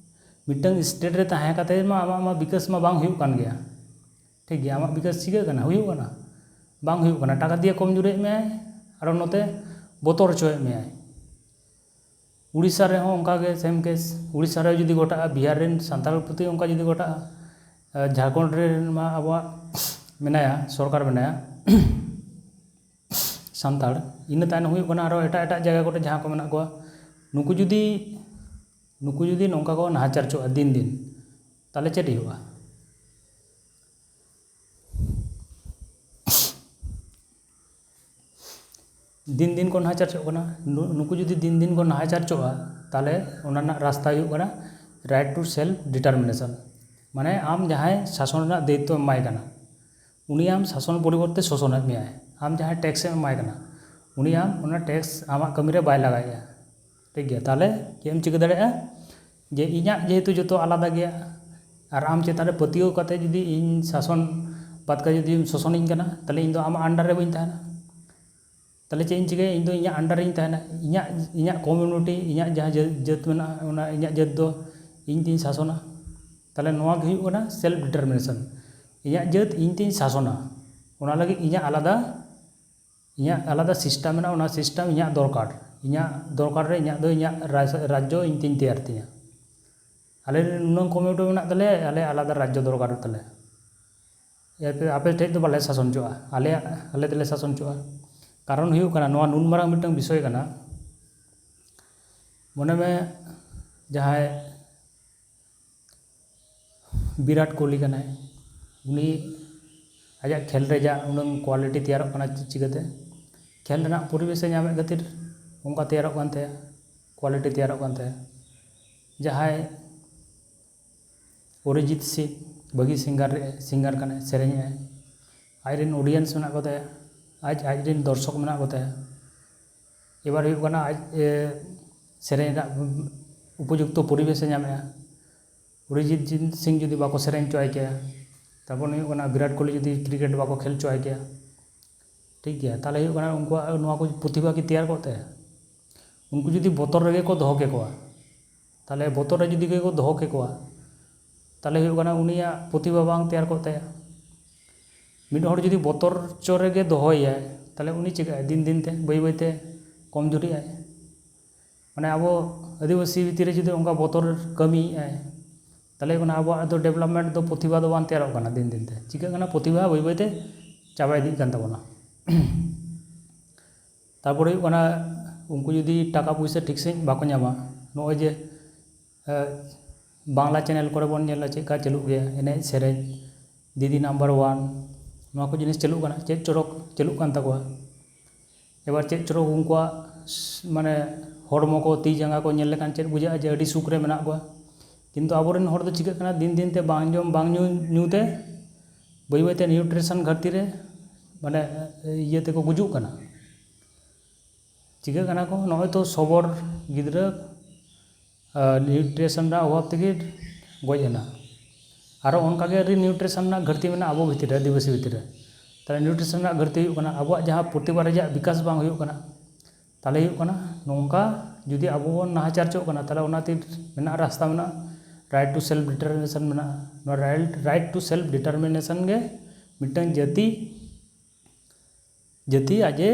ᱢᱤᱫᱴᱟᱝ state ᱨᱮ ᱛᱟᱦᱮᱸ ᱠᱟᱛᱮ ᱢᱟ ᱟᱢᱟᱜ ᱢᱟ ᱵᱤᱠᱟᱥ ᱢᱟ ᱵᱟᱝ ᱦᱩᱭᱩᱜ ᱠᱟᱱ ᱜᱮᱭᱟ, ᱴᱷᱤᱠ ᱜᱮᱭᱟ? ᱟᱢᱟᱜ ᱵᱤᱠᱟᱥ ᱪᱤᱠᱟᱹᱜ ᱠᱟᱱᱟ? ᱦᱩᱭᱩᱜ ᱠᱟᱱᱟ? ᱵᱟᱝ ᱦᱩᱭᱩᱜ ᱠᱟᱱᱟ᱾ ᱴᱟᱠᱟ ᱫᱤᱭᱮ ᱠᱚᱢ ᱡᱳᱨᱮᱫ ᱢᱮᱭᱟᱭ, ᱟᱨᱚ ᱱᱚᱛᱮ ᱵᱚᱛᱚᱨ ᱦᱚᱪᱚᱭᱮᱫ ᱢᱮᱭᱟᱭ᱾ ᱩᱲᱤᱥᱥᱟ ᱨᱮᱦᱚᱸ ᱚᱱᱠᱟ ᱜᱮ same case᱾ ᱩᱲᱤᱥᱥᱟ ᱨᱮ ᱡᱩᱫᱤ ᱜᱷᱚᱴᱟᱜᱼᱟ, ᱵᱤᱦᱟᱨ ᱨᱮᱱ ᱥᱟᱱᱛᱟᱲ ᱯᱨᱚᱛᱤ ᱚᱱᱠᱟ ᱡᱩᱫᱤ ᱜᱷᱚᱴᱟᱜᱼᱟ, ᱟᱨ ᱡᱷᱟᱲᱠᱷᱚᱸᱰ ᱨᱮᱱ ᱢᱟ ᱟᱵᱚᱣᱟᱜ ᱢᱮᱱᱟᱭᱟ, ᱥᱚᱨᱠᱟᱨ ᱢᱮᱱᱟᱭᱟ ᱥᱟᱱᱛᱟᱲ, ᱤᱱᱟᱹ ᱛᱟᱭᱱᱚᱢ ᱦᱩᱭᱩᱜ ᱠᱟᱱᱟ ᱟᱨᱚ ᱮᱴᱟᱜ ᱮᱴᱟᱜ ᱡᱟᱭᱜᱟ ᱠᱚᱨᱮ ᱡᱟᱦᱟᱸ ᱠᱚ ᱢᱮᱱᱟᱜ ᱠᱚᱣᱟ, ᱱᱩᱠᱩ ᱡᱩᱫᱤ, ᱱᱩᱠᱩ ᱡᱩᱫᱤ ᱱᱚᱝᱠᱟ ᱠᱚ ᱱᱟᱦᱟᱪᱟᱨ ᱦᱚᱪᱚᱜᱼᱟ ᱫᱤᱱ ᱫᱤᱱ, ᱛᱟᱦᱚᱞᱮ ᱪᱮᱫ ᱦᱩᱭᱩᱜᱼᱟ? ᱫᱤᱱ ᱫᱤᱱ ᱠᱚ ᱱᱟᱦᱟᱪᱟᱨ ᱦᱚᱪᱚᱜ ᱠᱟᱱᱟ᱾ ᱱᱩ-, ᱱᱩᱠᱩ ᱡᱩᱫᱤ ᱫᱤᱱ ᱫᱤᱱ ᱠᱚ ᱱᱟᱦᱟᱪᱟᱨ ᱦᱚᱪᱚᱜᱼᱟ, ᱛᱟᱦᱚᱞᱮ ᱚᱱᱟ ᱨᱮᱱᱟᱜ ᱨᱟᱥᱛᱟ ᱦᱩᱭᱩᱜ ᱠᱟᱱᱟ right to self determination᱾ ᱢᱟᱱᱮ ᱟᱢ ᱡᱟᱦᱟᱸᱭ ᱥᱟᱥᱚᱱ ᱨᱮᱱᱟᱜ ᱫᱟᱭᱤᱛᱛᱚ ᱮᱢᱟᱭ ᱠᱟᱱᱟ, ᱩᱱᱤ ᱟᱢ ᱥᱟᱥᱚᱱ ᱯᱚᱨᱤᱵᱚᱨᱛᱮ ᱥᱳᱥᱚᱱᱮᱫ ᱢᱮᱭᱟᱭ᱾ ᱟᱢ ᱡᱟᱦᱟᱸᱭ tax ᱮᱢ ᱮᱢᱟᱭ ᱠᱟᱱᱟ, ᱩᱱᱤ ᱟᱢ ᱚᱱᱟ tax ᱟᱢᱟᱜ ᱠᱟᱹᱢᱤ ᱨᱮ ᱵᱟᱭ ᱞᱟᱜᱟᱣᱮᱫᱼᱟ, ᱴᱷᱤᱠ ᱜᱮᱭᱟ? ᱛᱟᱦᱚᱞᱮ ᱪᱮᱫ ᱮᱢ ᱪᱤᱠᱟᱹ ᱫᱟᱲᱮᱭᱟᱜᱼᱟ? ᱡᱮ ᱤᱧᱟᱹᱜ ᱡᱮᱦᱮᱛᱩ ᱡᱚᱛᱚ ᱟᱞᱟᱫᱟ ᱜᱮᱭᱟ, ᱟᱨ ᱟᱢ ᱪᱮᱛᱟᱱ ᱨᱮ ᱯᱟᱹᱛᱭᱟᱹᱣ ᱠᱟᱛᱮ ᱡᱩᱫᱤ ᱤᱧ ᱥᱟᱥᱚᱱ ᱵᱟᱫ ᱠᱟᱛᱮ ᱡᱩᱫᱤᱢ ᱥᱳᱥᱚᱱᱤᱧ ᱠᱟᱱᱟ, ᱛᱟᱦᱚᱞᱮ ᱤᱧ ᱫᱚ ᱟᱢᱟᱜ under ᱨᱮ ᱵᱟᱹᱧ ᱛᱟᱦᱮᱱᱟ᱾ ᱛᱟᱦᱚᱞᱮ ᱪᱮᱫ ᱤᱧ ᱪᱤᱠᱟᱹᱭᱟ? ᱤᱧ ᱫᱚ ᱤᱧᱟᱹᱜ under ᱨᱤᱧ ᱛᱟᱦᱮᱱᱟ᱾ ᱤᱧᱟᱹᱜ, ᱤᱧᱟᱹᱜ community, ᱤᱧᱟᱹᱜ ᱡᱟᱦᱟᱸ ᱡᱟᱹ-, ᱡᱟᱹᱛ ᱢᱮᱱᱟᱜᱼᱟ, ᱚᱱᱟ ᱤᱧᱟᱹᱜ ᱡᱟᱹᱛ ᱫᱚ ᱤᱧ ᱛᱤᱧ ᱥᱟᱥᱚᱱᱟ᱾ ᱛᱟᱦᱚᱞᱮ ᱱᱚᱣᱟ ᱜᱮ ᱦᱩᱭᱩᱜ ᱠᱟᱱᱟ self determination᱾ ᱤᱧᱟᱹᱜ ᱡᱟᱹᱛ ᱤᱧ ᱛᱤᱧ ᱥᱟᱥᱚᱱᱟ, ᱚᱱᱟ ᱞᱟᱹᱜᱤᱫ ᱤᱧᱟᱹᱜ ᱟᱞᱟᱫᱟ, ᱤᱧᱟᱹᱜ ᱟᱞᱟᱫᱟ system ᱢᱮᱱᱟᱜᱼᱟ᱾ ᱚᱱᱟ system ᱤᱧᱟᱹᱜ ᱫᱚᱨᱠᱟᱨ, ᱤᱧᱟᱹᱜ ᱫᱚᱨᱠᱟᱨ ᱨᱮ ᱤᱧᱟᱹᱜ ᱫᱚ ᱤᱧᱟᱹᱜ ᱨᱟᱡᱽ-, ᱨᱟᱡᱽᱡᱚ ᱤᱧ ᱛᱤᱧ ᱛᱮᱭᱟᱨ ᱛᱤᱧᱟᱹ᱾ ᱟᱞᱮ ᱱᱩᱱᱟᱹᱝ community ᱢᱮᱱᱟᱜ ᱛᱟᱞᱮᱭᱟ, ᱟᱞᱮ ᱟᱞᱟᱫᱟ ᱨᱟᱡᱽᱡᱚ ᱫᱚᱨᱠᱟᱨ ᱛᱟᱞᱮ᱾ ᱟᱯᱮ, ᱟᱯᱮ ᱴᱷᱮᱡ ᱫᱚ ᱵᱟᱞᱮ ᱥᱟᱥᱚᱱ ᱦᱚᱪᱚᱜᱼᱟ, ᱟᱞᱮᱭᱟᱜ, ᱟᱞᱮ ᱛᱮᱞᱮ ᱥᱟᱥᱚᱱ ᱦᱚᱪᱚᱜᱼᱟ᱾ ᱠᱟᱨᱚᱱ ᱦᱩᱭᱩᱜ ᱠᱟᱱᱟ, ᱱᱚᱣᱟ ᱱᱩᱱ ᱢᱟᱨᱟᱝ ᱢᱤᱫᱴᱟᱝ ᱵᱤᱥᱚᱭ ᱠᱟᱱᱟ᱾ ᱢᱚᱱᱮ ᱢᱮ, ᱡᱟᱦᱟᱸᱭ ᱵᱤᱨᱟᱴ ᱠᱳᱦᱞᱤ ᱠᱟᱱᱟᱭ, ᱩᱱᱤ ᱟᱡᱟᱜ ᱠᱷᱮᱞ ᱨᱮ ᱡᱟ ᱩᱱᱟᱹᱝ quality ᱛᱮᱭᱟᱨᱚᱜ ᱠᱟᱱᱟ, ᱪᱤ-, ᱪᱤᱠᱟᱹᱛᱮ? ᱠᱷᱮᱞ ᱨᱮᱱᱟᱜ ᱯᱚᱨᱤᱵᱮᱥᱮ ᱧᱟᱢᱮᱫ ᱠᱷᱟᱹᱛᱤᱨ ᱚᱱᱠᱟ ᱛᱮᱭᱟᱨᱚᱜ ᱠᱟᱱ ᱛᱟᱭᱟ, quality ᱛᱮᱭᱟᱨᱚᱜ ᱠᱟᱱ ᱛᱟᱭᱟ᱾ ᱡᱟᱦᱟᱸᱭ ᱚᱨᱤᱡᱤᱛ ᱥᱤᱝ, ᱵᱷᱟᱹᱜᱤ singer ᱨᱮ, singer ᱠᱟᱱᱟᱭ, ᱥᱮᱨᱮᱧᱮᱜᱼᱟᱭ, ᱟᱡ ᱨᱮᱱ audience ᱢᱮᱱᱟᱜ ᱠᱚᱛᱟᱭᱟ, ᱟᱡ, ᱟᱡ ᱨᱮᱱ ᱫᱚᱨᱥᱚᱠ ᱢᱮᱱᱟᱜ ᱠᱚᱛᱟᱭᱟ᱾ ᱮᱵᱟᱨ ᱦᱩᱭᱩᱜ ᱠᱟᱱᱟ, ᱟᱡ, ᱮ, ᱥᱮᱨᱮᱧ ᱨᱮᱱᱟᱜ ᱩᱯᱚᱡᱩᱠᱛᱚ ᱯᱚᱨᱤᱵᱮᱥᱮ ᱧᱟᱢᱮᱜᱼᱟ᱾ ᱚᱨᱤᱡᱤᱛ ᱡᱤᱱ-, ᱥᱤᱝ ᱡᱩᱫᱤ ᱵᱟᱠᱚ ᱥᱮᱨᱮᱧ ᱦᱚᱪᱚᱣᱟᱭ ᱠᱮᱭᱟ, ᱛᱟᱨᱯᱚᱨ ᱦᱩᱭᱩᱜ ᱠᱟᱱᱟ ᱵᱤᱨᱟᱴ ᱠᱳᱦᱞᱤ ᱡᱩᱫᱤ ᱠᱨᱤᱠᱮᱴ ᱵᱟᱠᱚ ᱠᱷᱮᱞ ᱦᱚᱪᱚᱣᱟᱭ ᱠᱮᱭᱟ, ᱴᱷᱤᱠ ᱜᱮᱭᱟ, ᱛᱟᱦᱚᱞᱮ ᱦᱩᱭᱩᱜ ᱠᱟᱱᱟ ᱩᱱᱠᱩᱣᱟᱜ ᱱᱚᱣᱟ ᱠᱚ ᱯᱨᱚᱛᱤᱵᱷᱟ ᱠᱤ ᱛᱮᱭᱟᱨ ᱠᱚᱜ ᱛᱟᱭᱟ? ᱩᱱᱠᱩ ᱡᱩᱫᱤ ᱵᱚᱛᱚᱨ ᱨᱮᱜᱮ ᱠᱚ ᱫᱚᱦᱚ ᱠᱮᱠᱚᱣᱟ, ᱛᱟᱦᱚᱞᱮ ᱵᱚᱛᱚᱨ ᱨᱮ ᱡᱩᱫᱤ ᱜᱮᱠᱚ ᱫᱚᱦᱚ ᱠᱮᱠᱚᱣᱟ, ᱛᱟᱦᱚᱞᱮ ᱦᱩᱭᱩᱜ ᱠᱟᱱᱟ ᱩᱱᱤᱭᱟᱜ ᱯᱨᱚᱛᱤᱵᱷᱟ ᱵᱟᱝ ᱛᱮᱭᱟᱨ ᱠᱚᱜ ᱛᱟᱭᱟ᱾ ᱢᱤᱫ ᱦᱚᱲ ᱡᱩᱫᱤ ᱵᱚᱛᱚᱨ ᱪᱚ ᱨᱮᱜᱮ ᱫᱚᱦᱚᱭᱮᱭᱟᱭ, ᱛᱟᱦᱚᱞᱮ ᱩᱱᱤ ᱪᱤᱠᱟᱹᱜᱼᱟᱭ? ᱫᱤᱱ ᱫᱤᱱ ᱛᱮ ᱵᱟᱹᱭ ᱵᱟᱹᱭ ᱛᱮ ᱠᱚᱢ ᱡᱩᱨᱤᱜᱼᱟᱭ᱾ ᱢᱟᱱᱮ ᱟᱵᱚ ᱟᱹᱫᱤᱵᱟᱹᱥᱤ ᱵᱷᱤᱛᱤᱨ ᱨᱮ ᱡᱩᱫᱤ ᱚᱱᱠᱟ ᱵᱚᱛᱚᱨ ᱠᱟᱹᱢᱤᱭᱮᱫᱼᱟᱭ, ᱛᱟᱦᱚᱞᱮ ᱚᱱᱟ ᱟᱵᱚᱣᱟᱜ ᱫᱚ ᱰᱮᱵᱷᱞᱚᱯᱢᱮᱱᱴ ᱫᱚ ᱯᱨᱚᱛᱤᱵᱷᱟ ᱫᱚ ᱵᱟᱝ ᱛᱮᱭᱟᱨᱚᱜ ᱠᱟᱱᱟ᱾ ᱫᱤᱱ ᱫᱤᱱ ᱛᱮ ᱪᱤᱠᱟᱹᱜ ᱠᱟᱱᱟ? ᱯᱨᱚᱛᱤᱵᱷᱟ ᱵᱟᱹᱭ ᱵᱟᱹᱭ ᱛᱮ ᱪᱟᱵᱟ ᱤᱫᱤᱜ ᱠᱟᱱ ᱛᱟᱵᱚᱱᱟ᱾ ᱛᱟᱨᱯᱚᱨᱮ ᱦᱩᱭᱩᱜ ᱠᱟᱱᱟ, ᱩᱱᱠᱩ ᱡᱩᱫᱤ ᱴᱟᱠᱟ ᱯᱩᱭᱥᱟᱹ ᱴᱷᱤᱠ ᱥᱟᱺᱦᱤᱡ ᱵᱟᱠᱚ ᱧᱟᱢᱟ, ᱱᱚᱜᱼᱚᱭ ᱡᱮ ᱮ, ᱵᱟᱝᱞᱟ ᱪᱮᱱᱮᱞ ᱠᱚᱨᱮ ᱵᱚᱱ ᱧᱮᱞᱟ ᱪᱮᱫ ᱞᱮᱠᱟ ᱪᱟᱹᱞᱩᱜ ᱜᱮᱭᱟ, ᱮᱱᱮᱡ ᱥᱮᱨᱮᱧ, ᱫᱤᱫᱤ ᱱᱟᱢᱵᱟᱨ ᱚᱣᱟᱱ, ᱱᱚᱣᱟ ᱠᱚ ᱡᱤᱱᱤᱥ ᱪᱟᱹᱞᱩᱜ ᱠᱟᱱᱟ, ᱪᱮᱫ ᱪᱚᱨᱚᱠ ᱪᱟᱹᱞᱩᱜ ᱠᱟᱱ ᱛᱟᱠᱚᱣᱟ᱾ ᱮᱵᱟᱨ ᱪᱮᱫ ᱪᱚᱨᱚᱠ ᱩᱱᱠᱩᱣᱟᱜ ᱥ-, ᱢᱟᱱᱮ ᱦᱚᱲᱢᱚ ᱠᱚ, ᱛᱤ ᱡᱟᱸᱜᱟ ᱠᱚ ᱧᱮᱞ ᱞᱮᱠᱷᱟᱱ ᱪᱮᱫ ᱵᱩᱡᱷᱟᱹᱜᱼᱟ ᱡᱮ ᱟᱹᱰᱤ ᱥᱩᱠ ᱨᱮ ᱢᱮᱱᱟᱜ ᱠᱚᱣᱟ᱾ ᱠᱤᱱᱛᱩ ᱟᱵᱚᱨᱮᱱ ᱦᱚᱲ ᱫᱚ ᱪᱤᱠᱟᱹᱜ ᱠᱟᱱᱟ, ᱫᱤᱱ ᱫᱤᱱ ᱛᱮ ᱵᱟᱝ ᱡᱚᱢ ᱵᱟᱝ ᱧᱩ, ᱧᱩ ᱛᱮ ᱵᱟᱹᱭ ᱵᱟᱹᱭ ᱛᱮ ᱱᱤᱭᱩᱴᱨᱤᱥᱚᱱ ᱜᱷᱟᱴᱛᱤ ᱨᱮ, ᱢᱟᱱᱮ, ᱤᱭᱟᱹ ᱛᱮᱠᱚ ᱜᱩᱡᱩᱜ ᱠᱟᱱᱟ᱾ ᱪᱤᱠᱟᱹᱜ ᱠᱟᱱᱟ ᱠᱚ, ᱱᱚᱜᱼᱚᱭ ᱛᱚ ᱥᱚᱵᱚᱨ ᱜᱤᱫᱽᱨᱟᱹ, ᱟ, ᱱᱤᱭᱩᱴᱨᱤᱥᱚᱱ ᱨᱮᱱᱟᱜ ᱚᱵᱷᱟᱵᱽ ᱛᱮᱜᱮ ᱜᱚᱡ ᱮᱱᱟ᱾ ᱟᱨᱚ ᱚᱱᱠᱟᱜᱮ ᱟᱹᱰᱤ ᱱᱤᱭᱩᱴᱨᱤᱥᱚᱱ ᱨᱮᱱᱟᱜ ᱜᱷᱟᱹᱴᱛᱤ ᱢᱮᱱᱟᱜᱼᱟ ᱟᱵᱚ ᱵᱷᱤᱛᱤᱨ ᱨᱮ, ᱟᱹᱫᱤᱵᱟᱹᱥᱤ ᱵᱷᱤᱛᱤᱨ ᱨᱮ᱾ ᱛᱟᱦᱞᱮ ᱱᱤᱭᱩᱴᱨᱤᱥᱚᱱ ᱨᱮᱱᱟᱜ ᱜᱷᱟᱹᱴᱛᱤ ᱦᱩᱭᱩᱜ ᱠᱟᱱᱟ, ᱟᱵᱚᱣᱟᱜ ᱡᱟᱦᱟᱸ ᱯᱨᱚᱛᱤᱵᱷᱟ ᱨᱮᱭᱟᱜ ᱵᱤᱠᱟᱥ ᱵᱟᱝ ᱦᱩᱭᱩᱜ ᱠᱟᱱᱟ᱾ ᱛᱟᱦᱞᱮ ᱦᱩᱭᱩᱜ ᱠᱟᱱᱟ ᱱᱚᱝᱠᱟ, ᱡᱩᱫᱤ ᱟᱵᱚ ᱵᱚᱱ ᱱᱟᱦᱟᱪᱟᱨ ᱦᱚᱪᱚᱜ ᱠᱟᱱᱟ, ᱛᱟᱦᱞᱮ ᱚᱱᱟ ᱛᱤᱨ ᱢᱮᱱᱟᱜ ᱨᱟᱥᱛᱟ ᱢᱮᱱᱟᱜᱼᱟ, ᱨᱟᱭᱤᱴ ᱴᱩ ᱥᱮᱞᱯᱷ ᱰᱤᱴᱟᱨᱢᱤᱱᱮᱥᱚᱱ ᱢᱮᱱᱟᱜᱼᱟ᱾ ᱱᱚᱣᱟ ᱨᱟᱭᱤᱴ, ᱨᱟᱭᱤᱴ ᱴᱩ ᱥᱮᱞᱯᱷ ᱰᱤᱴᱟᱨᱢᱤᱱᱮᱥᱚᱱ ᱜᱮ ᱢᱤᱫᱴᱟᱝ ᱡᱟᱹᱛᱤ, ᱡᱟᱹᱛᱤ ᱟᱡ ᱮ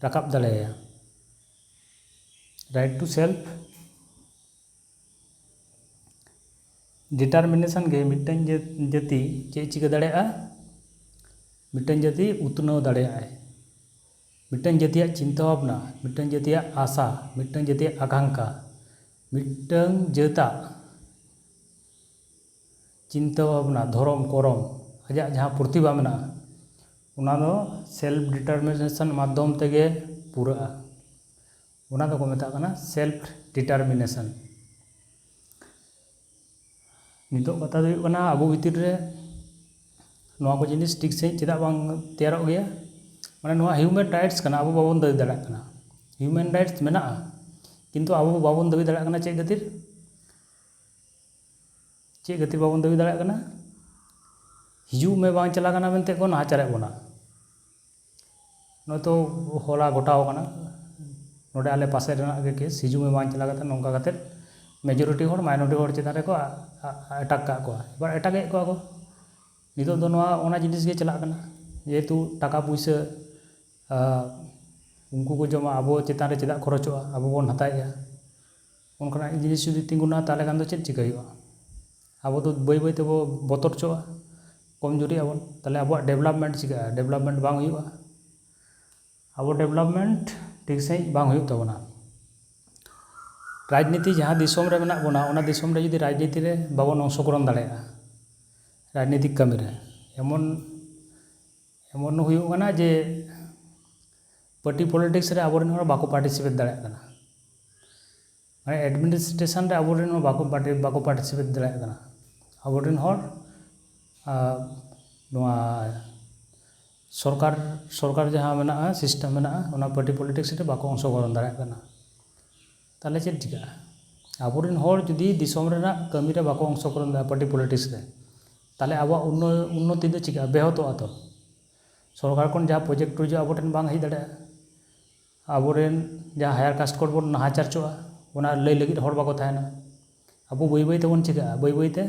ᱨᱟᱠᱟᱵ ᱫᱟᱲᱮᱭᱟᱭᱟ᱾ ᱨᱟᱭᱤᱴ ᱴᱩ ᱥᱮᱞᱯᱷ ᱰᱤᱴᱟᱨᱢᱤᱱᱮᱥᱚᱱ ᱜᱮ ᱢᱤᱫᱴᱟᱝ ᱡᱟᱹ-, ᱡᱟᱹᱛᱤ ᱪᱮᱫ ᱪᱤᱠᱟᱹ ᱫᱟᱲᱮᱭᱟᱜᱼᱟ? ᱢᱤᱫᱴᱟᱝ ᱡᱟᱹᱛᱤ ᱩᱛᱱᱟᱹᱣ ᱫᱟᱲᱮᱭᱟᱜᱼᱟᱭ᱾ ᱢᱤᱫᱴᱟᱝ ᱡᱟᱹᱛᱤᱭᱟᱜ ᱪᱤᱱᱛᱟᱹ ᱵᱷᱟᱵᱽᱱᱟ, ᱢᱤᱫᱴᱟᱝ ᱡᱟᱹᱛᱤᱭᱟᱜ ᱟᱥᱟ, ᱢᱤᱫᱴᱟᱝ ᱡᱟᱹᱛᱤᱭᱟᱜ ᱟᱠᱟᱝᱠᱷᱟ, ᱢᱤᱫᱴᱟᱝ ᱡᱟᱹᱛᱟᱜ ᱪᱤᱱᱛᱟᱹ ᱵᱷᱟᱵᱽᱱᱟ, ᱫᱷᱚᱨᱚᱢ ᱠᱚᱨᱚᱢ, ᱟᱡᱟᱜ ᱡᱟᱦᱟᱸ ᱯᱨᱚᱛᱤᱵᱷᱟ ᱢᱮᱱᱟᱜᱼᱟ, ᱚᱱᱟ ᱫᱚ ᱥᱮᱞᱯᱷ ᱰᱤᱴᱟᱨᱢᱤᱱᱮᱥᱚᱱ ᱢᱟᱫᱽᱫᱷᱚᱢ ᱛᱮᱜᱮ ᱯᱩᱨᱟᱹᱜᱼᱟ᱾ ᱚᱱᱟ ᱫᱚᱠᱚ ᱢᱮᱛᱟᱜ ᱠᱟᱱᱟ ᱥᱮᱞᱯᱷ ᱰᱤᱴᱟᱨᱢᱤᱱᱮᱥᱚᱱ᱾ ᱱᱤᱛᱚᱜ ᱠᱟᱛᱷᱟ ᱫᱚ ᱦᱩᱭᱩᱜ ᱠᱟᱱᱟ, ᱟᱵᱚ ᱵᱷᱤᱛᱤᱨ ᱨᱮ ᱱᱚᱣᱟ ᱠᱚ ᱡᱤᱱᱤᱥ ᱴᱷᱤᱠ ᱥᱟᱺᱦᱤᱡ ᱪᱮᱫᱟᱜ ᱵᱟᱝ ᱛᱮᱭᱟᱨᱚᱜ ᱜᱮᱭᱟ? ᱢᱟᱱᱮ, ᱱᱚᱣᱟ ᱦᱤᱭᱩᱢᱮᱱ ᱨᱟᱭᱤᱴᱥ ᱠᱟᱱᱟ, ᱟᱵᱚ ᱵᱟᱵᱚᱱ ᱫᱟᱹᱵᱤ ᱫᱟᱲᱮᱭᱟᱜ ᱠᱟᱱᱟ᱾ ᱦᱤᱭᱩᱢᱮᱱ ᱨᱟᱭᱤᱴᱥ ᱢᱮᱱᱟᱜᱼᱟ, ᱠᱤᱱᱛᱩ ᱟᱵᱚ ᱵᱟᱵᱚᱱ ᱫᱟᱹᱵᱤ ᱫᱟᱲᱮᱭᱟᱜ ᱠᱟᱱᱟ᱾ ᱪᱮᱫ ᱠᱷᱟᱹᱛᱤᱨ? ᱪᱮᱫ ᱠᱷᱟᱹᱛᱤᱨ ᱵᱟᱵᱚᱱ ᱫᱟᱹᱵᱤ ᱫᱟᱲᱮᱭᱟᱜ ᱠᱟᱱᱟ? ᱦᱤᱡᱩᱜ ᱢᱮ ᱵᱟᱝ ᱪᱟᱞᱟᱜ ᱠᱟᱱᱟ ᱢᱮᱱᱛᱮ ᱠᱚ ᱱᱟᱦᱟᱪᱟᱨᱮᱫ ᱵᱚᱱᱟ᱾ ᱱᱚᱜᱼᱚᱭ ᱛᱚ ᱦᱚᱞᱟ ᱜᱷᱚᱴᱟᱣ ᱠᱟᱱᱟ, ᱱᱚᱰᱮ ᱟᱞᱮ ᱯᱟᱥᱮ ᱨᱮᱱᱟᱜ ᱜᱮ ᱠᱮᱥ, ᱦᱤᱡᱩᱜ ᱢᱮ ᱵᱟᱝ ᱪᱟᱞᱟᱜ ᱠᱟᱛᱮ ᱱᱚᱝᱠᱟ ᱠᱟᱛᱮ ᱢᱮᱡᱚᱨᱤᱴᱤ ᱦᱚᱲ ᱢᱟᱭᱱᱚᱨᱤᱴᱤ ᱦᱚᱲ ᱪᱮᱛᱟᱱ ᱨᱮᱠᱚ ᱟ-, ᱟ-, ᱟᱴᱟᱠ ᱠᱟᱜ ᱠᱚᱣᱟ᱾ ᱮᱵᱟᱨ ᱮᱴᱟᱜᱮᱫ ᱠᱚᱣᱟ ᱠᱚ᱾ ᱱᱤᱛᱚᱜ ᱫᱚ ᱱᱚᱣᱟ ᱚᱱᱟ ᱡᱤᱱᱤᱥ ᱜᱮ ᱪᱟᱞᱟᱜ ᱠᱟᱱᱟ, ᱡᱮᱦᱮᱛᱩ ᱴᱟᱠᱟ ᱯᱩᱭᱥᱟᱹ, ᱟ, ᱩᱱᱠᱩ ᱠᱚ ᱡᱚᱢᱟ, ᱟᱵᱚ ᱪᱮᱛᱟᱱ ᱨᱮ ᱪᱮᱫᱟᱜ ᱠᱷᱚᱨᱚᱪᱚᱜᱼᱟ, ᱟᱵᱚ ᱵᱚᱱ ᱦᱟᱛᱟᱣᱮᱫᱼᱟ᱾ ᱚᱱᱠᱟᱱᱟᱜ ᱡᱤᱱᱤᱥ ᱡᱩᱫᱤ ᱛᱤᱸᱜᱩᱱᱟ, ᱛᱟᱦᱚᱞᱮ ᱠᱷᱟᱱ ᱫᱚ ᱪᱮᱫ ᱪᱤᱠᱟᱹ ᱦᱩᱭᱩᱜᱼᱟ? ᱟᱵᱚ ᱫᱚ ᱵᱟᱹᱭ ᱵᱟᱹᱭ ᱛᱮᱵᱚ ᱵᱚᱛᱚᱨ ᱪᱚᱜᱼᱟ᱾ ᱠᱚᱢᱡᱩᱨᱤᱜ ᱟᱵᱚᱱ, ᱛᱟᱦᱚᱞᱮ ᱟᱵᱚᱣᱟᱜ ᱰᱮᱵᱷᱞᱚᱯᱢᱮᱱᱴ ᱪᱤᱠᱟᱹᱜᱼᱟ? ᱰᱮᱵᱷᱞᱚᱯᱢᱮᱱᱴ ᱵᱟᱝ ᱦᱩᱭᱩᱜᱼᱟ᱾ ᱟᱵᱚ ᱰᱮᱵᱷᱞᱚᱯᱢᱮᱱᱴ ᱴᱷᱤᱠ ᱥᱟᱺᱦᱤᱡ ᱵᱟᱝ ᱦᱩᱭᱩᱜ ᱛᱟᱵᱚᱱᱟ᱾ ᱨᱟᱡᱽᱱᱤᱛᱤ ᱡᱟᱦᱟᱸ ᱫᱤᱥᱚᱢ ᱨᱮ ᱢᱮᱱᱟᱜ ᱵᱚᱱᱟ, ᱚᱱᱟ ᱫᱤᱥᱚᱢ ᱨᱮ ᱡᱩᱫᱤ ᱨᱟᱡᱽᱱᱤᱛᱤ ᱨᱮ ᱵᱟᱵᱚᱱ ᱚᱝᱥᱚᱜᱨᱚᱦᱚᱱ ᱫᱟᱲᱮᱭᱟᱜᱼᱟ, ᱨᱟᱡᱽᱱᱤᱛᱤᱠ ᱠᱟᱹᱢᱤ ᱨᱮ, ᱮᱢᱚᱱ, ᱮᱢᱚᱱ ᱦᱩᱭᱩᱜ ᱠᱟᱱᱟ ᱡᱮ ᱯᱟᱨᱴᱤ ᱯᱚᱞᱤᱴᱤᱠᱥ ᱨᱮ ᱟᱵᱚᱨᱮᱱ ᱦᱚᱲ ᱵᱟᱠᱚ ᱯᱟᱨᱴᱤᱥᱤᱯᱮᱴ ᱫᱟᱲᱮᱭᱟᱜ ᱠᱟᱱᱟ᱾ ᱢᱟᱱᱮ ᱮᱰᱢᱤᱱᱤᱥᱴᱨᱮᱥᱚᱱ ᱨᱮ ᱟᱵᱚᱨᱮᱱ ᱦᱚᱸ ᱵᱟᱠᱚ ᱯᱟᱨᱴᱤ-, ᱵᱟᱠᱚ ᱯᱟᱨᱴᱤᱥᱤᱯᱮᱴ ᱫᱟᱲᱮᱭᱟᱜ ᱠᱟᱱᱟ᱾ ᱟᱵᱚᱨᱮᱱ ᱦᱚᱲ, ᱟ, ᱱᱚᱣᱟ ᱥᱚᱨᱠᱟᱨ, ᱥᱚᱨᱠᱟᱨ ᱡᱟᱦᱟᱸ ᱢᱮᱱᱟᱜᱼᱟ, ᱥᱤᱥᱴᱮᱢ ᱢᱮᱱᱟᱜᱼᱟ, ᱚᱱᱟ ᱯᱟᱨᱴᱤ ᱯᱚᱞᱤᱴᱤᱠᱥ ᱨᱮ ᱵᱟᱠᱚ ᱚᱝᱥᱚᱜᱨᱚᱦᱚᱱ ᱫᱟᱲᱮᱭᱟᱜ ᱠᱟᱱᱟ᱾ ᱛᱟᱦᱚᱞᱮ ᱪᱮᱫ ᱪᱤᱠᱟᱹᱜᱼᱟ? ᱟᱵᱚᱨᱮᱱ ᱦᱚᱲ ᱡᱩᱫᱤ ᱫᱤᱥᱚᱢ ᱨᱮᱱᱟᱜ ᱠᱟᱹᱢᱤ ᱨᱮ ᱵᱟᱠᱚ ᱚᱝᱥᱚᱜᱨᱚᱦᱚᱱ ᱫᱟᱲᱮᱭᱟᱜᱼᱟ, ᱯᱟᱨᱴᱤ ᱯᱚᱞᱤᱴᱤᱠᱥ ᱨᱮ, ᱛᱟᱦᱚᱞᱮ ᱟᱵᱚᱣᱟᱜ ᱩᱱᱱᱚ-, ᱩᱱᱱᱚᱛᱤ ᱫᱚ ᱪᱤᱠᱟᱹᱜᱼᱟ? ᱵᱮᱦᱚᱛᱚᱜᱼᱟ ᱛᱚ᱾ ᱥᱚᱨᱠᱟᱨ ᱠᱷᱚᱱ ᱡᱟᱦᱟᱸ ᱯᱨᱚᱡᱮᱠᱴ ᱦᱤᱡᱩᱜᱼᱟ, ᱟᱵᱚ ᱴᱷᱮᱱ ᱵᱟᱝ ᱦᱮᱡ ᱫᱟᱲᱮᱭᱟᱜᱼᱟ᱾ ᱟᱵᱚᱨᱮᱱ ᱡᱟᱦᱟᱸ ᱦᱟᱭᱟᱨ ᱠᱟᱥᱴ ᱠᱳᱰ ᱵᱚᱱ ᱱᱟᱦᱟᱪᱟᱨ ᱦᱚᱪᱚᱜᱼᱟ, ᱚᱱᱟ ᱞᱟᱹᱭ ᱞᱟᱹᱜᱤᱫ ᱦᱚᱲ ᱵᱟᱠᱚ ᱛᱟᱦᱮᱱᱟ᱾ ᱟᱵᱚ ᱵᱟᱹᱭ ᱵᱟᱹᱭ ᱛᱮᱵᱚᱱ ᱪᱤᱠᱟᱹᱜᱼᱟ? ᱵᱟᱹᱭ ᱵᱟᱹᱭ ᱛᱮ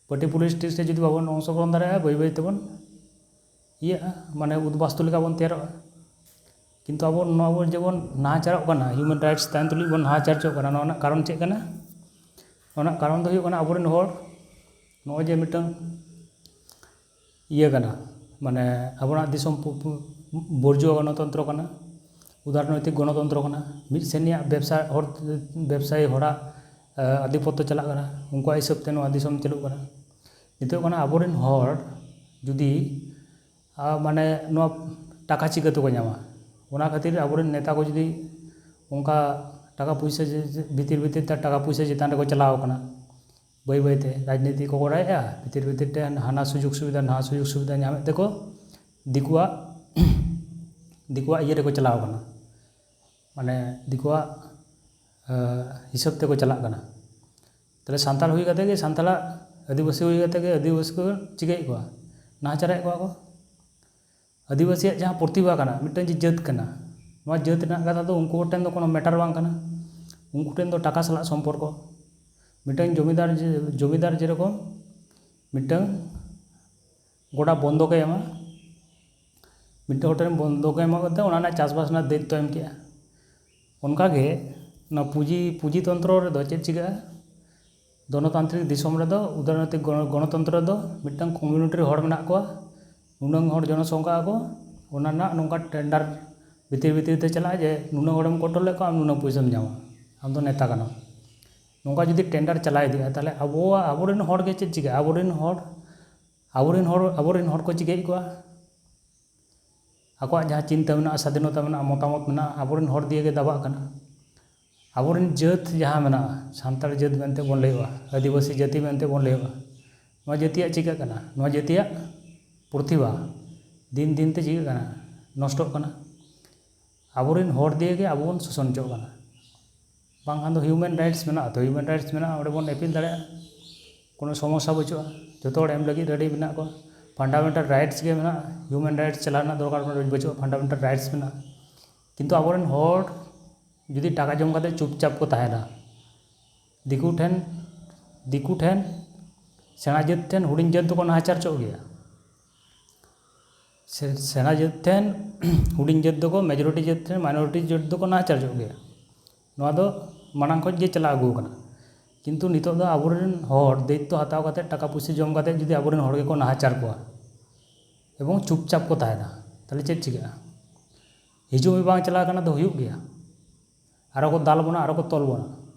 ᱯᱟᱨᱴᱤ ᱯᱚᱞᱤᱴᱤᱠᱥ ᱨᱮ ᱡᱩᱫᱤ ᱵᱟᱵᱚᱱ ᱚᱝᱥᱚᱜᱨᱚᱦᱚᱱ ᱫᱟᱲᱮᱭᱟᱜᱼᱟ, ᱵᱟᱹᱭ ᱵᱟᱹᱭ ᱛᱮᱵᱚᱱ ᱤᱭᱟᱹᱜᱼᱟ, ᱢᱟᱱᱮ ᱩᱫᱽᱵᱟᱥᱛᱩ ᱞᱮᱠᱟ ᱵᱚᱱ ᱛᱮᱭᱟᱨᱚᱜᱼᱟ᱾ ᱠᱤᱱᱛᱩ ᱟᱵᱚ ᱱᱚᱣᱟ ᱵᱚᱱ ᱡᱮᱵᱚᱱ ᱱᱟᱦᱟᱪᱟᱨᱚᱜ ᱠᱟᱱᱟ, ᱦᱤᱭᱩᱢᱮᱱ ᱨᱟᱭᱤᱴᱥ ᱛᱟᱭᱚᱢ ᱛᱩᱞᱩᱡ ᱵᱚᱱ ᱱᱟᱦᱟᱪᱟᱨ ᱦᱚᱪᱚᱜ ᱠᱟᱱᱟ, ᱱᱚᱣᱟ ᱨᱮᱱᱟᱜ ᱠᱟᱨᱚᱱ ᱪᱮᱫ ᱠᱟᱱᱟ? ᱚᱱᱟ ᱨᱮᱱᱟᱜ ᱠᱟᱨᱚᱱ ᱫᱚ ᱦᱩᱭᱩᱜ ᱠᱟᱱᱟ ᱟᱵᱚᱨᱮᱱ ᱦᱚᱲ ᱱᱚᱜᱼᱚᱭ ᱡᱮ ᱢᱤᱫᱴᱟᱝ ᱤᱭᱟᱹ ᱠᱟᱱᱟ, ᱢᱟᱱᱮ ᱟᱵᱚᱱᱟᱜ ᱫᱤᱥᱚᱢ ᱯᱩ-, ᱯᱩ-, ᱵᱚᱨᱡᱚ ᱜᱚᱱᱚᱛᱚᱱᱛᱨᱚ ᱠᱟᱱᱟ, ᱩᱫᱟᱨᱱᱳᱭᱛᱤᱠ ᱜᱚᱱᱚᱛᱚᱱᱛᱨᱚ ᱠᱟᱱᱟ᱾ ᱢᱤᱫ ᱥᱮᱱᱤᱭᱟᱜ ᱵᱮᱵᱽᱥᱟ ᱦᱚᱲ, ᱵᱮᱵᱽᱥᱟᱭᱤ ᱦᱚᱲᱟᱜ, ᱮ, ᱟᱫᱷᱤᱯᱚᱛᱛᱚ ᱪᱟᱞᱟᱜ ᱠᱟᱱᱟ, ᱩᱱᱠᱩᱣᱟᱜ ᱦᱤᱥᱟᱹᱵ ᱛᱮ ᱱᱚᱣᱟ ᱫᱤᱥᱚᱢ ᱪᱟᱹᱞᱩᱜ ᱠᱟᱱᱟ᱾ ᱱᱤᱛᱚᱜ ᱠᱟᱱᱟ ᱟᱵᱚᱨᱮᱱ ᱦᱚᱲ ᱡᱩᱫᱤ, ᱟ, ᱢᱟᱱᱮ ᱱᱚᱣᱟ ᱴᱟᱠᱟ ᱪᱤᱠᱟᱹ ᱛᱮᱠᱚ ᱧᱟᱢᱟ? ᱚᱱᱟ ᱠᱷᱟᱹᱛᱤᱨ ᱟᱵᱚᱨᱮᱱ ᱱᱮᱛᱟ ᱠᱚ ᱡᱩᱫᱤ ᱚᱱᱠᱟ ᱴᱟᱠᱟ ᱯᱩᱭᱥᱟᱹ ᱡᱮ, ᱡᱮ ᱵᱷᱤᱛᱤᱨ ᱵᱷᱤᱛᱤᱨ ᱛᱮ ᱴᱟᱠᱟ ᱯᱩᱭᱥᱟᱹ ᱪᱮᱛᱟᱱ ᱨᱮᱠᱚ ᱪᱟᱞᱟᱣ ᱠᱟᱱᱟ, ᱵᱟᱹᱭ ᱵᱟᱹᱭ ᱛᱮ ᱨᱟᱡᱽᱱᱤᱛᱤ ᱠᱚ ᱠᱚᱨᱟᱣᱮᱫᱼᱟ, ᱵᱷᱤᱛᱤᱨ ᱵᱷᱤᱛᱤᱨ ᱛᱮ ᱦᱟᱱᱟ ᱥᱩᱡᱳᱜᱽ ᱥᱩᱵᱤᱫᱷᱟ, ᱱᱟᱣᱟ ᱥᱩᱡᱳᱜᱽ ᱥᱩᱵᱤᱫᱷᱟ ᱧᱟᱢᱮᱫ ᱛᱮᱠᱚ ᱫᱤᱠᱩᱣᱟᱜ, ᱫᱤᱠᱩᱣᱟᱜ ᱤᱭᱟᱹ ᱨᱮᱠᱚ ᱪᱟᱞᱟᱣ ᱠᱟᱱᱟ, ᱢᱟᱱᱮ ᱫᱤᱠᱩᱣᱟᱜ, ᱮ, ᱦᱤᱥᱟᱹᱵ ᱛᱮᱠᱚ ᱪᱟᱞᱟᱜ ᱠᱟᱱᱟ᱾ ᱛᱟᱦᱞᱮ ᱥᱟᱱᱛᱟᱲ ᱦᱩᱭ ᱠᱟᱛᱮ ᱜᱮ ᱥᱟᱱᱛᱟᱲᱟᱜ ᱟᱹᱫᱤᱵᱟᱹᱥᱤ ᱦᱩᱭ ᱠᱟᱛᱮ ᱜᱮ ᱟᱹᱫᱤᱵᱟᱹᱥᱤ ᱠᱚ ᱪᱤᱠᱟᱹᱭᱮᱫ ᱠᱚᱣᱟ? ᱱᱟᱦᱟᱪᱟᱨᱮᱫ ᱠᱚᱣᱟ ᱠᱚ᱾ ᱟᱹᱫᱤᱵᱟᱹᱥᱤᱭᱟᱜ ᱡᱟᱦᱟᱸ ᱯᱨᱚᱛᱤᱵᱷᱟ ᱠᱟᱱᱟ, ᱢᱤᱫᱴᱟᱝ ᱡᱮ ᱡᱟᱹᱛ ᱠᱟᱱᱟ, ᱱᱚᱣᱟ ᱡᱟᱹᱛ ᱨᱮᱱᱟᱜ ᱠᱟᱛᱷᱟ ᱫᱚ ᱩᱱᱠᱩ ᱴᱷᱮᱱ ᱫᱚ ᱠᱳᱱᱳ ᱢᱮᱴᱟᱨ ᱵᱟᱝ ᱠᱟᱱᱟ᱾ ᱩᱱᱠᱩ ᱴᱷᱮᱱ ᱫᱚ ᱴᱟᱠᱟ ᱥᱟᱞᱟᱜ ᱥᱚᱢᱯᱚᱨᱠᱚ᱾ ᱢᱤᱫᱴᱟᱝ ᱡᱚᱢᱤᱫᱟᱨ ᱡᱮ, ᱡᱚᱢᱤᱫᱟᱨ ᱡᱮᱨᱚᱠᱚᱢ ᱢᱤᱫᱴᱟᱝ ᱜᱚᱰᱟ ᱵᱚᱱᱫᱚᱠᱮ ᱮᱢᱟ, ᱢᱤᱫᱴᱟᱝ ᱦᱚᱲ ᱴᱷᱮᱱ ᱵᱚᱱᱫᱚᱠᱮ ᱮᱢᱟ ᱠᱟᱛᱮ ᱚᱱᱟ ᱨᱮᱱᱟᱜ ᱪᱟᱥᱵᱟᱥ ᱨᱮᱱᱟᱜ ᱫᱟᱭᱤᱛᱛᱚ ᱮᱢ ᱠᱮᱜᱼᱟ᱾ ᱚᱱᱠᱟᱜᱮ ᱱᱚᱣᱟ ᱯᱩᱸᱡᱤ, ᱯᱩᱸᱡᱤ ᱛᱚᱱᱛᱨᱚ ᱨᱮᱫᱚ ᱪᱮᱫ ᱪᱤᱠᱟᱹᱜᱼᱟ? ᱜᱚᱱᱚᱛᱟᱱᱛᱨᱤᱠ ᱫᱤᱥᱚᱢ ᱨᱮᱫᱚ, ᱩᱫᱟᱨᱱᱳᱭᱛᱤᱠ ᱜᱚᱱ-, ᱜᱚᱱᱚᱛᱚᱱᱛᱨᱚ ᱨᱮᱫᱚ ᱢᱤᱫᱴᱟᱝ ᱠᱚᱢᱤᱭᱩᱱᱤᱴᱤ ᱨᱮ ᱦᱚᱲ ᱢᱮᱱᱟᱜ ᱠᱚᱣᱟ, ᱱᱩᱱᱟᱹᱝ ᱦᱚᱲ ᱡᱚᱱᱚᱥᱚᱝᱠᱷᱟ ᱟᱠᱚ, ᱚᱱᱟ ᱨᱮᱱᱟᱜ ᱱᱚᱝᱠᱟ ᱴᱮᱱᱰᱟᱨ ᱵᱷᱤᱛᱤᱨ ᱵᱷᱤᱛᱤᱨ ᱛᱮ ᱪᱟᱞᱟᱜᱼᱟ ᱡᱮ ᱱᱩᱱᱟᱹᱝ ᱦᱚᱲᱮᱢ ᱠᱚᱱᱴᱨᱳᱞ ᱞᱮᱫ ᱠᱚᱣᱟ, ᱟᱢ ᱱᱩᱱᱟᱹᱝ ᱯᱩᱭᱥᱟᱹᱢ ᱧᱟᱢᱟ, ᱟᱢ ᱫᱚ ᱱᱮᱛᱟ ᱠᱟᱱᱟᱢ᱾ ᱱᱚᱝᱠᱟ ᱡᱩᱫᱤ ᱴᱮᱱᱰᱟᱨ ᱪᱟᱞᱟᱣ ᱤᱫᱤᱜᱼᱟ, ᱛᱟᱦᱚᱞᱮ ᱟᱵᱚᱣᱟᱜ, ᱟᱵᱚᱨᱮᱱ ᱦᱚᱲ ᱜᱮ ᱪᱮᱫ ᱪᱤᱠᱟᱹᱜᱼᱟ? ᱟᱵᱚᱨᱮᱱ ᱦᱚᱲ, ᱟᱵᱚᱨᱮᱱ ᱦᱚᱲ, ᱟᱵᱚᱨᱮᱱ ᱦᱚᱲ ᱠᱚ ᱪᱤᱠᱟᱹᱭᱮᱫ ᱠᱚᱣᱟ? ᱟᱠᱚᱣᱟᱜ ᱡᱟᱦᱟᱸ ᱪᱤᱱᱛᱟᱹ ᱢᱮᱱᱟᱜᱼᱟ, ᱥᱟᱫᱷᱤᱱᱚᱛᱟ ᱢᱮᱱᱟᱜᱼᱟ, ᱢᱚᱛᱟᱢᱚᱛ ᱢᱮᱱᱟᱜᱼᱟ, ᱟᱵᱚᱨᱮᱱ ᱦᱚᱲ ᱫᱤᱭᱮ ᱜᱮ ᱫᱟᱵᱟᱜ ᱠᱟᱱᱟ᱾ ᱟᱵᱚᱨᱮᱱ ᱡᱟᱹᱛ ᱡᱟᱦᱟᱸ ᱢᱮᱱᱟᱜᱼᱟ, ᱥᱟᱱᱛᱟᱲ ᱡᱟᱹᱛ ᱢᱮᱱᱛᱮ ᱵᱚᱱ ᱞᱟᱹᱭᱚᱜᱼᱟ, ᱟᱹᱫᱤᱵᱟᱹᱥᱤ ᱡᱟᱹᱛᱤ ᱢᱮᱱᱛᱮ ᱵᱚᱱ ᱞᱟᱹᱭᱚᱜᱼᱟ, ᱱᱚᱣᱟ ᱡᱟᱹᱛᱤᱭᱟᱜ ᱪᱤᱠᱟᱹᱜ ᱠᱟᱱᱟ? ᱱᱚᱣᱟ ᱡᱟᱹᱛᱤᱭᱟᱜ ᱯᱨᱚᱛᱤᱵᱷᱟ ᱫᱤᱱ ᱫᱤᱱ ᱛᱮ ᱪᱤᱠᱟᱹᱜ ᱠᱟᱱᱟ? ᱱᱚᱥᱴᱚᱜ ᱠᱟᱱᱟ᱾ ᱟᱵᱚᱨᱮᱱ ᱦᱚᱲ ᱫᱤᱭᱮ ᱜᱮ ᱟᱵᱚ ᱵᱚᱱ ᱥᱳᱥᱚᱱ ᱦᱚᱪᱚᱜ ᱠᱟᱱᱟ᱾ ᱵᱟᱝᱠᱷᱟᱱ ᱫᱚ human rights ᱢᱮᱱᱟᱜᱼᱟ ᱛᱚ, human rights ᱢᱮᱱᱟᱜᱼᱟ, ᱚᱸᱰᱮ ᱵᱚᱱ appeal ᱫᱟᱲᱮᱭᱟᱜᱼᱟ, ᱠᱳᱱᱳ ᱥᱚᱢᱚᱥᱥᱟ ᱵᱟᱹᱪᱩᱜᱼᱟ, ᱡᱚᱛᱚ ᱦᱚᱲ ᱮᱢ ᱞᱟᱹᱜᱤᱫ ready ᱢᱮᱱᱟᱜ ᱠᱚᱣᱟ᱾ Fundamental rights ᱜᱮ ᱢᱮᱱᱟᱜᱼᱟ, human rights ᱪᱟᱞᱟᱣ ᱨᱮᱱᱟᱜ ᱫᱚᱨᱠᱟᱨ ᱠᱳᱱᱳ ᱵᱟᱹᱪᱩᱜᱼᱟ, fundamental rights ᱢᱮᱱᱟᱜᱼᱟ᱾ ᱠᱤᱱᱛᱩ ᱟᱵᱚᱨᱮᱱ ᱦᱚᱲ ᱡᱩᱫᱤ ᱴᱟᱠᱟ ᱡᱚᱢ ᱠᱟᱛᱮ ᱪᱩᱯᱪᱟᱯ ᱠᱚ ᱛᱟᱦᱮᱱᱟ, ᱫᱤᱠᱩ ᱴᱷᱮᱱ, ᱫᱤᱠᱩ ᱴᱷᱮᱱ ᱥᱮᱬᱟ ᱡᱟᱹᱛ ᱴᱷᱮᱱ ᱦᱩᱰᱤᱧ ᱡᱟᱹᱛ ᱫᱚᱠᱚ ᱱᱟᱦᱟᱪᱟᱨ ᱦᱚᱪᱚᱜ ᱜᱮᱭᱟ᱾ ᱥᱮ-, ᱥᱮᱬᱟ ᱡᱟᱹᱛ ᱴᱷᱮᱱ ᱦᱩᱰᱤᱧ ᱡᱟᱹᱛ ᱫᱚᱠᱚ, majority ᱡᱟᱹᱛ ᱴᱷᱮᱱ minority ᱡᱟᱹᱛ ᱫᱚᱠᱚ ᱱᱟᱦᱟᱪᱟᱨ ᱦᱚᱪᱚᱜ ᱜᱮᱭᱟ᱾ ᱱᱚᱣᱟ ᱫᱚ ᱢᱟᱲᱟᱝ ᱠᱷᱚᱱ ᱜᱮ ᱪᱟᱞᱟᱣ ᱟᱹᱜᱩ ᱟᱠᱟᱱᱟ᱾ ᱠᱤᱱᱛᱩ ᱱᱤᱛᱚᱜ ᱫᱚ ᱟᱵᱚᱨᱮᱱ ᱦᱚᱲ ᱫᱟᱭᱤᱛᱛᱚ ᱦᱟᱛᱟᱣ ᱠᱟᱛᱮ, ᱴᱟᱠᱟ ᱯᱩᱭᱥᱟᱹ ᱡᱚᱢ ᱠᱟᱛᱮ ᱡᱩᱫᱤ ᱟᱵᱚᱨᱮᱱ ᱦᱚᱲ ᱜᱮᱠᱚ ᱱᱟᱦᱟᱪᱟᱨ ᱠᱚᱣᱟ ᱮᱵᱚᱝ ᱪᱩᱯᱪᱟᱯ ᱠᱚ ᱛᱟᱦᱮᱱᱟ, ᱛᱟᱦᱚᱞᱮ ᱪᱮᱫ ᱪᱤᱠᱟᱹᱜᱼᱟ? ᱦᱤᱡᱩᱜ ᱢᱤᱫ ᱵᱟᱝ ᱪᱟᱞᱟᱣ ᱠᱟᱱᱟ ᱫᱚ ᱦᱩᱭᱩᱜ ᱜᱮᱭᱟ᱾ ᱟᱨᱚ ᱠᱚ ᱫᱟᱞ ᱵᱚᱱᱟ, ᱟᱨᱚ ᱠᱚ ᱛᱚᱞ ᱵᱚᱱᱟ,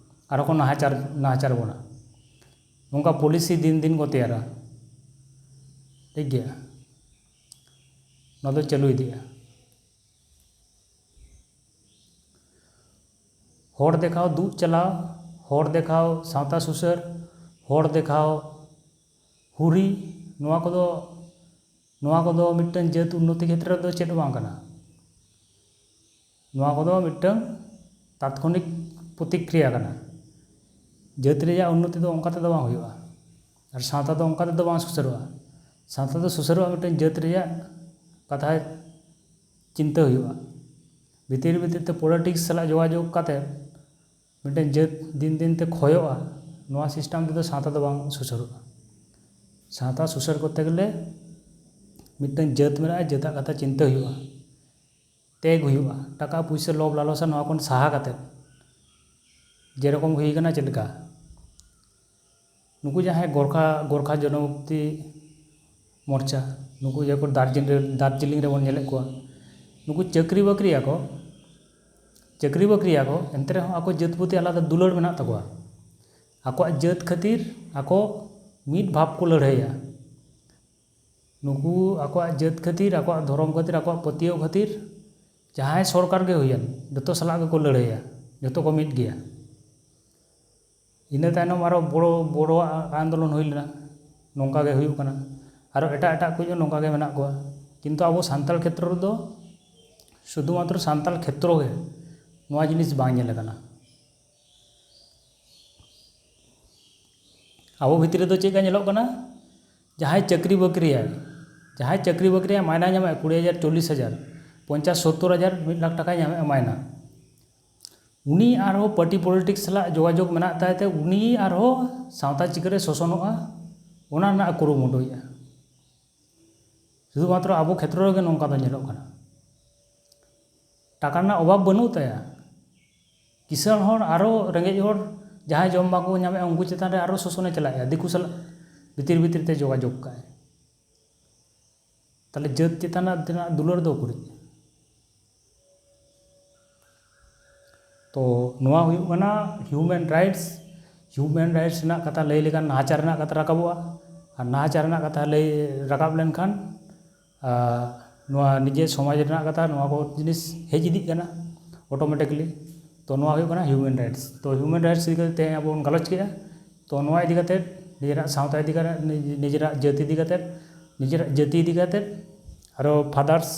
ᱟᱨᱚ ᱠᱚ ᱱᱟᱦᱟᱪᱟᱨ, ᱱᱟᱦᱟᱪᱟᱨ ᱵᱚᱱᱟ᱾ ᱱᱚᱝᱠᱟ policy ᱫᱤᱱ ᱫᱤᱱ ᱠᱚ ᱛᱮᱭᱟᱨᱟ᱾ ᱴᱷᱤᱠ ᱜᱮᱭᱟ, ᱱᱚᱣᱟ ᱫᱚ ᱪᱟᱹᱞᱩ ᱤᱫᱤᱜᱼᱟ᱾ ᱦᱚᱲ ᱫᱮᱠᱷᱟᱣ ᱫᱩᱜ ᱪᱟᱞᱟᱣ, ᱦᱚᱲ ᱫᱮᱠᱷᱟᱣ ᱥᱟᱶᱛᱟ ᱥᱩᱥᱟᱹᱨ, ᱦᱚᱲ ᱫᱮᱠᱷᱟᱣ ᱦᱩᱨᱤ, ᱱᱚᱣᱟ ᱠᱚᱫᱚ, ᱱᱚᱣᱟ ᱠᱚᱫᱚ ᱢᱤᱫᱴᱟᱝ ᱡᱟᱹᱛ ᱩᱱᱱᱚᱛᱤ ᱠᱷᱮᱛᱨᱮ ᱨᱮᱫᱚ ᱪᱮᱫ ᱦᱚᱸ ᱵᱟᱝ ᱠᱟᱱᱟ᱾ ᱱᱚᱣᱟ ᱠᱚᱫᱚ ᱢᱤᱫᱴᱟᱝ ᱛᱟᱛᱠᱷᱚᱱᱤᱠ ᱯᱨᱚᱛᱤᱠᱨᱤᱭᱟ ᱠᱟᱱᱟ᱾ ᱡᱟᱹᱛ ᱨᱮᱭᱟᱜ ᱩᱱᱱᱚᱛᱤ ᱫᱚ ᱚᱱᱠᱟ ᱛᱮᱫᱚ ᱵᱟᱝ ᱦᱩᱭᱩᱜᱼᱟ᱾ ᱟᱨ ᱥᱟᱶᱛᱟ ᱫᱚ ᱚᱱᱠᱟ ᱛᱮᱫᱚ ᱵᱟᱝ ᱥᱩᱥᱟᱹᱨᱚᱜᱼᱟ᱾ ᱥᱟᱶᱛᱟ ᱫᱚ ᱥᱩᱥᱟᱹᱨᱚᱜᱼᱟ ᱢᱤᱫᱴᱮᱱ ᱡᱟᱹᱛ ᱨᱮᱭᱟᱜ ᱠᱟᱛᱷᱟ ᱪᱤᱱᱛᱟᱹ ᱦᱩᱭᱩᱜᱼᱟ᱾ ᱵᱷᱤᱛᱤᱨ ᱵᱷᱤᱛᱤᱨ ᱛᱮ ᱯᱚᱞᱤᱴᱤᱠᱥ ᱥᱟᱞᱟᱜ ᱡᱳᱜᱟᱡᱳᱜᱽ ᱠᱟᱛᱮ ᱢᱤᱫᱴᱮᱱ ᱡᱟᱹᱛ ᱫᱤᱱ ᱫᱤᱱ ᱛᱮ ᱠᱷᱚᱭᱚᱜᱼᱟ, ᱱᱚᱣᱟ ᱥᱤᱥᱴᱮᱢ ᱛᱮᱫᱚ ᱥᱟᱶᱛᱟ ᱫᱚ ᱵᱟᱝ ᱥᱩᱥᱟᱹᱨᱚᱜᱼᱟ᱾ ᱥᱟᱶᱛᱟ ᱥᱩᱥᱟᱹᱨ ᱠᱚᱨᱛᱮ ᱜᱮᱞᱮ ᱢᱤᱫᱴᱮᱱ ᱡᱟᱹᱛ ᱢᱮᱱᱟᱜᱼᱟ, ᱡᱟᱹᱛᱟᱜ ᱠᱟᱛᱷᱟ ᱪᱤᱱᱛᱟᱹ ᱦᱩᱭᱩᱜᱼᱟ, ᱛᱮᱜ ᱦᱩᱭᱩᱜᱼᱟ, ᱴᱟᱠᱟ ᱯᱩᱭᱥᱟᱹ ᱞᱚᱵᱷ ᱞᱟᱞᱚᱥᱟ ᱱᱚᱣᱟ ᱠᱷᱚᱱ ᱥᱟᱦᱟ ᱠᱟᱛᱮ᱾ ᱡᱮᱨᱚᱠᱚᱢ ᱦᱩᱭ ᱠᱟᱱᱟ ᱪᱮᱫ ᱞᱮᱠᱟ, ᱱᱩᱠᱩ ᱡᱟᱦᱟᱸᱭ ᱜᱳᱨᱠᱷᱟ ᱜᱳᱨᱠᱷᱟ ᱡᱚᱱᱚᱢᱩᱠᱛᱤ ᱢᱳᱨᱪᱟ, ᱱᱩᱠᱩ ᱡᱟᱦᱟᱸᱭ ᱠᱚ ᱫᱟᱨᱡᱤᱞᱤᱝ ᱨᱮ ᱫᱟᱨᱡᱤᱞᱤᱝ ᱨᱮᱵᱚᱱ ᱧᱮᱞᱮᱫ ᱠᱚᱣᱟ, ᱱᱩᱠᱩ ᱪᱟᱹᱠᱨᱤ ᱵᱟᱹᱠᱨᱤᱭᱟᱠᱚ, ᱪᱟᱹᱠᱨᱤ ᱵᱟᱹᱠᱨᱤᱭᱟᱠᱚ, ᱮᱱᱛᱮ ᱨᱮᱦᱚᱸ ᱟᱠᱚ ᱡᱟᱹᱛ ᱯᱨᱚᱛᱤ ᱟᱞᱟᱫᱟ ᱫᱩᱞᱟᱹᱲ ᱢᱮᱱᱟᱜ ᱛᱟᱠᱚᱣᱟ᱾ ᱟᱠᱚᱣᱟᱜ ᱡᱟᱹᱛ ᱠᱷᱟᱹᱛᱤᱨ ᱟᱠᱚ ᱢᱤᱫ ᱵᱷᱟᱵᱽ ᱠᱚ ᱞᱟᱹᱲᱦᱟᱹᱭᱟ᱾ ᱱᱩᱠᱩ ᱟᱠᱚᱣᱟᱜ ᱡᱟᱹᱛ ᱠᱷᱟᱹᱛᱤᱨ, ᱟᱠᱚᱣᱟᱜ ᱫᱷᱚᱨᱚᱢ ᱠᱷᱟᱹᱛᱤᱨ, ᱟᱠᱚᱣᱟᱜ ᱯᱟᱹᱛᱭᱟᱹᱣ ᱠᱷᱟᱹᱛᱤᱨ, ᱡᱟᱦᱟᱸᱭ ᱥᱚᱨᱠᱟᱨ ᱜᱮ ᱦᱩᱭᱮᱱ, ᱡᱚᱛᱚ ᱥᱟᱞᱟᱜ ᱜᱮᱠᱚ ᱞᱟᱹᱲᱦᱟᱹᱭᱟ, ᱡᱚᱛᱚ ᱠᱚ ᱢᱤᱫ ᱜᱮᱭᱟ᱾ ᱤᱱᱟᱹ ᱛᱟᱭᱱᱚᱢ ᱟᱨᱚ ᱵᱚᱲᱚ ᱵᱚᱲᱚᱣᱟᱜ ᱟᱱᱫᱳᱞᱚᱱ ᱦᱩᱭ ᱞᱮᱱᱟ, ᱱᱚᱝᱠᱟ ᱜᱮ ᱦᱩᱭᱩᱜ ᱠᱟᱱᱟ᱾ ᱟᱨᱚ ᱮᱴᱟᱜ ᱮᱴᱟᱜ ᱠᱚ ᱱᱚᱝᱠᱟ ᱜᱮ ᱢᱮᱱᱟᱜ ᱠᱚᱣᱟ, ᱠᱤᱱᱛᱩ ᱟᱵᱚ ᱥᱟᱱᱛᱟᱲ ᱠᱷᱮᱛᱨᱚ ᱨᱮᱫᱚ ᱥᱩᱫᱷᱩ ᱢᱟᱛᱨᱚ ᱥᱟᱱᱛᱟᱲ ᱠᱷᱮᱛᱨᱚ ᱜᱮ ᱱᱚᱣᱟ ᱡᱤᱱᱤᱥ ᱵᱟᱝ ᱧᱮᱞ ᱟᱠᱟᱱᱟ᱾ ᱟᱵᱚ ᱵᱷᱤᱛᱨᱤ ᱨᱮᱫᱚ ᱪᱮᱫ ᱞᱮᱠᱟ ᱧᱮᱞᱚᱜ ᱠᱟᱱᱟ? ᱡᱟᱦᱟᱸᱭ ᱪᱟᱹᱠᱨᱤ ᱵᱟᱹᱠᱨᱤᱭᱟᱭ, ᱡᱟᱦᱟᱸᱭ ᱪᱟᱹᱠᱨᱤ ᱵᱟᱹᱠᱨᱤᱭᱟᱭ, ᱢᱟᱭᱱᱟ ᱧᱟᱢᱟᱭ ᱠᱩᱲᱤ ᱦᱟᱡᱟᱨ, ᱪᱚᱞᱞᱤᱥ ᱦᱟᱡᱟᱨ, ᱯᱚᱧᱪᱟᱥ, ᱥᱚᱛᱛᱚᱨ ᱦᱟᱡᱟᱨ, ᱢᱤᱫ ᱞᱟᱠᱷ ᱴᱟᱠᱟᱭ ᱧᱟᱢᱮᱜᱼᱟ ᱢᱟᱭᱱᱟ᱾ ᱩᱱᱤ ᱟᱨᱦᱚᱸ ᱯᱟᱨᱴᱤ ᱯᱚᱞᱤᱴᱤᱠᱥ ᱥᱟᱞᱟᱜ ᱡᱳᱜᱟᱡᱳᱜᱽ ᱢᱮᱱᱟᱜ ᱛᱟᱭ ᱛᱮ, ᱩᱱᱤ ᱟᱨᱦᱚᱸ ᱥᱟᱶᱛᱟ ᱪᱤᱠᱟᱹᱨᱮ ᱥᱳᱥᱚᱱᱚᱜᱼᱟ, ᱚᱱᱟ ᱨᱮᱱᱟᱜ ᱮ ᱠᱩᱨᱩᱢᱩᱴᱩᱭᱮᱫᱼᱟ᱾ ᱥᱩᱫᱷᱩ ᱢᱟᱛᱨᱚ ᱟᱵᱚ ᱠᱷᱮᱛᱨᱚ ᱨᱮᱜᱮ ᱱᱚᱝᱠᱟ ᱫᱚ ᱧᱮᱞᱚᱜ ᱠᱟᱱᱟ᱾ ᱴᱟᱠᱟ ᱨᱮᱱᱟᱜ ᱚᱵᱷᱟᱵᱽ ᱵᱟᱹᱱᱩᱜ ᱛᱟᱭᱟ, ᱠᱤᱥᱟᱹᱬ ᱦᱚᱲ ᱟᱨᱚ ᱨᱮᱸᱜᱮᱡ ᱦᱚᱲ ᱡᱟᱦᱟᱸᱭ ᱡᱚᱢ ᱵᱟᱠᱚ ᱧᱟᱢᱮᱫᱼᱟ, ᱩᱱᱠᱩ ᱪᱮᱛᱟᱱ ᱨᱮ ᱟᱨᱚ ᱥᱳᱥᱚᱱᱮ ᱪᱟᱞᱟᱣᱮᱫᱼᱟ, ᱫᱤᱠᱩ ᱥᱟᱞᱟᱜ ᱵᱷᱤᱛᱤᱨ ᱵᱷᱤᱛᱤᱨ ᱛᱮ ᱡᱳᱜᱟᱡᱳᱜᱽ ᱠᱟᱜᱼᱟᱭ᱾ ᱛᱟᱦᱚᱞᱮ ᱡᱟᱹᱛ ᱪᱮᱛᱟᱱ ᱨᱮᱱᱟᱜ ᱫᱩᱞᱟᱹᱲ ᱫᱚ ᱩᱠᱩᱨᱤᱡ? ᱛᱚ ᱱᱚᱣᱟ ᱦᱩᱭᱩᱜ ᱠᱟᱱᱟ ᱦᱤᱭᱩᱢᱮᱱ ᱨᱟᱭᱤᱴᱥ᱾ ᱦᱤᱭᱩᱢᱮᱱ ᱨᱟᱭᱤᱴᱥ ᱨᱮᱱᱟᱜ ᱠᱟᱛᱷᱟ ᱞᱟᱹᱭ ᱞᱮᱠᱷᱟᱱ ᱱᱟᱦᱟᱪᱟᱨ ᱨᱮᱱᱟᱜ ᱠᱟᱛᱷᱟ ᱨᱟᱠᱟᱵᱚᱜᱼᱟ, ᱟᱨ ᱱᱟᱦᱟᱪᱟᱨ ᱨᱮᱱᱟᱜ ᱠᱟᱛᱷᱟ ᱞᱟᱹᱭ ᱨᱟᱠᱟᱵ ᱞᱮᱱᱠᱷᱟᱱ ᱟᱨ ᱱᱚᱣᱟ ᱱᱤᱡᱮ ᱥᱚᱢᱟᱡᱽ ᱨᱮᱱᱟᱜ ᱠᱟᱛᱷᱟ, ᱱᱚᱣᱟ ᱠᱚ ᱡᱤᱱᱤᱥ ᱦᱮᱡ ᱤᱫᱤᱜ ᱠᱟᱱᱟ ᱚᱴᱳᱢᱮᱴᱤᱠᱞᱤ᱾ ᱛᱚ ᱱᱚᱣᱟ ᱦᱩᱭᱩᱜ ᱠᱟᱱᱟ ᱦᱤᱭᱩᱢᱮᱱ ᱨᱟᱭᱤᱴᱥ᱾ ᱛᱚ ᱦᱤᱭᱩᱢᱮᱱ ᱨᱟᱭᱤᱴᱥ ᱤᱫᱤ ᱠᱟᱛᱮ ᱛᱮᱦᱮᱧ ᱟᱵᱚ ᱵᱚᱱ ᱜᱟᱞᱚᱪ ᱠᱮᱫᱼᱟ᱾ ᱛᱚ ᱱᱚᱣᱟ ᱤᱫᱤ ᱠᱟᱛᱮ, ᱱᱤᱡᱮᱨᱟᱜ ᱥᱟᱶᱛᱟ ᱤᱫᱤ ᱠᱟᱛᱮ, ᱱᱤᱡᱮᱨᱟᱜ ᱡᱟᱹᱛᱤ ᱤᱫᱤ ᱠᱟᱛᱮ, ᱱᱤᱡᱮᱨᱟᱜ ᱡᱟᱹᱛᱤ ᱤᱫᱤ ᱠᱟᱛᱮ ᱟᱨᱚ ᱯᱷᱟᱫᱟᱨᱥ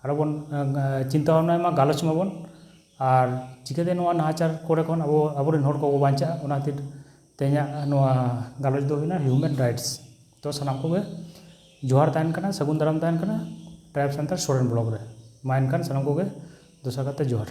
ᱟᱨᱚ ᱵᱚᱱ ᱟᱸ, ᱪᱤᱱᱛᱟᱹ ᱵᱷᱟᱵᱽᱱᱟᱭ ᱢᱟ, ᱜᱟᱞᱚᱪ ᱢᱟᱵᱚᱱ᱾ ᱟᱨ ᱪᱤᱠᱟᱹᱛᱮ ᱱᱚᱣᱟ ᱱᱟᱦᱟᱪᱟᱨ ᱠᱚᱨᱮ ᱠᱷᱚᱱ ᱟᱵᱚ, ᱟᱵᱚᱨᱮᱱ ᱦᱚᱲ ᱠᱚᱵᱚ ᱵᱟᱧᱪᱟᱜᱼᱟ, ᱚᱱᱟ ᱠᱷᱟᱹᱛᱤᱨ ᱛᱮᱦᱮᱧᱟᱜ ᱱᱚᱣᱟ ᱜᱟᱞᱚᱪ ᱫᱚ ᱦᱩᱭᱱᱟ ᱦᱤᱭᱩᱢᱮᱱ ᱨᱟᱭᱤᱴᱥ᱾ ᱛᱚ ᱥᱟᱱᱟᱢ ᱠᱚᱜᱮ ᱡᱚᱦᱟᱨ ᱛᱟᱦᱮᱱ ᱠᱟᱱᱟ, ᱥᱟᱹᱜᱩᱱ ᱫᱟᱨᱟᱢ ᱛᱟᱦᱮᱱ ᱠᱟᱱᱟ ᱴᱨᱟᱭᱤᱵᱥ ᱥᱮᱱᱴᱟᱨ ᱥᱴᱩᱰᱮᱱᱴ ᱵᱞᱚᱜ ᱨᱮ᱾ ᱢᱟ ᱮᱱᱠᱷᱟᱱ ᱥᱟᱱᱟᱢ ᱠᱚᱜᱮ ᱫᱚᱥᱟᱨ ᱠᱟᱛᱮ ᱡᱚᱦᱟᱨ᱾